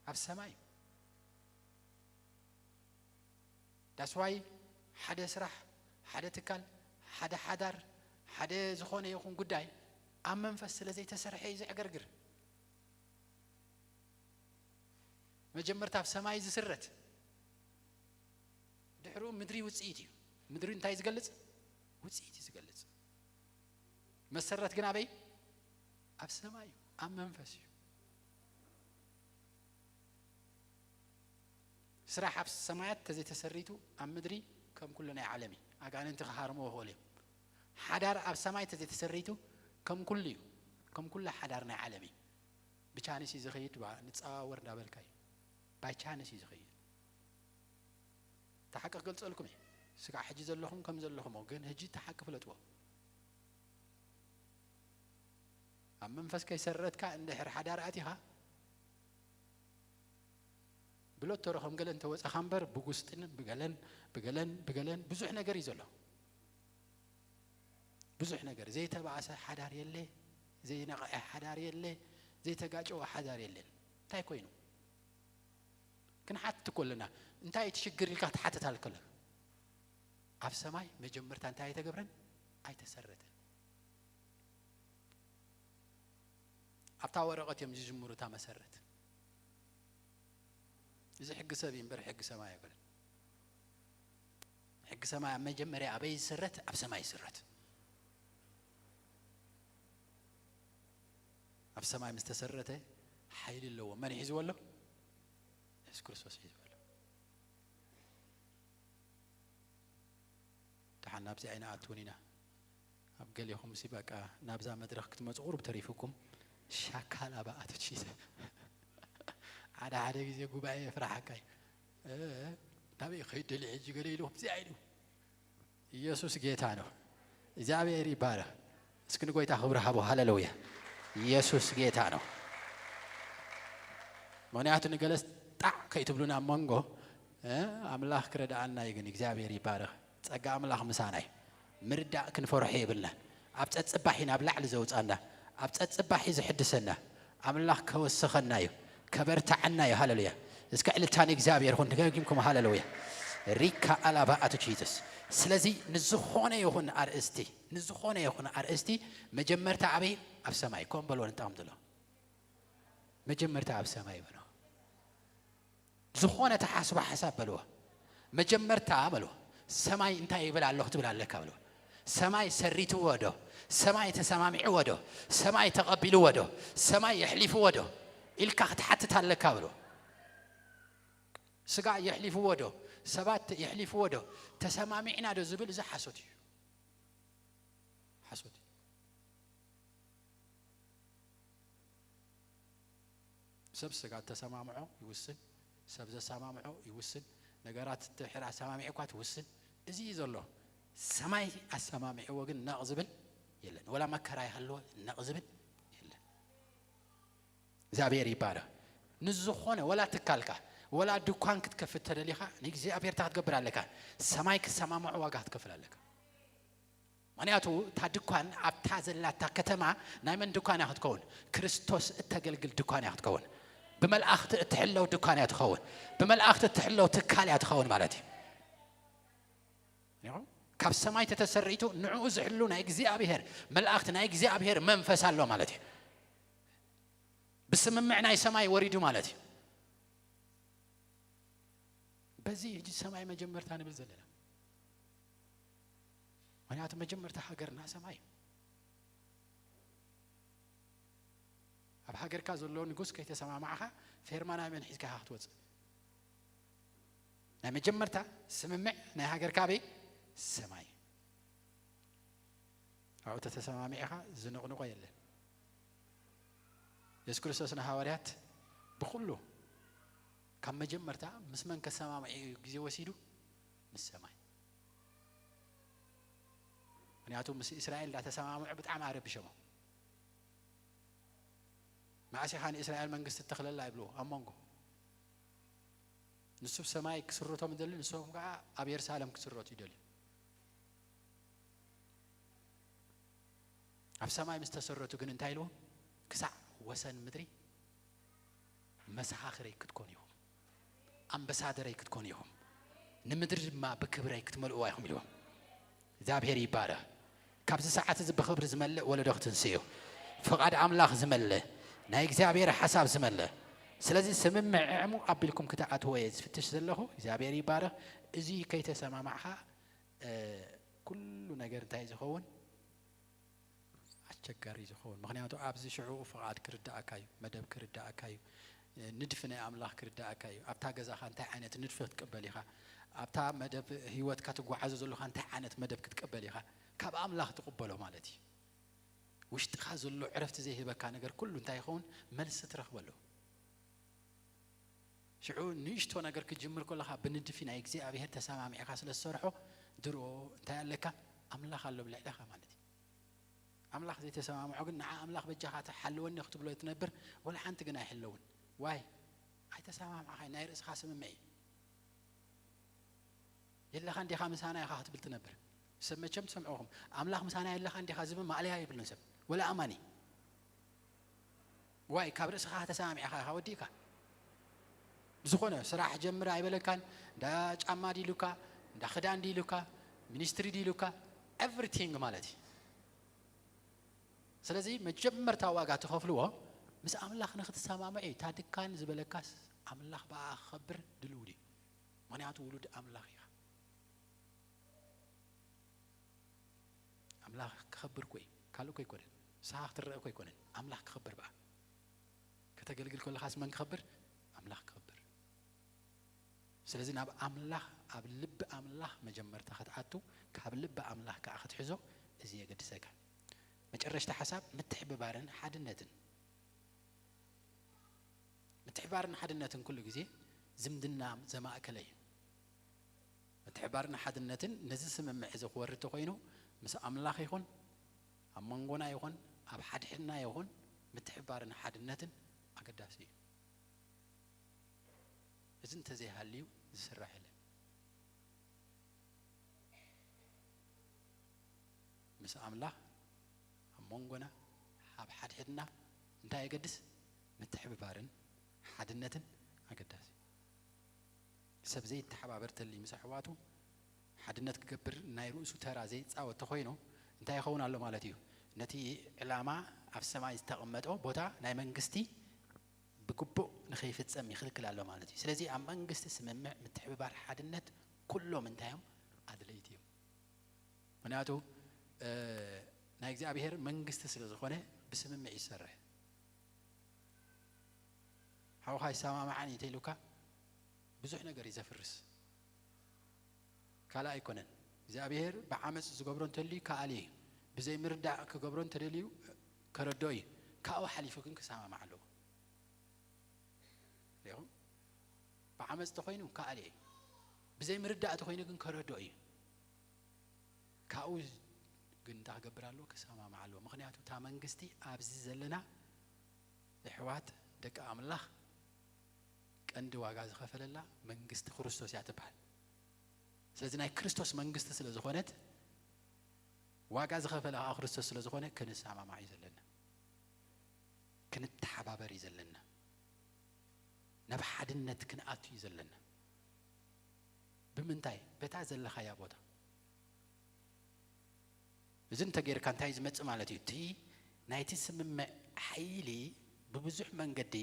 ኣብ ሰማይ እዩ። ዳስዋይ ሓደ ስራሕ፣ ሓደ ትካል፣ ሓደ ሓዳር፣ ሓደ ዝኾነ ይኹን ጉዳይ ኣብ መንፈስ ስለ ዘይተሰርሐ እዩ ዘዕገርግር። መጀመርታ ኣብ ሰማይ ዝስረት፣ ድሕሩ ምድሪ ውፅኢት እዩ። ምድሪ እንታይ ዝገልጽ? ውፅኢት እዩ ዝገልጽ። መሰረት ግን ኣበይ? ኣብ ሰማይ እዩ፣ ኣብ መንፈስ እዩ። ስራሕ ኣብ ሰማያት ተዘይተሰሪቱ ኣብ ምድሪ ከም ኩሉ ናይ ዓለም እዩ። ኣጋንንቲ ክሃርሞ ይኽእሉ እዮም። ሓዳር ኣብ ሰማይ ተዘይተሰሪቱ ከም ኩሉ እዩ፣ ከም ኩሉ ሓዳር ናይ ዓለም እዩ። ብቻንስ እዩ ዝኸይድ፣ ባ-፣ ንጸዋወር እንዳበልካ እዩ። ባይ ቻንስ እዩ ዝኸይድ። እቲ ሓቂ ክገልጸልኩም እየ። ስጋዕ ሕጂ ዘለኹም ከም ዘለኹም፣ ግን ሕጂ እቲ ሓቂ ፍለጥዎ። ኣብ መንፈስ ከይሰረትካ እንድሕር ሓዳር ኣቲኻ፣ ብሎተሮ ከም ገለ እንተወጸኻ እምበር፣ ብጉስጥን ብገለን፣ ብገለን፣ ብገለን ብዙሕ ነገር እዩ ዘሎ። ብዙሕ ነገር። ዘይተባእሰ ሓዳር የለ፣ ዘይነቐዐ ሓዳር የለ፣ ዘይተጋጨወ ሓዳር የለን። እንታይ ኮይኑ? ክንሓትት እኮ ኣለና። እንታይ እቲ ሽግር ኢልካ ክትሓትት ኣልከለና። ኣብ ሰማይ መጀመርታ እንታይ ኣይተገብረን? ኣይተሰረተን። ኣብታ ወረቐት እዮም ዝጅምሩ እታ መሰረት። እዚ ሕጊ ሰብ እዩ እምበር ሕጊ ሰማይ ኣይኮነን። ሕጊ ሰማይ ኣብ መጀመርያ ኣበይ ዝስረት? ኣብ ሰማይ ይስረት። ኣብ ሰማይ ምስ ተሰረተ ሓይሊ ኣለዎ። መን ሒዝዎ ኣሎ? የሱስ ክርስቶስ ሒዝዎ ኣሎ። ደሓን ናብዚ ኣይንኣትውን ኢና። ኣብ ገሌኹም ሲ በቃ ናብዛ መድረኽ ክትመጹ ቁሩብ ተሪፉኩም ሻካላ በኣቶች ይዘ-፣ ሓደ ሓደ ግዜ ጉባኤ የፍራሓካ እዩ። እ፣ ናበይ ከይድ ደሊ ሕጂ ገለ ኢሉ ከምዚ ኢሉ። ኢየሱስ ጌታ ነው። እግዚኣብሔር ይባረክ። እስኪ ንጎይታ ክብሪ ሃቦ። ሃሌሉያ። ኢየሱስ ጌታ ነው። ምክንያቱ ንገለስ ጣዕ ከይትብሉና ኣብ መንጎ፣ እ፣ ኣምላኽ ክረድኣና እዩ። ግን እግዚኣብሔር ይባረክ። ጸጋ ኣምላኽ ምሳና እዩ። ምርዳእ ክንፈርሖ የብልናን። ኣብ ጸጽባሕ እዩ ናብ ላዕሊ ዘውጻና፣ ኣብ ጸጽባሕ እዩ ዝሕድሰና። ኣምላኽ ከወስኸና እዩ፣ ከበርታዓና እዩ። ሃሌሉያ። እስከ ዕልልታ ንእግዚኣብሔር ይኹን። ደጋጊምኩም ሃሌሉያ። ሪካ ኣላባ ኣቱ ጂሰስ። ስለዚ ንዝኾነ ይኹን ኣርእስቲ፣ ንዝኾነ ይኹን ኣርእስቲ መጀመርታ ኣበይ? ኣብ ሰማይ። ከም በልዎ ንጣም ዘሎ መጀመርታ ኣብ ሰማይ በሎ። ዝኾነ ተሓስቦ ሓሳብ በልዎ። መጀመርታ በልዎ። ሰማይ እንታይ ይብል ኣሎ ክትብል ኣለካ በልዎ። ሰማይ ሰሪትዎ ዶ? ሰማይ ተሰማሚዕዎ ዶ? ሰማይ ተቐቢልዎ ዶ? ሰማይ የሕሊፍዎ ዶ? ኢልካ ክትሓትት ኣለካ በልዎ። ስጋ የሕሊፍዎ ዶ? ሰባት የሕሊፍዎ ዶ? ተሰማሚዕና ዶ ዝብል እዚ ሓሶት እዩ። ሓሶት እዩ። ሰብ ስጋ ተሰማምዖ ይውስን፣ ሰብ ዘሰማምዖ ይውስን። ነገራት ድሕር ኣሰማሚዕኳ ትውስን። እዚ እዩ ዘሎ። ሰማይ ኣሰማሚዕዎ ግን ነቕ ዝብል የለን። ወላ መከራ ይሃልዎ ነቕ ዝብል የለን። እግዚኣብሔር ይባረክ። ንዝኾነ ወላ ትካልካ፣ ወላ ድኳን ክትከፍት ተደሊኻ፣ ንእግዚኣብሔር እንታይ ክትገብር ኣለካ? ሰማይ ክሰማምዖ ዋጋ ክትከፍል ኣለካ። ምኽንያቱ እታ ድኳን ኣብታ ዘላታ ከተማ ናይ መን ድኳን እያ ክትከውን? ክርስቶስ እተገልግል ድኳን እያ ክትከውን። ብመላእኽቲ እትሕለው ድኳን እያ ትኸውን። ብመላእኽቲ እትሕለው ትካል እያ ትኸውን ማለት እዩ። ሪኹም? ካብ ሰማይ ተተሰሪቱ ንዕኡ ዝሕሉ ናይ እግዚኣብሔር መላእኽቲ፣ ናይ እግዚኣብሔር መንፈስ ኣሎ ማለት እዩ። ብስምምዕ ናይ ሰማይ ወሪዱ ማለት እዩ። በዚ ሕጂ ሰማይ መጀመርታ ንብል ዘለና። ምኽንያቱ መጀመርታ ሃገርና ሰማይ እዩ። ኣብ ሃገርካ ዘሎ ንጉስ ከይተሰማማዕኻ ፌርማ ናይ መን ሒዝካ ኢኻ ክትወጽእ? ናይ መጀመርታ ስምምዕ ናይ ሃገርካ ኣበይ? ሰማይ። ኣብኡ ተተሰማሚዕኻ ዝንቕንቆ የለን። የሱስ ክርስቶስ ንሃዋርያት ብኹሉ ካብ መጀመርታ ምስ መን ከሰማምዕ እዩ ግዜ ወሲዱ? ምስ ሰማይ። ምኽንያቱ ምስ እስራኤል እንዳተሰማምዑ ብጣዕሚ ኣረብሸሞ። መዓስ ኢኻ ንእስራኤል መንግስቲ እተኽለላ ይብልዎ ኣብ መንጎ። ንሱ ብሰማይ ክስርቶም ይደሊ፣ ንሶም ከዓ ኣብ የሩሳሌም ክስረቱ ይደልዩ። ኣብ ሰማይ ምስ ተሰረቱ ግን እንታይ ኢልዎም? ክሳዕ ወሰን ምድሪ መሰኻኽረይ ክትኮኑ ኢኹም፣ ኣምባሳደረይ ክትኮኑ ኢኹም፣ ንምድሪ ድማ ብክብረይ ክትመልእዋ ኢኹም ኢልዎም። እግዚኣብሔር ይባረኽ። ካብዚ ሰዓት እዚ ብኽብሪ ዝመልእ ወለዶ ክትንስኡ፣ ፍቓድ ኣምላኽ ዝመልእ፣ ናይ እግዚኣብሔር ሓሳብ ዝመልእ፣ ስለዚ ስምምዕ ዕሙቕ ኣቢልኩም ክትኣትዎ እየ ዝፍትሽ ዘለኹ። እግዚኣብሔር ይባረኽ። እዚ ከይተሰማማዕኻ፣ እ፣ ኩሉ ነገር እንታይ ዝኸውን? ኣስቸጋሪ ዝኸውን። ምኽንያቱ ኣብዚ ሽዑ ፍቓድ ክርዳእካ እዩ፣ መደብ ክርዳእካ እዩ፣ እ፣ ንድፊ ናይ ኣምላኽ ክርዳእካ እዩ። ኣብታ ገዛኻ እንታይ ዓይነት ንድፊ ክትቅበል ኢኻ? ኣብታ መደብ ህይወትካ ትጓዓዞ ዘለኻ እንታይ ዓይነት መደብ ክትቅበል ኢኻ? ካብ ኣምላኽ ትቕበሎ ማለት እዩ። ውሽጥኻ ዘሎ ዕረፍቲ ዘይህበካ ነገር ኩሉ እንታይ ይኸውን? መልሲ ትረኽበሉ። ሽዑ ንእሽቶ ነገር ክትጅምር ከለኻ ብንድፊ ናይ እግዚኣብሔር ተሰማሚዕኻ ስለ ዝሰርሖ ድሮ እንታይ ኣለካ? ኣምላኽ ኣሎ ኣብ ልዕሌኻ ማለት እዩ። ኣምላኽ ዘይተሰማምዖ ግን ንዓ ኣምላኽ በጃኻ ተሓልወኒ ክትብሎ ትነብር፣ ወላ ሓንቲ ግን ኣይሕለውን። ዋይ? ኣይተሰማምዓኻይ፣ ናይ ርእስኻ ስምምዕ እዩ። የለኻ እንዲኻ ምሳና ኢኻ ክትብል ትነብር። ሰብ መቸም ትሰምዑኹም። ኣምላኽ ምሳና የለኻ እንዲኻ ዝብል ማእለያ የብሉን ሰብ። ወላ ኣማኒ። ዋይ፣ ካብ ርእስኻ ተሰማሚዕኻ ኢኻ ወዲእካ። ዝኾነ ስራሕ ጀምር ኣይበለካን። እንዳ ጫማ ዲሉካ፣ እንዳ ክዳን ዲሉካ፣ ሚኒስትሪ ዲሉካ፣ ኤቭሪቲንግ ማለት እዩ። ስለዚ መጀመርታ ዋጋ ትኸፍልዎ ምስ ኣምላኽ ንክትሰማምዑ እዩ። እታ ድካን ዝበለካስ ኣምላኽ ብኣ ክኸብር ድልው ድዩ? ምኽንያቱ ውሉድ ኣምላኽ ኢኻ። ኣምላኽ ክኸብር እኮ እዩ። ካልእ እኮ ኣይኮነን። ንስኻ ክትረአ እኮ ኣይኮነን። ኣምላኽ ክኸብር ብኣ። ከተገልግል ከለኻስ መን ክኸብር? ኣምላኽ ክኸብር። ስለዚ ናብ ኣምላኽ፣ ኣብ ልቢ ኣምላኽ መጀመርታ ክትኣቱ፣ ካብ ልቢ ኣምላኽ ከዓ ክትሕዞ፣ እዚ የገድሰካ። መጨረሽታ ሓሳብ ምትሕብባርን ሓድነትን። ምትሕብባርን ሓድነትን ኩሉ ግዜ ዝምድና ዘማእከለ እዩ። ምትሕብባርን ሓድነትን ነዚ ስምምዕ እዚ ክወርድ ተኾይኑ ምስ ኣምላኽ ይኹን ኣብ መንጎና ይኹን ኣብ ሓድሕድና ይኹን ምትሕብባርን ሓድነትን ኣገዳሲ እዩ። እዚ እንተዘይሃልዩ ዝስራሕ የለን። ምስ ኣምላኽ ኣብ መንጎና ኣብ ሓድሕድና እንታይ የገድስ? ምትሕብባርን ሓድነትን ኣገዳሲ። ሰብ ዘይተሓባበር ተልዩ ምስ ኣሕዋቱ ሓድነት ክገብር ናይ ርእሱ ተራ ዘይጻወት ተኾይኑ እንታይ ይኸውን ኣሎ ማለት እዩ? ነቲ ዕላማ ኣብ ሰማይ ዝተቐመጦ ቦታ ናይ መንግስቲ ብግቡእ ንኸይፍጸም ይኽልክል ኣሎ ማለት እዩ። ስለዚ ኣብ መንግስቲ ስምምዕ፣ ምትሕብባር፣ ሓድነት ኩሎም እንታይ እዮም? ኣድለይቲ እዮም። ምኽንያቱ፣ እ፣ ናይ እግዚኣብሔር መንግስቲ ስለ ዝኾነ ብስምምዕ ይሰርሕ። ሓውኻ ይሰማማዓን እዩ ተይሉካ ብዙሕ ነገር እዩ ዘፍርስ። ካልእ ኣይኮነን። እግዚኣብሔር ብዓመፅ ዝገብሮ እንተልዩ ከኣል እዩ። ብዘይምርዳእ ክገብሮ እንተደልዩ ከረድኦ እዩ። ካብኡ ሓሊፉ ግን ክሰማማዕ ኣለዎ። ሪኢኹም? ብዓመፅ ተኾይኑ ከኣል እዩ። ብዘይምርዳእ ተኾይኑ ግን ከረድኦ እዩ። ካብኡ ግን እንታይ ክገብር ኣለዎ? ክሰማማዕ ኣለዎ። ምኽንያቱ እታ መንግስቲ ኣብዚ ዘለና ኣሕዋት ደቂ ኣምላኽ ቀንዲ ዋጋ ዝኸፈለላ መንግስቲ ክርስቶስ እያ ትበሃል። ስለዚ ናይ ክርስቶስ መንግስቲ ስለ ዝኾነት፣ ዋጋ ዝኸፈለ ከዓ ክርስቶስ ስለ ዝኾነ ክንሰማማዕ እዩ ዘለና፣ ክንተሓባበር እዩ ዘለና፣ ናብ ሓድነት ክንኣቱ እዩ ዘለና። ብምንታይ? በታ ዘለኻያ ቦታ። እዚ እንተጌርካ እንታይ ዝመጽእ ማለት እዩ? እቲ ናይቲ ስምምዕ ሓይሊ ብብዙሕ መንገዲ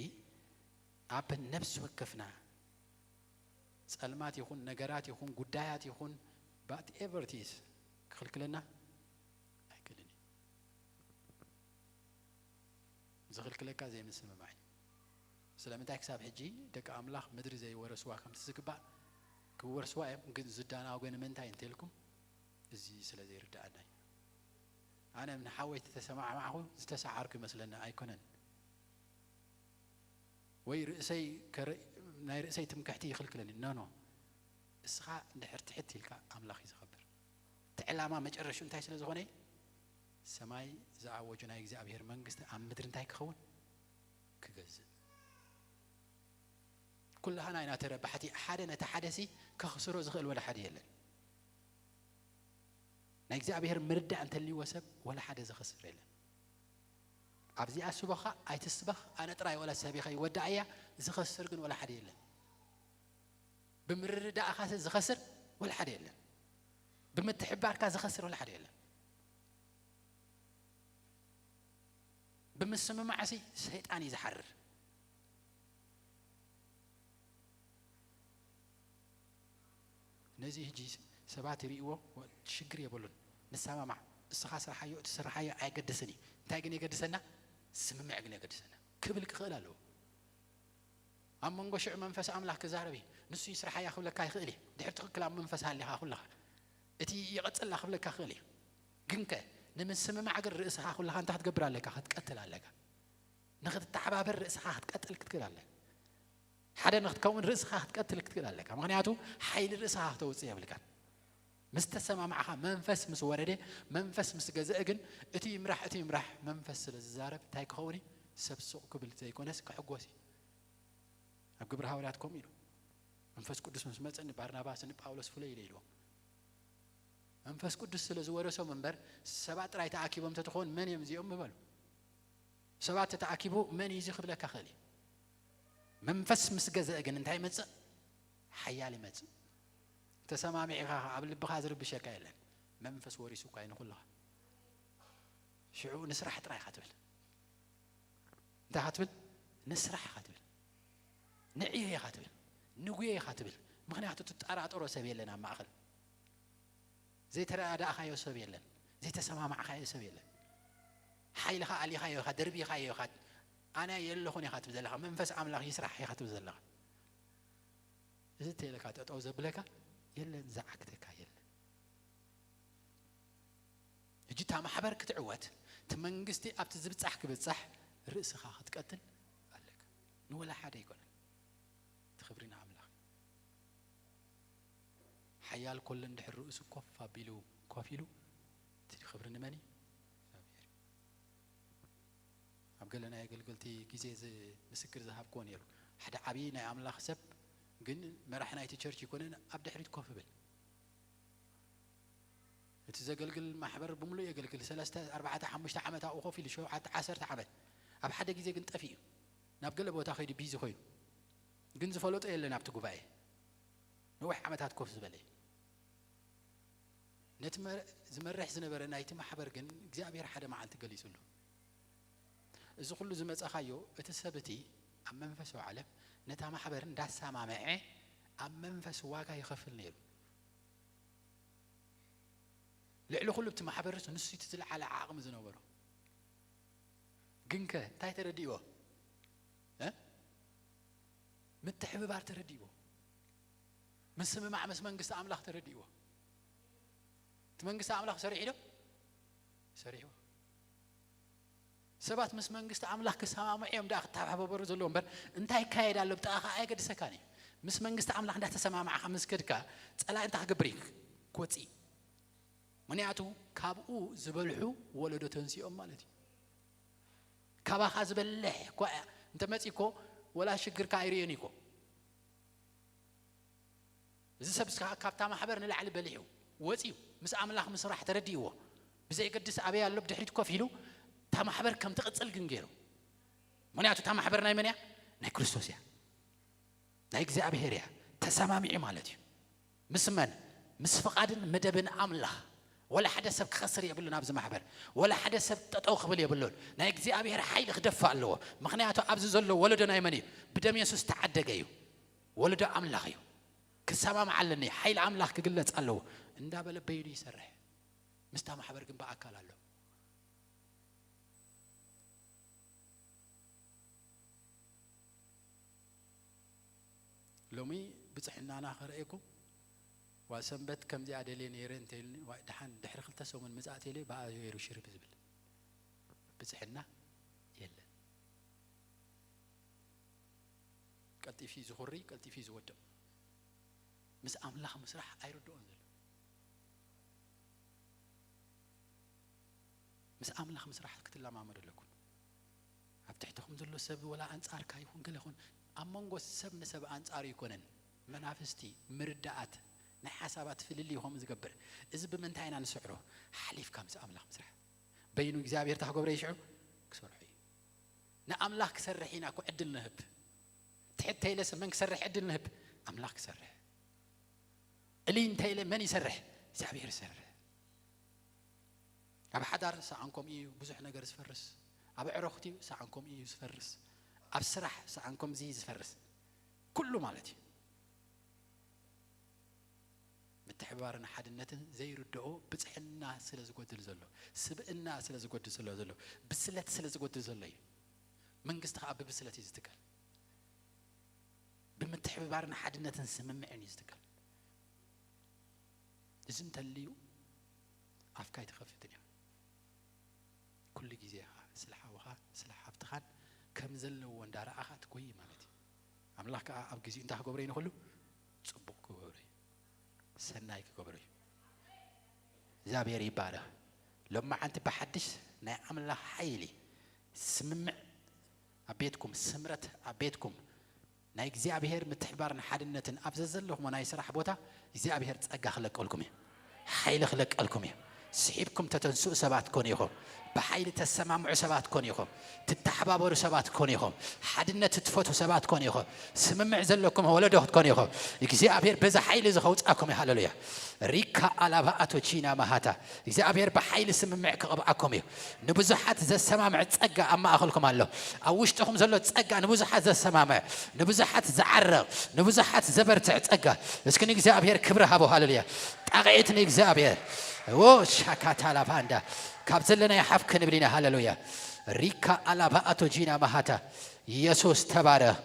ኣብ ነፍሲ ወከፍና ጸልማት ይኹን ነገራት ይኹን ጉዳያት ይኹን whatever it is ክኽልክለና ኣይክእልን እዩ። ዝኽልክለካ ዘይምስምማዕ እዩ። ስለምንታይ ክሳብ ሕጂ ደቂ ኣምላኽ ምድሪ ዘይወረስዋ ከምቲ ዝግባእ ክወርስዋ እዮም፣ ግን ዝዳናጎ ንምንታይ እንተልኩም እዚ ስለ ዘይርድኣና እዩ። ኣነ ንሓወይ ተተሰማዕማዕኹ ዝተሰዓርኩ ይመስለኒ ኣይኮነን። ወይ ርእሰይ ከረ-፣ ናይ ርእሰይ ትምክሕቲ ይኽልክለኒ። ኖ፣ ኖ። እስኻ እንድሕር ትሕት ኢልካ ኣምላኽ እዩ ዝኸብር። እቲ ዕላማ መጨረሹ እንታይ ስለ ዝኾነ? ሰማይ ዝኣወጆ ናይ እግዚኣብሔር መንግስቲ ኣብ ምድሪ እንታይ ክኸውን? ክገዝእ። ኩላህና ኢና ተረባሕቲ። ሓደ ነቲ ሓደ ሲ ከኽስሮ ዝኽእል ወላ ሓደ የለን። ናይ እግዚኣብሔር ምርዳእ እንተልይዎ ሰብ ወላ ሓደ ዝኸስር የለን። ኣብዚኣ ስቦኻ ኣይትስበኽ፣ ኣነ ጥራይ ወላ ሰቢኸ ይወዳእ እያ፣ ዝኸስር ግን ወላ ሓደ የለን። ብምርዳእኻ ሲ ዝኸስር ወላ ሓደ የለን። ብምትሕባርካ ዝኸስር ወላ ሓደ የለን። ብምስምማዕሲ ሰይጣን እዩ ዝሓርር። ነዚ ሕጂ ሰባት ይርእይዎ፣ ሽግር የብሉን። ንሰማማዕ። እስኻ ስርሓዮ፣ እቲ ስርሓዮ ኣየገድስን እዩ። እንታይ ግን የገድሰና? ስምምዕ ግን የገድሰና። ክብል ክኽእል ኣለዎ። ኣብ መንጎ ሽዑ መንፈስ ኣምላኽ ክዛረብ እዩ። ንሱ ይስርሓያ ክብለካ ይኽእል እዩ። ድሕሪ ትኽክል ኣብ መንፈስ ሃሊኻ ኩልኻ። እቲ ይቐጽላ ክብለካ ክኽእል እዩ። ግንከ ንምስምማዕ ግን ርእስኻ ኩልኻ እንታይ ክትገብር ኣለካ? ክትቀትል ኣለካ። ንኽትተሓባበር ርእስኻ ክትቀትል ክትክእል ኣለካ። ሓደ ንኽትከውን ርእስኻ ክትቀትል ክትክእል ኣለካ። ምኽንያቱ ሓይሊ ርእስኻ ክተውፅእ የብልካን። ምስ ተሰማማዕኻ መንፈስ ምስ ወረደ፣ መንፈስ ምስ ገዘአ ግን እቲ ይምራሕ፣ እቲ ይምራሕ መንፈስ ስለ ዝዛረብ እንታይ ክኸውን እዩ? ሰብ ስቕ ክብል ዘይኮነስ ክሕጎስ እዩ። ኣብ ግብሪ ሃዋርያት ከምኡ ኢሉ መንፈስ ቅዱስ ምስ መፀ ንባርናባስ ንጳውሎስ ፍለይ ኢለ ኢልዎም። መንፈስ ቅዱስ ስለ ዝወረሶም እምበር ሰባት ጥራይ ተኣኪቦም ተትኾን መን እዮም እዚኦም ምበሉ። ሰባት ተተኣኪቡ መን እዩ እዚ ክብለካ ክእል እዩ። መንፈስ ምስ ገዘአ ግን እንታይ ይመጽእ? ሓያል ይመጽእ። ተሰማሚዕኻ ኣብ ልብኻ ዝርብሸካ የለን። መንፈስ ወሪሱ እኳ እዩ ንኹልኻ። ሽዑ ንስራሕ ጥራይ ኢኻ ትብል። እንታይ ኢኻ ትብል? ንስራሕ ኢኻ ትብል። ንዕዮ ኢኻ ትብል። ንጉየ ኢኻ ትብል። ምኽንያቱ ትጠራጠሮ ሰብ የለን ኣብ ማእኸል። ዘይተረዳእኻዮ ሰብ የለን። ዘይተሰማማዕኻዮ ሰብ የለን። ሓይልኻ ኣሊኻዮ ኢኻ፣ ደርቢኻዮ ኢኻ። ኣነ የለኹን ኢኻ ትብል ዘለኻ። መንፈስ ኣምላኽ ይስራሕ ኢኻ ትብል ዘለኻ። እዚ እንተይለካ ጠጠው ዘብለካ የለን፣ ዝዓግተካ የለን። ሕጂ እታ ማሕበር ክትዕወት፣ እቲ መንግስቲ ኣብቲ ዝብጻሕ ክብጻሕ ርእስኻ ክትቀትል ኣለካ። ንወላ ሓደ ኣይኮነን። እቲ ክብሪ ንኣምላኽ እዩ። ሓያል ኮሎ እንድሕር ርእሱ ኮፍ ኣቢሉ፣ ኮፍ ኢሉ፣ እቲ ክብሪ ንመን እዩ? እግዚኣብሔር እዩ። ኣብ ገለ ናይ ኣገልገልቲ ግዜ ዝ-፣ ምስክር ዝሃብክዎ ነይሩ። ሓደ ዓብዪ ናይ ኣምላኽ ሰብ ግን መራሕ ናይቲ ቸርች ይኮነን፣ ኣብ ድሕሪት ኮፍ ይብል። እቲ ዘገልግል ማሕበር ብምሉእ የገልግል። ሰለስተ፣ ኣርባዕተ፣ ሓሙሽተ ዓመት ኣብኡ ኮፍ ኢሉ፣ ሸውዓተ፣ ዓሰርተ ዓመት። ኣብ ሓደ ግዜ ግን ጠፊኡ። ናብ ገለ ቦታ ከይዱ ቢዚ ኮይኑ። ግን ዝፈለጦ የለን ኣብቲ ጉባኤ። ነዊሕ ዓመታት ኮፍ ዝበለ እዩ። ነቲ መ-፣ ዝመርሕ ዝነበረ ናይቲ ማሕበር ግን እግዚኣብሔር ሓደ መዓልቲ ገሊጹሉ። እዚ ኩሉ ዝመጻኻዮ፣ እቲ ሰብ እቲ ኣብ መንፈሳዊ ዓለም ነታ ማሕበር እንዳሰማምዐ ኣብ መንፈስ ዋጋ ይኸፍል ነይሩ። ልዕሊ ኩሉ እቲ ማሕበር ንሱ እቲ ዝለዓለ ዓቕሚ ዝነበሮ። ግንከ እንታይ ተረዲእዎ? እ? ምትሕብባር ተረዲእዎ። ምስምማዕ ምስ መንግስቲ ኣምላኽ ተረዲእዎ። እቲ መንግስቲ ኣምላኽ ሰሪሑ ዶ? ሰሪሕዎ። ሰባት ምስ መንግስቲ ኣምላኽ ክሰማምዑ እዮም ደኣ ክተሓባበሩ ዘለዎ እምበር፣ እንታይ ይካየድ ኣሎ ብጥቓኻ ኣየገድሰካን እዩ። ምስ መንግስቲ ኣምላኽ እንዳተሰማማዕካ ምስ ከድካ፣ ጸላኢ እንታይ ክገብር እዩ? ክወጽእ እዩ። ምኽንያቱ ካብኡ ዝበልሑ ወለዶ ተንሲኦም ማለት እዩ። ካባኻ ዝበልሕ እኳ እንተ መጺኡ እኮ ወላ ሽግርካ ኣይርእዮን እዩ እኮ። እዚ ሰብ እስኻ ካብታ ማሕበር ንላዕሊ በሊሑ ወጺኡ ምስ ኣምላኽ ምስራሕ ተረዲእዎ። ብዘየገድስ ኣበይ ኣሎ ብድሕሪት ኮፍ ኢሉ እታ ማሕበር ከም ትቕጽል ግን ገይሩ። ምኽንያቱ እታ ማሕበር ናይ መን እያ? ናይ ክርስቶስ እያ። ናይ እግዚኣብሔር እያ። ተሰማሚዑ ማለት እዩ። ምስ መን? ምስ ፍቓድን መደብን ኣምላኽ። ወላ ሓደ ሰብ ክኸስር የብሉን ኣብዚ ማሕበር። ወላ ሓደ ሰብ ጠጠው ክብል የብሉን። ናይ እግዚኣብሔር ሓይሊ ክደፍእ ኣለዎ። ምኽንያቱ ኣብዚ ዘሎ ወለዶ ናይ መን እዩ? ብደም የሱስ ተዓደገ እዩ። ወለዶ ኣምላኽ እዩ። ክሰማማዕ ኣለኒ። ሓይሊ ኣምላኽ ክግለጽ ኣለዎ። እንዳበለ በይኑ ይሰርሕ። ምስታ ማሕበር ግን ብኣካል ኣሎ። ሎሚ ብጽሕናና ከርእየኩም፣ ዋ ሰንበት ከምዚኣ ደልየ ነይረ እንተ ኢሉኒ፣ ዋይ ደሓን ድሕሪ ክልተ ሰሙን ምጻእ ተይለ ብኣ ገይሩ ሽርብ ዝብል። ብጽሕና የለን። ቀልጢፊ ዝኹሪ፣ ቀልጢፊ ዝወድቕ። ምስ ኣምላኽ ምስራሕ ኣይርድኦን ዘሎ። ምስ ኣምላኽ ምስራሕ ክትለማመዱ ኣለኩም። ኣብ ትሕትኹም ዘሎ ሰብ ወላ ኣንጻርካ ይኹን ገለ ይኹን፣ ኣብ መንጎ ሰብ ንሰብ ኣንጻር ይኮነን። መናፍስቲ፣ ምርዳኣት፣ ናይ ሓሳባት ፍልልይ ከምኡ ዝገብር። እዚ ብምንታይ ኢና ንስዕሮ? ሓሊፍካ ምስ ኣምላኽ ምስራሕ። በይኑ እግዚኣብሔር እንታይ ክገብሮ እዩ ሽዑ? ክሰርሖ እዩ። ንኣምላኽ ክሰርሕ ኢና እኮ ዕድል ንህብ። ትሕት ተይለስ መን ክሰርሕ ዕድል ንህብ? ኣምላኽ ክሰርሕ። እልይ እንተ ኢለ መን ይሰርሕ? እግዚኣብሔር ይሰርሕ። ኣብ ሓዳር ሰዓን ከምኡ እዩ ብዙሕ ነገር ዝፈርስ። ኣብ ዕረኽቲ ሰዓን ከምኡ እዩ ዝፈርስ። ኣብ ስራሕ ሰዓን ከምዚ እዩ ዝፈርስ። ኩሉ ማለት እዩ። ምትሕብባርን ሓድነትን ዘይርድኦ ብፅሕና ስለ ዝጎድል ዘሎ፣ ስብእና ስለ ዝጎድል ዘሎ ዘሎ ብስለት ስለ ዝጎድል ዘሎ እዩ። መንግስቲ ከዓ ብብስለት እዩ ዝትከል። ብምትሕብባርን ሓድነትን ስምምዕን እዩ ዝትከል። እዚ እንተልዩ ኣፍካ ኣይትኸፍትን እያ። ኩሉ ግዜ ኢኻ ስለ ሓውኻ ስለ ሓፍትኻን ከም ዘለዎ እንዳረኣኻ ትጎይ ማለት እዩ። ኣምላኽ ከዓ ኣብ ግዜኡ እንታይ ክገብሮ እዩ? ንኹሉ ፅቡቕ ክገብሮ እዩ። ሰናይ ክገብሮ እዩ። እግዚኣብሔር ይባረኽ። ሎማዓንቲ ብሓድሽ ናይ ኣምላኽ ሓይሊ ስምምዕ ኣብ ቤትኩም፣ ስምረት ኣብ ቤትኩም፣ ናይ እግዚኣብሔር ምትሕባርን ሓድነትን ኣብ ዘዘለኹሞ ናይ ስራሕ ቦታ እግዚኣብሔር ጸጋ ክለቀልኩም እዩ። ሓይሊ ክለቀልኩም እዩ። ስሒብኩም ተተንስኡ ሰባት ኮን ኢኹም። ብሓይሊ ተሰማምዑ ሰባት ኮን ኢኹም። ትተሓባበሩ ሰባት ኮን ኢኹም። ሓድነት ትፈቱ ሰባት ኮን ኢኹም። ስምምዕ ዘለኩም ወለዶ ክትኮን ኢኹም። እግዚኣብሔር በዚ ሓይሊ እዚ ከውጻኩም እዩ። ሃሌሉያ። ሪካ ኣላባ ኣቶ ቺና ማሃታ። እግዚኣብሔር ብሓይሊ ስምምዕ ክቕብኣኩም እዩ። ንብዙሓት ዘሰማምዕ ጸጋ ኣብ ማእኸልኩም ኣሎ። ኣብ ውሽጥኹም ዘሎ ጸጋ ንብዙሓት ዘሰማምዕ፣ ንብዙሓት ዝዓርቕ፣ ንብዙሓት ዘበርትዕ ጸጋ። እስኪ ንእግዚኣብሔር ክብሪ ሃቦ። ሃሌሉያ። ጣቕዒት ንእግዚኣብሔር። ዎ ሻካታ ላፋንዳ። ካብ ዘለናዮ ሓፍ ክንብል ኢና። ሃሌሉያ። ሪካ ኣላባ ኣቶ ጂና ማሃታ። ኢየሱስ ተባረኽ።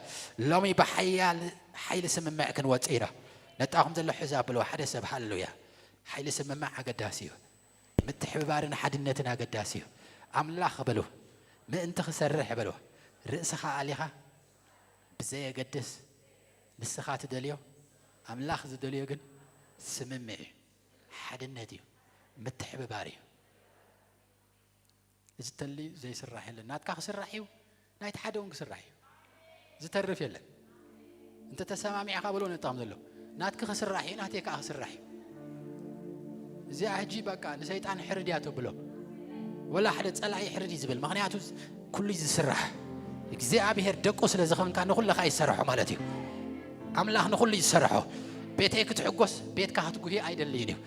ሎሚ ብሓያል ሓይሊ ስምምዕ ክንወጽእ ኢና። ነጣኹም ዘሎ ሕዛ ብሎ ሓደ ሰብ። ሃሌሉያ። ሓይሊ ስምምዕ ኣገዳሲ እዩ። ምትሕብባርን ሓድነትን ኣገዳሲ እዩ። ኣምላኽ በሉ፣ ምእንቲ ክሰርሕ በሉ፣ ርእስኻ ኣሊኻ ብዘየገድስ፣ ንስኻ ትደልዮ፣ ኣምላኽ ዝደልዮ ግን ስምምዕ እዩ፣ ሓድነት እዩ፣ ምትሕብባር እዩ። እዚ ተልዩ ዘይስራሕ የለን። ናትካ ክስራሕ እዩ፣ ናይቲ ሓደ እውን ክስራሕ እዩ። ዝተርፍ የለን። እንተ ተሰማሚዕካ በሎ ነጣም ዘሎ ናትኪ ክስራሕ እዩ፣ ናተይ ከዓ ክስራሕ እዩ። እዚኣ ሕጂ በቃ ንሰይጣን ሕርድ እያ ተብሎ። ወላ ሓደ ጸላኢ ሕርድ እዩ ዝብል። ምኽንያቱ ኩሉ እዩ ዝስራሕ። እግዚኣብሔር ደቁ ስለ ዝኾንካ ንኹልኻ ይሰርሖ ማለት እዩ። ኣምላኽ ንኹሉ እዩ ዝሰርሖ። ቤተይ ክትሕጎስ ቤትካ ክትጉሂ ኣይደልይን እዩ።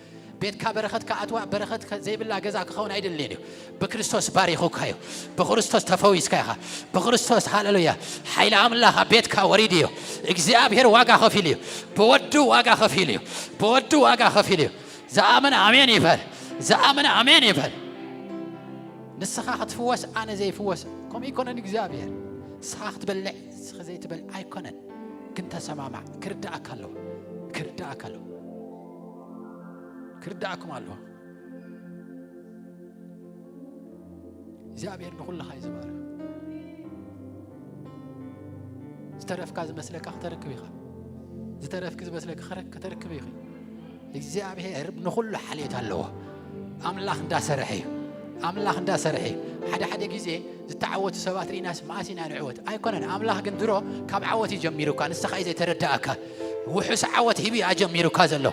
ቤትካ በረኸት ክኣትዋ በረኸት ከ-፣ ዘይብላ ገዛ ክኸውን ኣይደልይን እዩ። ብክርስቶስ ባሪኹካ እዩ። ብክርስቶስ ተፈዊስካ ኢኻ። ብክርስቶስ ሃሌሉያ። ሓይሊ ኣምላኽ ኣብ ቤትካ ወሪዱ እዩ። እግዚኣብሔር ዋጋ ከፊሉ እዩ። ብወዱ ዋጋ ከፊሉ እዩ። ብወዱ ዋጋ ከፊሉ እዩ። ዝኣምን ኣሜን ይበል። ዝኣምን ኣሜን ይበል። ንስኻ ክትፍወስ ኣነ ዘይፍወስ ከምኡ ይኮነን እግዚኣብሔር። ንስኻ ክትበልዕ ንስኻ ዘይትበልዕ ኣይኮነን። ግን ተሰማማዕ። ክርዳእካ ኣለዎ። ክርዳእካ ኣለዎ። ክርዳእኩም ኣለዎ። እግዚኣብሔር ንኹልኻ እዩ ዝባርኽ። ዝተረፍካ ዝመስለካ ክተርክብ ኢኻ። ዝተረፍኪ ዝመስለካ ክረ-፣ ክተርክብ ኢኺ። እግዚኣብሔር ንኹሉ ሓልዮት ኣለዎ። ኣምላኽ እንዳሰርሐ እዩ። ኣምላኽ እንዳሰርሐ እዩ። ሓደ ሓደ ግዜ ዝተዓወቱ ሰባት ርኢናስ መኣስ ኢና ንዕወት? ኣይኮነን። ኣምላኽ ግን ድሮ ካብ ዓወት እዩ ጀሚሩካ። ንስኻ እዩ ዘይተረዳእካ። ውሑስ ዓወት ሂቡ እዩ ኣጀሚሩካ ዘሎ።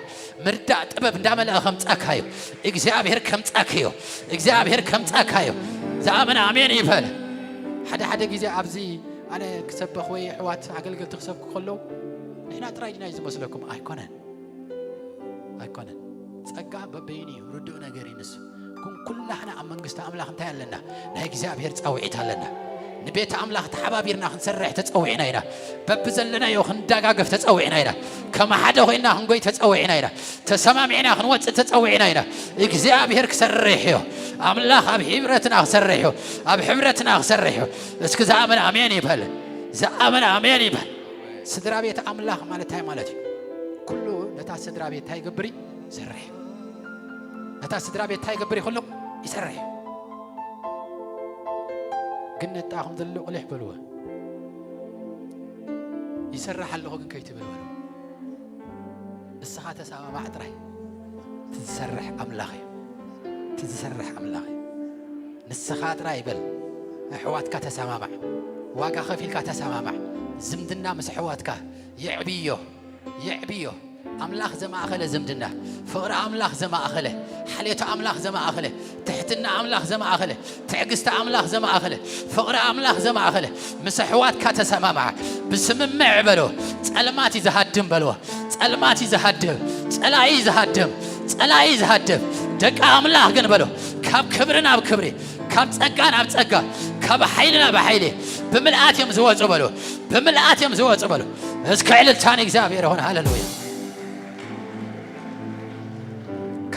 ምርዳእ ጥበብ እንዳመልኣ ከምጻካ እዩ። እግዚኣብሔር ከምጻካ እዩ። እግዚኣብሔር ከምጻካ እዩ። ዝኣመነ ኣሜን ይበል። ሓደ ሓደ ግዜ ኣብዚ ኣነ ክሰበኽ ወይ ኣሕዋት ኣገልገልቲ ክሰብኩ ከለዉ ንሕና ጥራይ ዲና እዩ ዝመስለኩም? ኣይኮነን። ኣይኮነን። ጸጋ በበይኑ እዩ፣ ርዱእ ነገር እዩ ንሱ። ግን ኩላህና ኣብ መንግስቲ ኣምላኽ እንታይ ኣለና? ናይ እግዚኣብሔር ጻውዒት ኣለና። ንቤት ኣምላኽ ተሓባቢርና ክንሰርሕ ተጸዊዕና ኢና። በብዘለናዮ ክንደጋገፍ ተጸዊዕና ኢና። ከም ሓደ ኮይንና ክንጎይ ተጸዊዕና ኢና። ተሰማሚዕና ክንወጽእ ተጸዊዕና ኢና። እግዚኣብሔር ክሰርሕ እዩ። ኣምላኽ ኣብ ሕብረትና ክሰርሕ እዩ። ኣብ ሕብረትና ክሰርሕ እዩ። እስኪ ዝኣመን ኣሜን ይበል። ዝኣመን ኣሜን ይበል። ስድራ ቤት ኣምላኽ ማለት እንታይ ማለት እዩ? ኩሉ ነታ ስድራ ቤት እንታይ ይገብር እዩ? ይሰርሕ። ነታ ስድራ ቤት እንታይ ይገብር እዩ? ኩሉ ይሰርሕ። ግን ነጣኹም ዘሎ ቁልሕ በልዎ። ይሰርሕ ኣለኹ ግን ከይትብል በልዎ። ንስኻ ተሰማማዕ ጥራይ። እቲ ዝሰርሕ ኣምላኽ እዩ። እቲ ዝሰርሕ ኣምላኽ እዩ። ንስኻ ጥራይ በል። ኣሕዋትካ ተሰማማዕ። ዋጋ ከፊልካ ተሰማማዕ። ዝምድና ምስ ኣሕዋትካ የዕብዮ። የዕብዮ። ኣምላኽ ዘማእኸለ ዝምድና፣ ፍቕሪ ኣምላኽ ዘማእኸለ፣ ሓልዮት ኣምላኽ ዘማእኸለ፣ ትሕትና ኣምላኽ ዘማእኸለ፣ ትዕግስቲ ኣምላኽ ዘማእኸለ፣ ፍቕሪ ኣምላኽ ዘማእኸለ፣ ምስ ኣሕዋትካ ተሰማማዕ። ብስምምዕ በሎ። ጸልማት እዩ ዝሃድም በልዎ። ጸልማት እዩ ዝሃድም። ጸላኢ እዩ ዝሃድም። ጸላኢ እዩ ዝሃድም። ደቂ ኣምላኽ ግን በሎ። ካብ ክብሪ ናብ ክብሪ፣ ካብ ጸጋ ናብ ጸጋ፣ ካብ ሓይሊ ናብ ሓይሊ ብምልኣት እዮም ዝወጹ በሎ። ብምልኣት እዮም ዝወጹ በሎ። እስከ ዕልልታ ንእግዚኣብሔር ይኹን። ሃሌሉያ።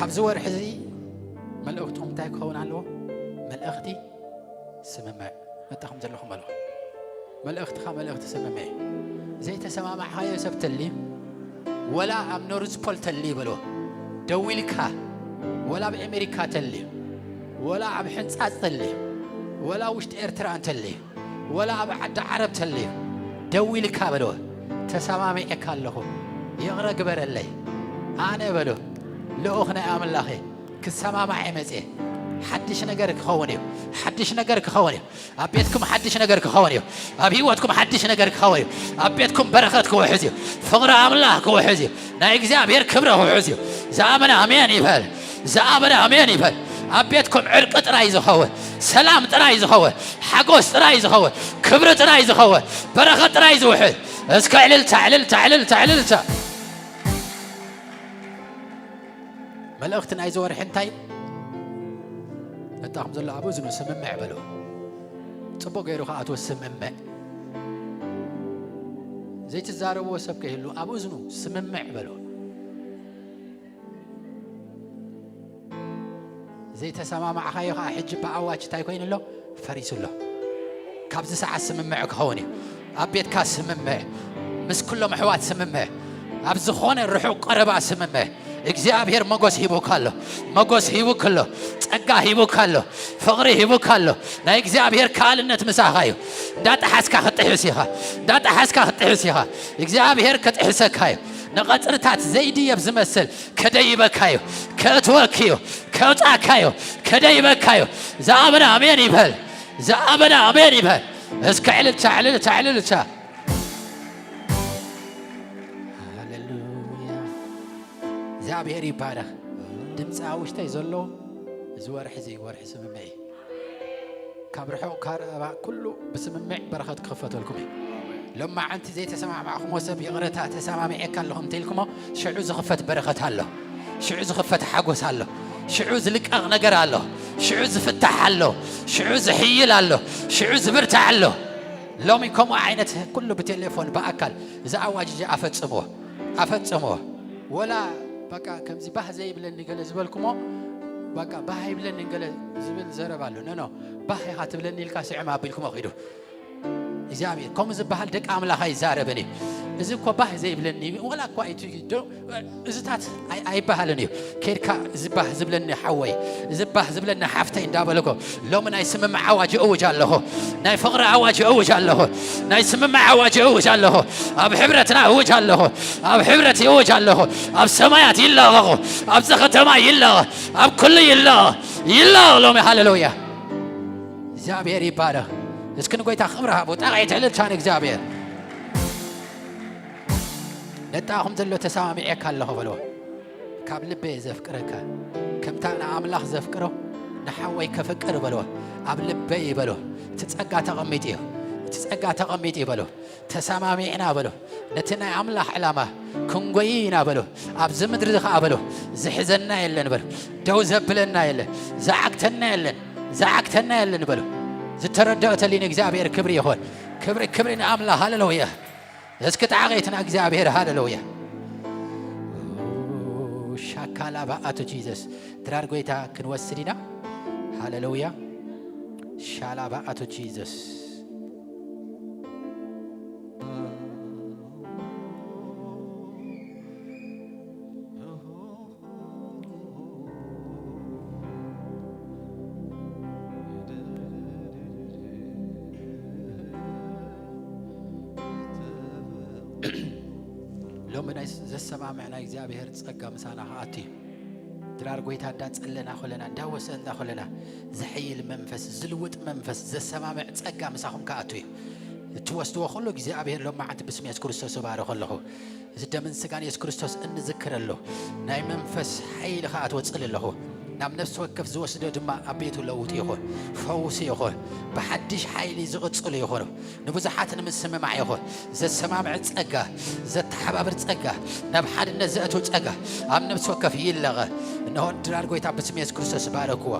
ኣብዚ ወርሒ እዚ መልእኽትኹም እንታይ ክኸውን ኣለዎ? መልእኽቲ ስምምዕ። መጣኹም ዘለኹም በልኹ። መልእኽትኻ መልእኽቲ ስምምዕ እዩ። ዘይተሰማማዕኻዮ ሰብ ተልዩ፣ ወላ ኣብ ኖርዝ ፖል ተልዩ በልዎ። ደዊልካ፣ ወላ ኣብ ኣሜሪካ ተልዩ፣ ወላ ኣብ ሕንጻጽ ተልዩ፣ ወላ ውሽጢ ኤርትራ እንተልዩ፣ ወላ ኣብ ዓዲ ዓረብ ተልዩ፣ ደዊልካ በልዎ። ተሰማሚዐካ ኣለኹ፣ ይቕረ ግበረለይ። ኣነ በሉ፣ ልኡኽ ናይ ኣምላኽ እየ። ክሰማማዕ እየ መጽየ። ሓድሽ ነገር ክኸውን እዩ። ሓድሽ ነገር ክኸውን እዩ። ኣብ ቤትኩም ሓድሽ ነገር ክኸውን እዩ። ኣብ ህይወትኩም ሓድሽ ነገር ክኸውን እዩ። ኣብ ቤትኩም በረኸት ክውሕዝ እዩ። ፍቕሪ ኣምላኽ ክውሕዝ እዩ። ናይ እግዚኣብሔር ክብሪ ክውሕዝ እዩ። ዝኣመነ ኣሜን ይበል። ዝኣመነ ኣሜን ይበል። ኣብ ቤትኩም ዕርቂ ጥራይ ዝኸውን፣ ሰላም ጥራይ ዝኸውን፣ ሓጎስ ጥራይ ዝኸውን፣ ክብሪ ጥራይ ዝኸውን፣ በረኸት ጥራይ ዝውሕዝ። እስከ ዕልልታ፣ ዕልልታ፣ ዕልልታ፣ ዕልልታ። መልእኽቲ ናይዚ ወርሒ እንታይ? መጣኹም ዘሎ ኣብ እዝኑ ስምምዕ በሉ። ጽቡቕ ገይሩ ከኣትዎ ስምምዕ። ዘይትዛረብዎ ሰብ ከይህሉ ኣብ እዝኑ ስምምዕ በሉ። ዘይተሰማማዕኻዮ ኸዓ ሕጂ ብኣዋጅ እንታይ ኮይኑ ኣሎ? ፈሪሱ ኣሎ። ካብዚ ሰዓት ስምምዕ ክኸውን እዩ። ኣብ ቤትካ ስምምዕ፣ ምስ ኩሎም ኣሕዋት ስምምዕ፣ ኣብ ዝኾነ ርሑቕ ቀረባ ስምምዕ። እግዚኣብሔር መጎስ ሂቡካ ኣሎ። መጎስ ሂቡክ ኣሎ። ጸጋ ሂቡካ ኣሎ። ፍቕሪ ሂቡካ ኣሎ። ናይ እግዚኣብሔር ከኣልነት ምሳኻ እዩ። እንዳጠሓስካ ክትጥሕስ ኢኻ። እንዳጠሓስካ ክትጥሕስ ኢኻ። እግዚኣብሔር ክጥሕሰካ እዩ። ንቐጽርታት ዘይድየብ ዝመስል ከደይበካ እዩ። ከእትወክ እዩ። ከውጻካ እዩ። ከደይበካ እዩ። ዝኣመነ ኣሜን ይበል። ዝኣመነ ኣሜን ይበል። እስከ ዕልልታ፣ ዕልልታ፣ ዕልልታ። ሃሌሉያ። እግዚኣብሔር ይባረኽ። ድምፂ ኣብ ውሽጠይ ዘሎ እዚ ወርሒ እዚ ወርሒ ስምምዕ እዩ። ካብ ርሑቕ ካብ ቀረባ ኩሉ ብስምምዕ በረኸት ክኽፈተልኩም እዩ። ሎማዓንቲ ዘይተሰማማዕኩሞ ሰብ ይቕረታ ተሰማሚዐካ ኣለኹ እንተኢልኩሞ ሽዑ ዝኽፈት በረኸት ኣሎ። ሽዑ ዝኽፈት ሓጎስ ኣሎ። ሽዑ ዝልቀቕ ነገር ኣሎ። ሽዑ ዝፍታሕ ኣሎ። ሽዑ ዝሕይል ኣሎ። ሽዑ ዝብርታዕ ኣሎ። ሎሚ ከምኡ ዓይነት ኩሉ ብቴሌፎን ብኣካል እዚ ኣዋጅ እዚ ኣፈጽምዎ። ኣፈጽምዎ። ወላ በቃ ከምዚ ባህ ዘይብለኒ ገለ ዝበልኩሞ በቃ ባህ ኣይብለኒ ገለ ዝብል ዘረባ ኣሎ። ኖ፣ ኖ፣ ባህ ኢኻ ትብለኒ ኢልካ ስዕም ኣቢልኩሞ ኺዱ። እግዚኣብሔር ከምኡ ዝበሃል ደቂ ኣምላኽ ኣይዛረብን እዩ። እዚ እኮ ባህ ዘይብለኒ ወላ እኳ እቲ ዶ-፣ እዚታት ኣይ-፣ ኣይበሃልን እዩ። ከይድካ እዚ ባህ ዝብለኒ ሓወይ፣ እዚ ባህ ዝብለኒ ሓፍተይ እንዳበልኮ ሎሚ ናይ ስምምዕ ኣዋጅ እውጅ ኣለኹ። ናይ ፍቕሪ ኣዋጅ እውጅ ኣለኹ። ናይ ስምምዕ ኣዋጅ እውጅ ኣለኹ። ኣብ ሕብረትና እውጅ ኣለኹ። ኣብ ሕብረት ይእውጅ ኣለኹ። ኣብ ሰማያት ይለቐቑ። ኣብዚ ከተማ ይለቐ። ኣብ ኩሉ ይለቐ። ይለቐ ሎሚ። ሃሌሉያ። እግዚኣብሔር ይባረኽ። እስኪ ንጎይታ ክብሪ ሃቡ። ጣቕዒት ዕልልታ ንእግዚኣብሔር። ነጣኹም ዘሎ ተሰማሚዐካ ኣለኹ በልዎ። ካብ ልበይ ዘፍቅረካ ከምታ ንኣምላኽ ዘፍቅሮ ንሓወይ ከፍቅር በልዎ። ኣብ ልበይ በልዎ። እቲ ጸጋ ተቐሚጡ እዩ። እቲ ጸጋ ተቐሚጡ እዩ በልዎ። ተሰማሚዕና በልዎ። ነቲ ናይ ኣምላኽ ዕላማ ክንጎይ ኢና በልዎ። ኣብዚ ምድሪ እዚ ኸኣ በልዎ። ዝሕዘና የለን በልዎ። ደው ዘብለና የለን። ዝዓግተና የለን። ዝዓግተና የለን በልዎ። ዝተረድኦ ተልዩ ንእግዚኣብሔር ክብሪ ይኹን። ክብሪ፣ ክብሪ ንኣምላኽ። ሃሌሉያ። እስኪ ጣቕዒት ንእግዚኣብሔር። ሃሌሉያ። ሻካላ ባኣቱ ጂሰስ። ድራር ጎይታ ክንወስድ ኢና። ሃሌሉያ። ሻላ ባኣቱ ጂሰስ። ሎሚ ናይ ዘሰማምዕ ናይ እግዚኣብሔር ጸጋ ምሳና ክኣቱ እዩ። ድራር ጎይታ እንዳጸለና ኮለና፣ እንዳወሰንና ኮለና፣ ዝሕይል መንፈስ፣ ዝልውጥ መንፈስ፣ ዘሰማምዕ ጸጋ ምሳኹም ክኣቱ እዩ። እትወስድዎ ኩሉ እግዚኣብሔር ሎማዓንቲ ብስም የሱስ ክርስቶስ እባርኽ ኣለኹ። እዚ ደምን ስጋን የሱስ ክርስቶስ እንዝክረሉ ናይ መንፈስ ሓይሊ ከኣ ትወጽል ኣለኹ። ናብ ነፍሲ ወከፍ ዝወስዶ ድማ ኣብ ቤቱ ለውጢ ይኹን፣ ፈውሲ ይኹን፣ ብሓድሽ ሓይሊ ዝቕጽሉ ይኹኑ። ንብዙሓት ንምስምማዕ ይኹን፣ ዘሰማምዕ ጸጋ፣ ዘተሓባብር ጸጋ፣ ናብ ሓድነት ዘእቱ ጸጋ ኣብ ነፍሲ ወከፍ ይለቐ። እንሆ ድራር ጎይታ ብስም የሱስ ክርስቶስ ባረክዎ፣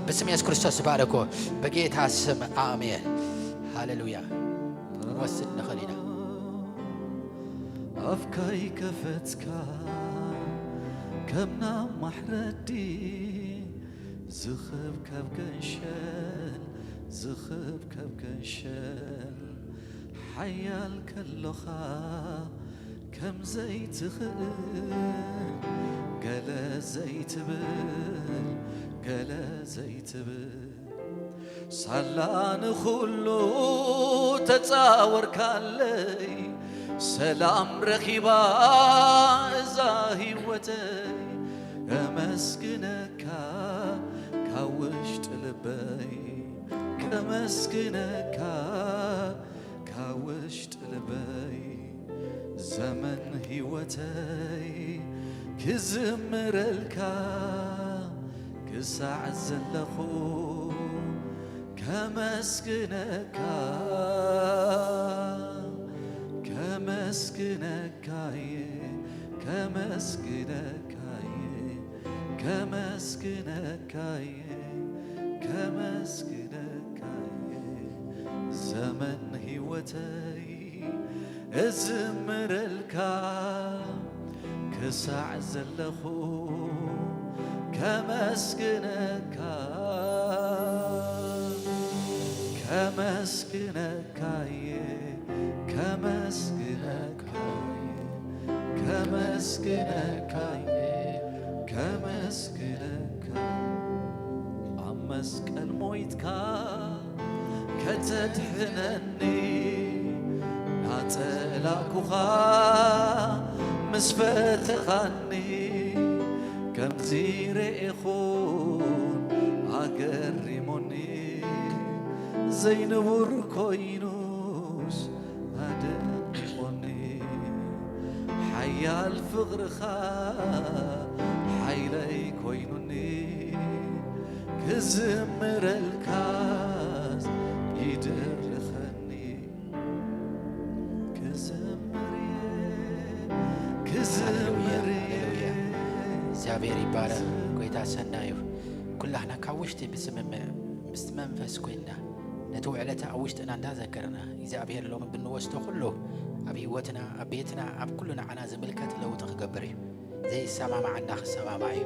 ብስም የሱስ ክርስቶስ ባረክዎ፣ በጌታ ስም ኣሜን። ሃሌሉያ። ክንወስድ ንኽእል ኢና። ኣፍካ ይከፈትካ ከም ናብ ማሕረዲ ዝኽብ ካብ ገንሸል፣ ዝኽብ ካብ ገንሸል፣ ሓያል ከሎኻ ከም ዘይትኽእል፣ ገለ ዘይትብል፣ ገለ ዘይትብል፣ ሳላ ንኹሉ ተጻወርካለይ፣ ሰላም ረኺባ እዛ ህይወተይ። ከመስግነካ ካብ ውሽጢ ልበይ፣ ከመስግነካ ካብ ውሽጢ ልበይ። ዘመን ህይወተይ ክዝምረልካ ክሳዕ ዘለኹ ከመስግነካ፣ ከመስግነካየ፣ ከመስግነካየ፣ ከመስግነካየ፣ ከመስግነካየ። ዘመን ህይወተይ እዝምረልካ ክሳዕ ዘለኹ ከመስግነካ፣ ከመስግነካየ፣ ከመስግነካየ፣ ከመስግነካየ፣ ከመስግነካ። ኣብ መስቀል ሞይትካ ከተድሕነኒ፣ ናጸላእኩኻ ምስ ፈተኻኒ፣ ከምዚ ርኤኹን ኣገሪሞኒ፣ ዘይንቡር ኮይኑስ ኣደኒቖኒ። ሓያል ፍቕርኻ ሓይለይ ኮይኑኒ፣ ክዝምረልካስ ይደርኸኒ። ክዝምር እየ፣ ክዝምር እየ። ሃሌሉያ፣ ሃሌሉያ። እግዚኣብሔር ይባረክ። ጎይታ ሰናዩ። ኩላህና ካብ ውሽጢ ብስምምዕ ምስቲ መንፈስ ኮይንና ነቲ ውዕለታ ኣብ ውሽጥና እንዳዘከርና እግዚኣብሔር ሎሚ ብንወስዶ ኩሉ ኣብ ህይወትና፣ ኣብ ቤትና፣ ኣብ ኩሉ ንዓና ዝምልከት ለውጢ ክገብር እዩ። ዘይሰማማዓና ክሰማማዕ እዩ።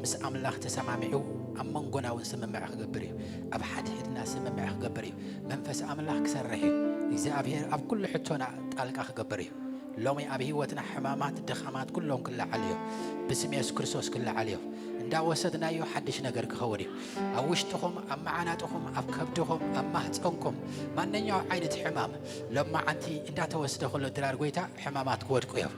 ምስ ኣምላኽ ተሰማሚዑ ኣብ መንጎና እውን ስምምዕ ክገብር እዩ። ኣብ ሓድሕድና ስምምዕ ክገብር እዩ። መንፈስ ኣምላኽ ክሰርሕ እዩ። እግዚኣብሔር ኣብ ኩሉ ሕቶና ጣልቃ ክገብር እዩ። ሎሚ ኣብ ህይወትና ሕማማት፣ ድኻማት ኩሎም ክለዓሉ እዮም። ብስም የሱስ ክርስቶስ ክለዓሉ እዮም። እንዳወሰድናዮ ሓድሽ ነገር ክኸውን እዩ። ኣብ ውሽጥኹም፣ ኣብ መዓናጥኹም፣ ኣብ ከብድኹም፣ ኣብ ማህፀንኩም ማንኛው ዓይነት ሕማም ሎማዓንቲ እንዳተወስደ ከሎ ድራር ጎይታ ሕማማት ክወድቁ እዮም።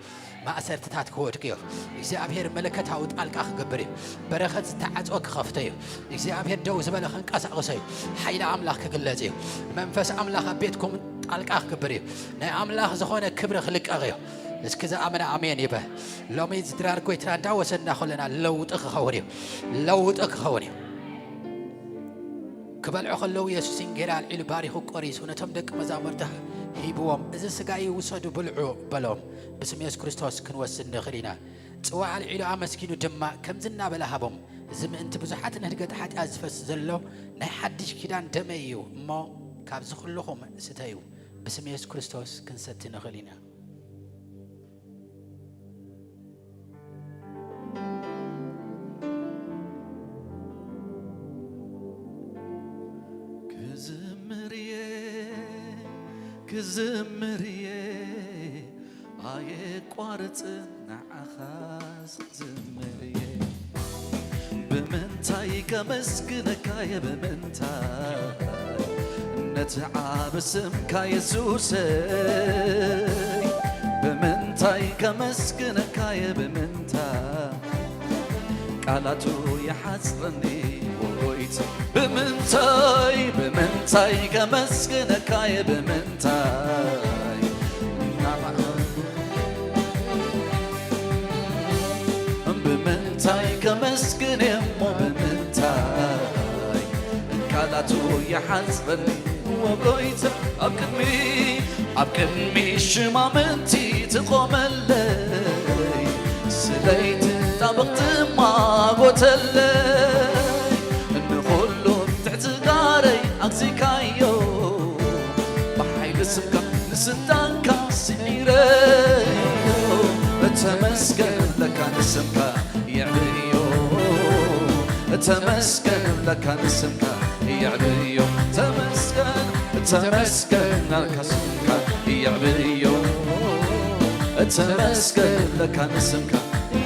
ማእሰርትታት ክወድቁ እዮም። እግዚኣብሔር መለከታዊ ጣልቃ ክገብር እዩ። በረኸት ዝተዓጽወ ክኸፍቶ እዩ። እግዚኣብሔር ደው ዝበለ ከንቀሳቕሶ እዩ። ሓይሊ ኣምላኽ ክግለጽ እዩ። መንፈስ ኣምላኽ ኣብ ቤትኩም ጣልቃ ክገብር እዩ። ናይ ኣምላኽ ዝኾነ ክብሪ ክልቀቕ እዩ። እስኪ ዝኣመነ ኣሜን ይበል። ሎሚ እዚ ድራር ጎይትራ እንዳወሰድና ከለና ለውጢ ክኸውን እዩ። ለውጢ ክኸውን እዩ። ክበልዑ ከለዉ የሱስ እንጌራ ኣልዒሉ ባሪኹ ቆሪሱ ነቶም ደቂ መዛሙርቱ ሂብዎም፣ "እዚ ስጋይ ውሰዱ ብልዑ" በሎም። ብስም የሱስ ክርስቶስ ክንወስድ ንኽእል ኢና። ጽዋዕ ኣልዒሉ ኣመስጊኑ ድማ ከምዚ እናበለ ሃቦም፣ "እዚ ምእንቲ ብዙሓት ንህድገት ሓጢኣት ዝፈስስ ዘሎ ናይ ሓድሽ ኪዳን ደመይ እዩ እሞ ካብዚ ኩልኹም ስተዩ። ብስም የሱስ ክርስቶስ ክንሰቲ ንኽእል ኢና።" ክዝምር እየ፣ ክዝምር እየ፣ ኣየቋርጽን ንዓኻስ ክዝምር እየ። ብምንታይ ከመስግነካ እየ፣ ብምንታይ ነቲ ዓቢ ስምካ የሱሰይ፣ ብምንታይ ከመስግነካ እየ፣ ብምንታይ ቃላቱ ይሓጽረኒ ጎይታ፣ ብምንታይ፣ ብምንታይ ከመስግነካ እየ፣ ብምንታይ ናባኻ፣ ብምንታይ ከመስግን እየ እሞ፣ ብምንታይ ቃላቱ ይሓጽረኒ ጎይታ፣ ኣብ ቅድሚ፣ ኣብ ቅድሚ ሽማምንቲ ትቆመለይ፣ ስለይ ትጣበቕ ትማጎተለይ፣ ንኹሉ ትዕትጋረይ ኣግዚካዮ፣ ብሓይሊ ስምካ ንስልጣንካ ስዒረዮ፣ ተመስገን ለካ ንስምካ። ተመስገን እብለካ ንስምካ የዕብዮ። ተመስገን፣ ተመስገን ናልካ ስምካ የዕብዮ። ተመስገን እብለካ ንስምካ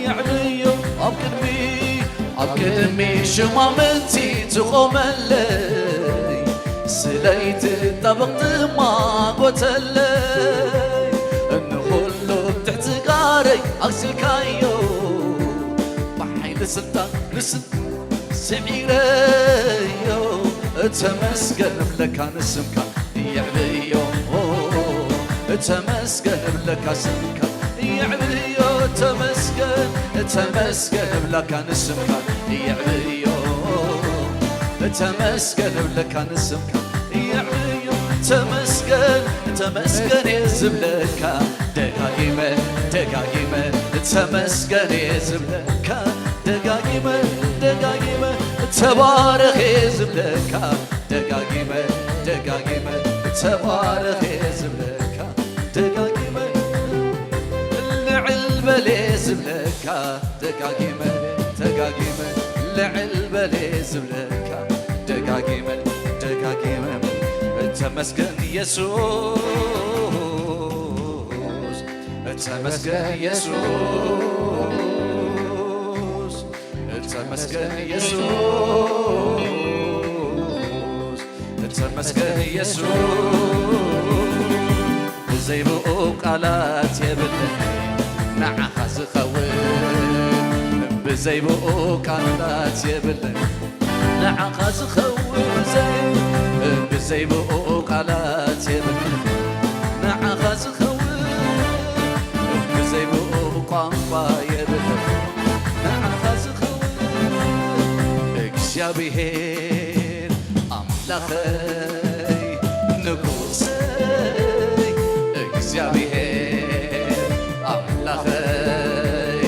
የዕብዮ። ኣብ ቅድሚ፣ ኣብ ቅድሚ ሽማምንቲ ትቖመለይ፣ ስለይቲ ጠበቕ ትማጎተለይ፣ ንኹሉ ትሕቲ ጋረይ ኣግሲልካዮ፣ ብሓይሊ ስልጣን ንስም ስዒረዮ። ተመስገን እብለካ ንስምካ የዕብዮ። ተመስገን እብለካ ስምካ የዕብዮ። ተመስገን፣ ተመስገን እብለካ ንስምካ የዕብዮ። ተመስገን እብለካ ንስምካ የዕብዮ። ተመስገን፣ ተመስገን እየ ዝብለካ ደጋጊመ፣ ደጋጊመ። ተመስገን እየ ዝብለካ ደጋጊመ፣ ደጋጊመ። ተባረኽ እየ ዝብለካ ደጋጊመ፣ ደጋጊመ። ተባረኽ እየ ዝብለካ ደጋጊመ፣ ልዕል በል እየ ዝብለካ ደጋጊመ፣ ደጋጊመ። ልዕል በል እየ ዝብለካ ደጋጊመ፣ ደጋጊመ። ተመስገን ኢየሱስ፣ ተመስገን ኢየሱስ፣ ተመስገን ኢየሱስ፣ ተመስገን ኢየሱስ። ብዘይ ብኡ ቃላት የብለይ ንዓኻ ዝኸውን፣ ብዘይ ብኡ ቃላት የብለይ ንዓኻ ዝኸውን፣ ብዘይ ብኡ ቃላት የብለይ ንዓኻ ዝኸውን፣ ብዘይ ብኡ ቋንቋ የብለይ ንዓኻ ዝኸውን። እግዚኣብሔር ኣምላኸይ ንጉሰይ፣ እግዚኣብሔር ኣምላኸይ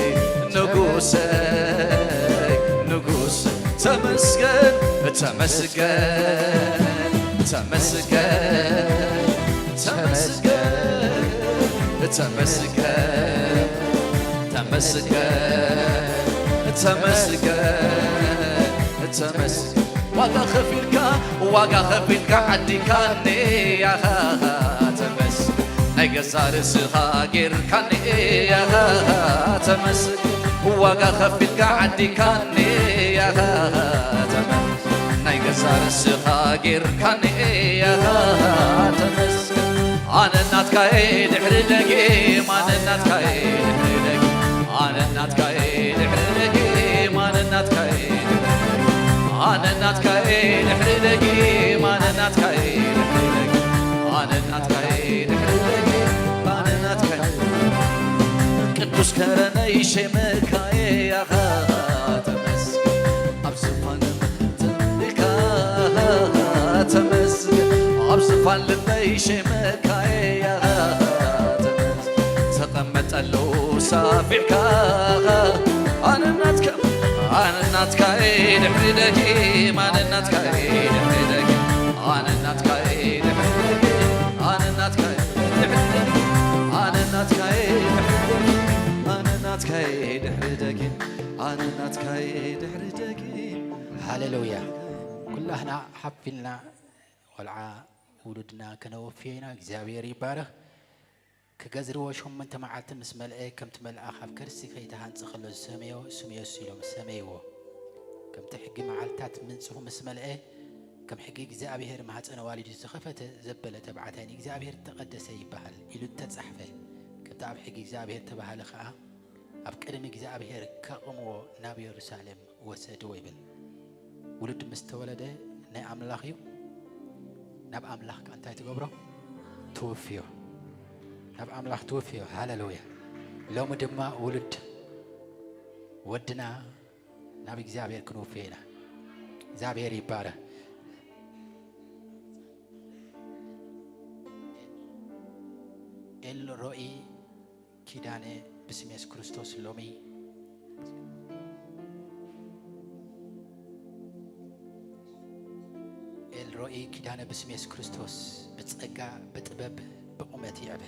ንጉሰይ፣ ንጉስ ተመስገን፣ ተመስገን፣ ተመስገን፣ ተመስገን፣ ተመስገን፣ ተመስገን፣ ተመስገን። ዋጋ ከፊልካ፣ ዋጋ ከፊልካ ዓዲካኒ፣ ኣሃ፣ ተመስገን። ናይ ገዛ ርእስኻ ጌርካኒ፣ ኣሃ፣ ተመስገን። ዋጋ ከፊልካ ዓዲካኒ፣ ኣሃ፣ ተመስገን። ናይ ገዛ ርእስኻ ጌርካኒ፣ ኣሃ፣ ተመስገን። ኣነ ናትካየ ድሕሪ ደጊም፣ ኣነ ናትካየ ድሕሪ ደጊም፣ ኣነ ናትካየ ድሕሪ ደጊም፣ ኣነ ናትካየ ድሕሪ ደጊም፣ ኣነ ናትካየ ድሕሪ ደጊም፣ ኣነ ናትካየ ድሕሪ ደጊም፣ ኣነ ናትካየ ድሕሪ ደጊም፣ ኣነ ናትካየ። ቅዱስ ከረነይ ሸመካየ፣ ኣኻ ተመስገን። ኣብ ዝፋን ተንካ ተመስገን፣ ኣብ ዝፋን ልበይ ሸመካየ ተመስገን። ተቐመጠሉ ሳፊዕካ ኣነ ናትካ፣ ኣነ ናትካየ ድሕሪ ደጊም፣ ኣነ ናትካየ ድሕሪ ደጊም፣ ኣነ ናትካየ ድሕሪ ደጊም፣ ኣነ ናትካየ ድሕሪ ደጊም፣ ኣነ ናትካየ ድሕሪ ደጊም፣ ኣነ ናትካየ ድሕሪ ደጊም፣ ኣነ ናትካየ ድሕሪ ደጊም። ሃሌሉያ። ኩላህና ሓፍ ኢልና ቆልዓ ውሉድና ከነወፍዮ ኢና። እግዚኣብሔር ይባረኽ። ክገዝርዎ ሸሞንተ መዓልቲ ምስ መልአ፣ ከምቲ መልኣኽ ኣብ ከርሲ ከይተሃንጸ ከሎ ዝሰመዮ፣ ስም የሱ ኢሎም ሰመይዎ። ከምቲ ሕጊ መዓልትታት ምንጽሁ ምስ መልአ፣ ከም ሕጊ እግዚኣብሔር ማህፀነ ዋሊዱ ዝተኸፈተ ዘበለ ተባዕታይ ንእግዚኣብሔር እተቐደሰ ይበሃል ኢሉ እተጻሕፈ፣ ከምቲ ኣብ ሕጊ እግዚኣብሔር እተባህለ ኸኣ፣ ኣብ ቅድሚ እግዚኣብሔር ከቕምዎ ናብ የሩሳሌም ወሰድዎ ይብል። ውሉድ ምስ ተወለደ ናይ ኣምላኽ እዩ። ናብ ኣምላኽ ከ እንታይ ትገብሮ? ትውፍዮ። ናብ ኣምላኽ ትውፍዮ። ሃሌሉያ። ሎሚ ድማ ውሉድ ወድና ናብ እግዚኣብሔር ክንውፍዮ ኢና። እግዚኣብሔር ይባረኽ። ኤልሮኢ ኪዳነ ብስም የሱስ ክርስቶስ ሎሚ ኤልሮኢ ኪዳነ ብስም የሱስ ክርስቶስ ብጸጋ ብጥበብ ብቑመት ይዕበ።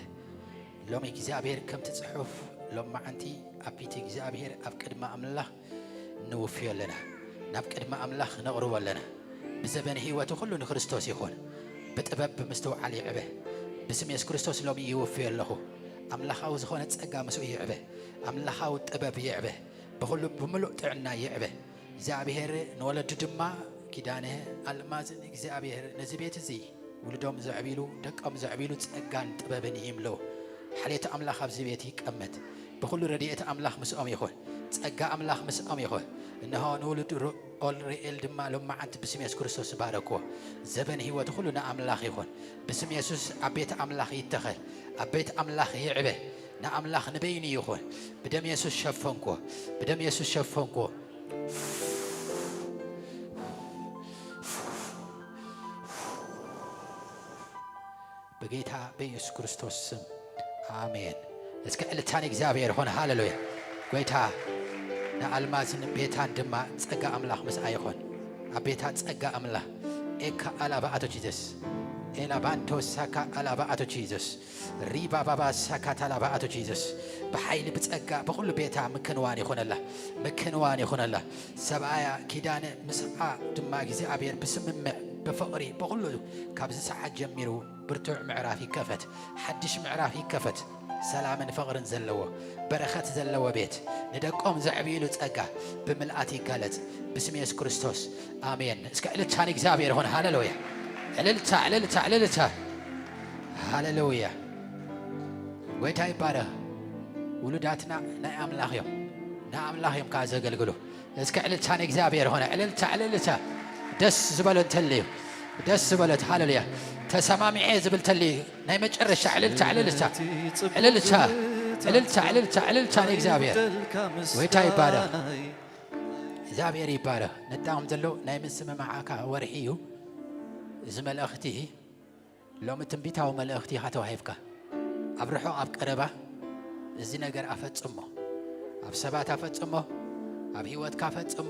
ሎሚ እግዚኣብሔር ከምቲ ጽሑፍ ሎማዓንቲ ኣብ ፊት እግዚኣብሔር ኣብ ቅድሚ ኣምላኽ ንውፍዮ ኣለና። ናብ ቅድሚ ኣምላኽ ነቕርቦ ኣለና። ብዘበን ህይወቱ ኩሉ ንክርስቶስ ይኹን። ብጥበብ ብምስትውዓል ይዕበ። ብስም የሱስ ክርስቶስ ሎሚ ይውፍዮ ኣለኹ። ኣምላኻዊ ዝኾነ ጸጋ ምስኡ ይዕበ። ኣምላኻዊ ጥበብ ይዕበ። ብኹሉ ብምሉእ ጥዕና ይዕበ። እግዚኣብሔር ንወለዱ ድማ ኪዳነ ኣልማዝን እግዚኣብሔር ነዚ ቤት እዚ ውሉዶም ዘዕቢሉ፣ ደቆም ዘዕቢሉ ጸጋን ጥበብን ይምልኡ። ሓልዮት ኣምላኽ ኣብዚ ቤት ይቀመጥ። ብኹሉ ረድኤት ኣምላኽ ምስኦም ይኹን። ጸጋ ኣምላኽ ምስኦም ይኹን። እንሆ ንውሉድ ሩ-፣ ኦልሪኤል ድማ ሎማዓንቲ ብስም የሱስ ክርስቶስ ባረክዎ። ዘበን ህይወቱ ኩሉ ንኣምላኽ ይኹን። ብስም የሱስ ኣብ ቤት ኣምላኽ ይተኸል። ኣብ ቤት ኣምላኽ ይዕበ። ንኣምላኽ ንበይኑ ይኹን። ብደም የሱስ ሸፈንክዎ። ብደም የሱስ ሸፈንክዎ። ብጌታ ብኢየሱስ ክርስቶስ ስም ኣሜን። እስከ ዕልልታ ንእግዚኣብሔር ይኹን። ሃሌሉያ። ጐይታ ንኣልማዝን ቤታን ድማ ጸጋ ኣምላኽ ምስኣ ይኹን። ኣብ ቤታ ጸጋ ኣምላኽ ኤካ ኣላባ ኣቶ ጂዘስ ኤላ ባንቶ ሳካ ኣላባ ኣቶ ጂዘስ ሪባ ባባ ሳካ ታላባ ኣቶ ጂዘስ ብሓይሊ ብጸጋ ብኹሉ ቤታ ምክንዋን ይኹነላ። ምክንዋን ይኹነላ። ሰብኣያ ኪዳነ ምስኣ ድማ እግዚኣብሔር ብስምምዕ ብፍቕሪ ብኹሉ ካብዚ ሰዓት ጀሚሩ ብርቱዕ ምዕራፍ ይከፈት። ሓድሽ ምዕራፍ ይከፈት። ሰላምን ፍቕርን ዘለዎ በረኸት ዘለዎ ቤት ንደቆም ዘዕብይሉ ጸጋ ብምልኣት ይጋለጽ። ብስም የሱስ ክርስቶስ ኣሜን። እስከ ዕልልታ ንእግዚኣብሔር ይኹን። ሃሌሉያ። ዕልልታ፣ ዕልልታ፣ ዕልልታ። ሃሌሉያ። ጐይታ ይባረኽ። ውሉዳትና ናይ ኣምላኽ እዮም። ንኣምላኽ እዮም ከኣ ዘገልግሉ። እስከ ዕልልታ ንእግዚኣብሔር ሆነ። ዕልልታ፣ ዕልልታ። ደስ ዝበሎ እንተልዩ። ደስ ዝበሎት። ሃሌሉያ። ተሰማሚዐ ዝብል እንተልዩ። ናይ መጨረሻ ዕልልታ፣ ዕልልታ። ዕልልታ፣ ዕልልታ፣ ዕልልታ፣ ዕልልታ ንእግዚኣብሔር። ጐይታ ይባረኽ። እግዚኣብሔር ይባረኽ። ነዳኹም ዘሎ ናይ ምስምማዓካ ወርሒ እዩ። እዚ መልእኽቲ ሎሚ ትንቢታዊ መልእኽቲ ኢኻ ተዋሂብካ። ኣብ ርሑቕ ኣብ ቀረባ እዚ ነገር ኣፈጽሞ። ኣብ ሰባት ኣፈጽሞ፣ ኣብ ህይወትካ ኣፈጽሞ፣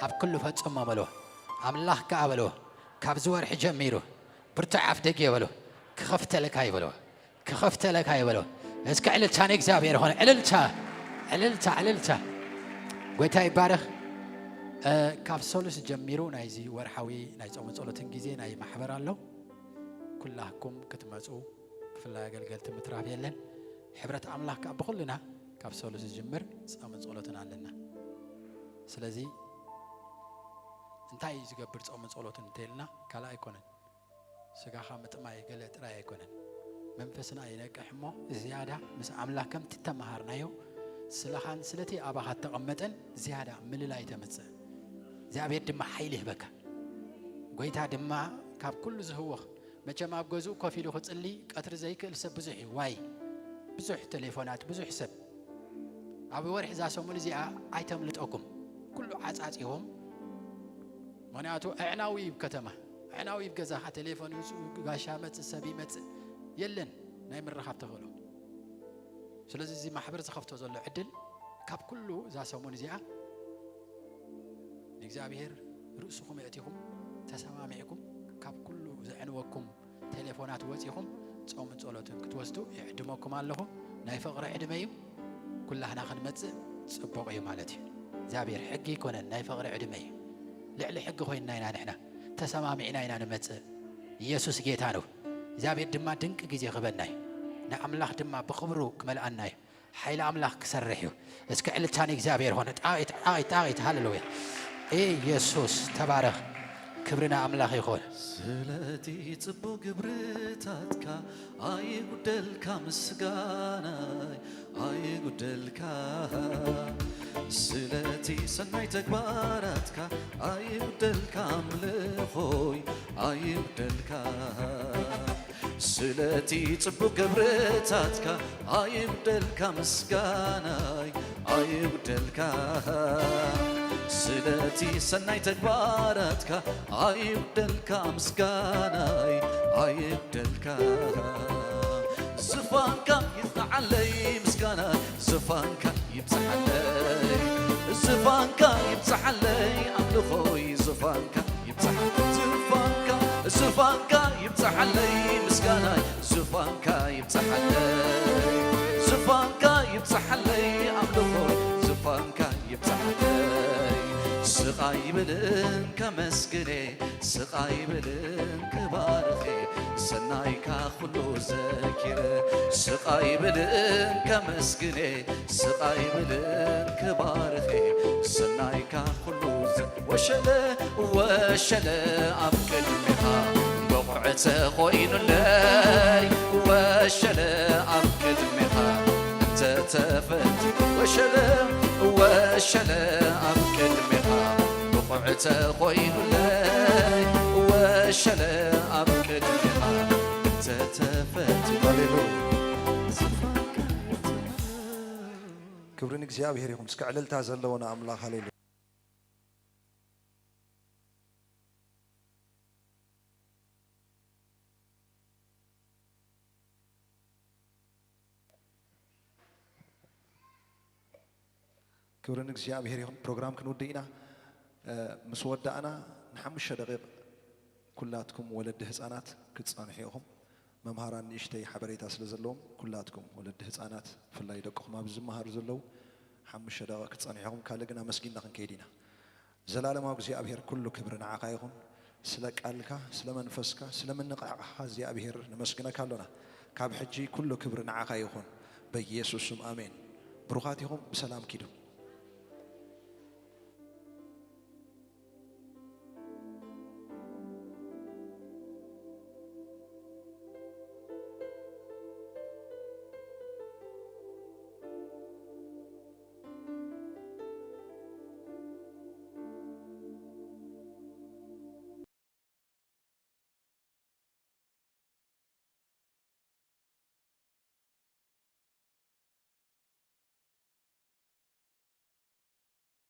ኣብ ኩሉ ፈጽሞ በልዎ። ኣምላኽ ከኣ በልዎ፣ ካብዚ ወርሒ ጀሚሩ ብርቱዕ ኣፍ ደጌ በልዎ፣ ክኸፍተለካ እዩ በልዎ፣ ክኸፍተለካ እዩ በልዎ። እስከ ዕልልታ ንእግዚኣብሔር ሆነ። ዕልልታ፣ ዕልልታ፣ ዕልልታ። ጐይታ ይባረኽ። እ፣ ካብ ሰሉስ ጀሚሩ ናይዚ ወርሓዊ ናይ ጾም ጸሎትን ግዜ ናይ ማሕበር ኣሎ። ኩላህኩም ክትመጹ፣ ብፍላይ ኣገልገልቲ ምትራፍ የለን። ሕብረት ኣምላኽ ከኣ ብኹልና ካብ ሰሉስ ዝጅምር ጾምን ጸሎትን ኣለና። ስለዚ እንታይ እዩ ዝገብር ጾምን ጸሎትን እንተኢልና ካልእ ኣይኮነን። ስጋኻ ምጥማይ ገለ ጥራይ ኣይኮነን። መንፈስና ይነቅሕ እሞ ዝያዳ ምስ ኣምላኽ ከምቲ እተመሃርናዮ ስለኻን ስለቲ ኣባኻ እተቐመጠን ዝያዳ ምልላይ ተምጽእ። እግዚኣብሔር ድማ ሓይሊ ይህበካ። ጐይታ ድማ ካብ ኩሉ ዝህወኽ መቸም ኣብ ገዝኡ ኮፍ ኢሉ ክጽሊ ቀትሪ ዘይክእል ሰብ ብዙሕ እዩ። ዋይ ብዙሕ ቴሌፎናት፣ ብዙሕ ሰብ። ኣብ ወርሒ እዛ ሰሙን እዚኣ ኣይተምልጠኩም። ኩሉ ዓጻጺኹም። ምኽንያቱ ኣዕናዊ እዩ ከተማ። ኣዕናዊ እዩ ገዛኻ፣ ቴሌፎን ይውጽኡ፣ ጋሻ መጽእ፣ ሰብ ይመጽእ። የለን ናይ ምርኻብ ተኽእሎ። ስለዚ እዚ ማሕበር ዝኸፍቶ ዘሎ ዕድል ካብ ኩሉ እዛ ሰሙን እዚኣ ንእግዚኣብሔር ርእስኹም የእቲኹም ተሰማሚዕኩም ካብ ኩሉ ዘዕንወኩም ቴሌፎናት ወጺኹም ጾምን ጸሎትን ክትወስዱ ይዕድመኩም ኣለኹ። ናይ ፍቕሪ ዕድመ እዩ። ኩላህና ክንመጽእ ጽቡቕ እዩ ማለት እዩ። እግዚኣብሔር ሕጊ ኣይኮነን፣ ናይ ፍቕሪ ዕድመ እዩ። ልዕሊ ሕጊ ኮይንና ኢና ንሕና። ተሰማሚዕና ኢና ንመጽእ። ኢየሱስ ጌታ ነው። እግዚኣብሔር ድማ ድንቂ ግዜ ክበና እዩ። ንኣምላኽ ድማ ብኽብሩ ክመልኣና እዩ። ሓይሊ ኣምላኽ ክሰርሕ እዩ። እስከ ዕልልታ ንእግዚኣብሔር ሆነ። ጣቒት፣ ጣቒት፣ ጣቒት። ሃሌሉያ። ኢየሱስ ተባረኽ። ክብሪ ንኣምላኽ ይኹን። ስለቲ ጽቡቕ ግብርታትካ ኣይጉደልካ ምስጋናይ፣ ኣይጉደልካ። ስለቲ ሰናይ ተግባራትካ ኣይጉደልካ ኣምልኾይ፣ ኣይጉደልካ። ስለቲ ጽቡቕ ግብርታትካ ኣይጉደልካ ምስጋናይ፣ ኣይጉደልካ። ስለቲ ሰናይ ተግባራትካ ኣይጉደልካ ምስጋናይ፣ ኣይጉደልካ። ዝፋንካ ይብዝሓለይ ምስጋናይ፣ ዝፋንካ ይብዝሓለይ፣ ዝፋንካ ይብዝሓለይ ኣምልኾይ፣ ዝፋንካ ይብዝሓ-፣ ዝፋንካ፣ ዝፋንካ ይብዝሓለይ ምስጋናይ፣ ዝፋንካ ይብዝሓለይ፣ ዝፋንካ ይብዝሓለይ ኣምልኾይ፣ ዝፋንካ ይብዝሓለይ። ስቕ ኣይብልን ከመስግኔ፣ ስቕ ኣይብልን ክባርኼ፣ ሰናይካ ኩሉ ዘኪረ። ስቕ ኣይብልን ከመስግኔ፣ ስቕ ኣይብልን ክባርኼ፣ ሰናይካ ኩሉ ዘ-፣ ወሸለ፣ ወሸለ ኣብ ቅድሜኻ፣ ብቑዕ ተኾይኑለይ። ወሸለ ኣብ ቅድሜኻ እንተ ተፈት፣ ወሸለ፣ ወሸለ ኣብ ቅድሜኻ፣ ብቑዕ ተኾይኑለይ። ወሸለ ኣብ ቅድሜኻ እንተ ተፈት። ሃሌሉያ። ክብሪ ንእግዚኣብሔር ይኹን። እስከ ዕልልታ ዘለዎ ንኣምላኽ። ሃሌሉያ። ክብሪ ንእግዚኣብሔር ይኹን። ፕሮግራም ክንውድእ ኢና። እ፣ ምስ ወዳእና ንሓሙሽተ ደቂቕ ኩላትኩም ወለዲ ህፃናት ክትፀንሑ ኢኹም። መምሃራን ንእሽተይ ሓበሬታ ስለ ዘለዎም ኩላትኩም ወለዲ ህፃናት፣ ብፍላይ ደቅኹም ኣብዚ ዝመሃሩ ዘለዉ ሓሙሽተ ደቂቕ ክትፀንሑ ኢኹም። ካልእ ግን ኣመስጊንና ክንከይድ ኢና። ዘላለማዊ እግዚኣብሔር፣ ኩሉ ክብሪ ንዓኻ ይኹን። ስለ ቃልካ፣ ስለ መንፈስካ፣ ስለ ምንቕሓቕኻ እግዚኣብሔር ነመስግነካ ኣሎና። ካብ ሕጂ ኩሉ ክብሪ ንዓኻ ይኹን፣ በኢየሱስ ስም ኣሜን። ብሩኻት ኢኹም፣ ብሰላም ኪዱ።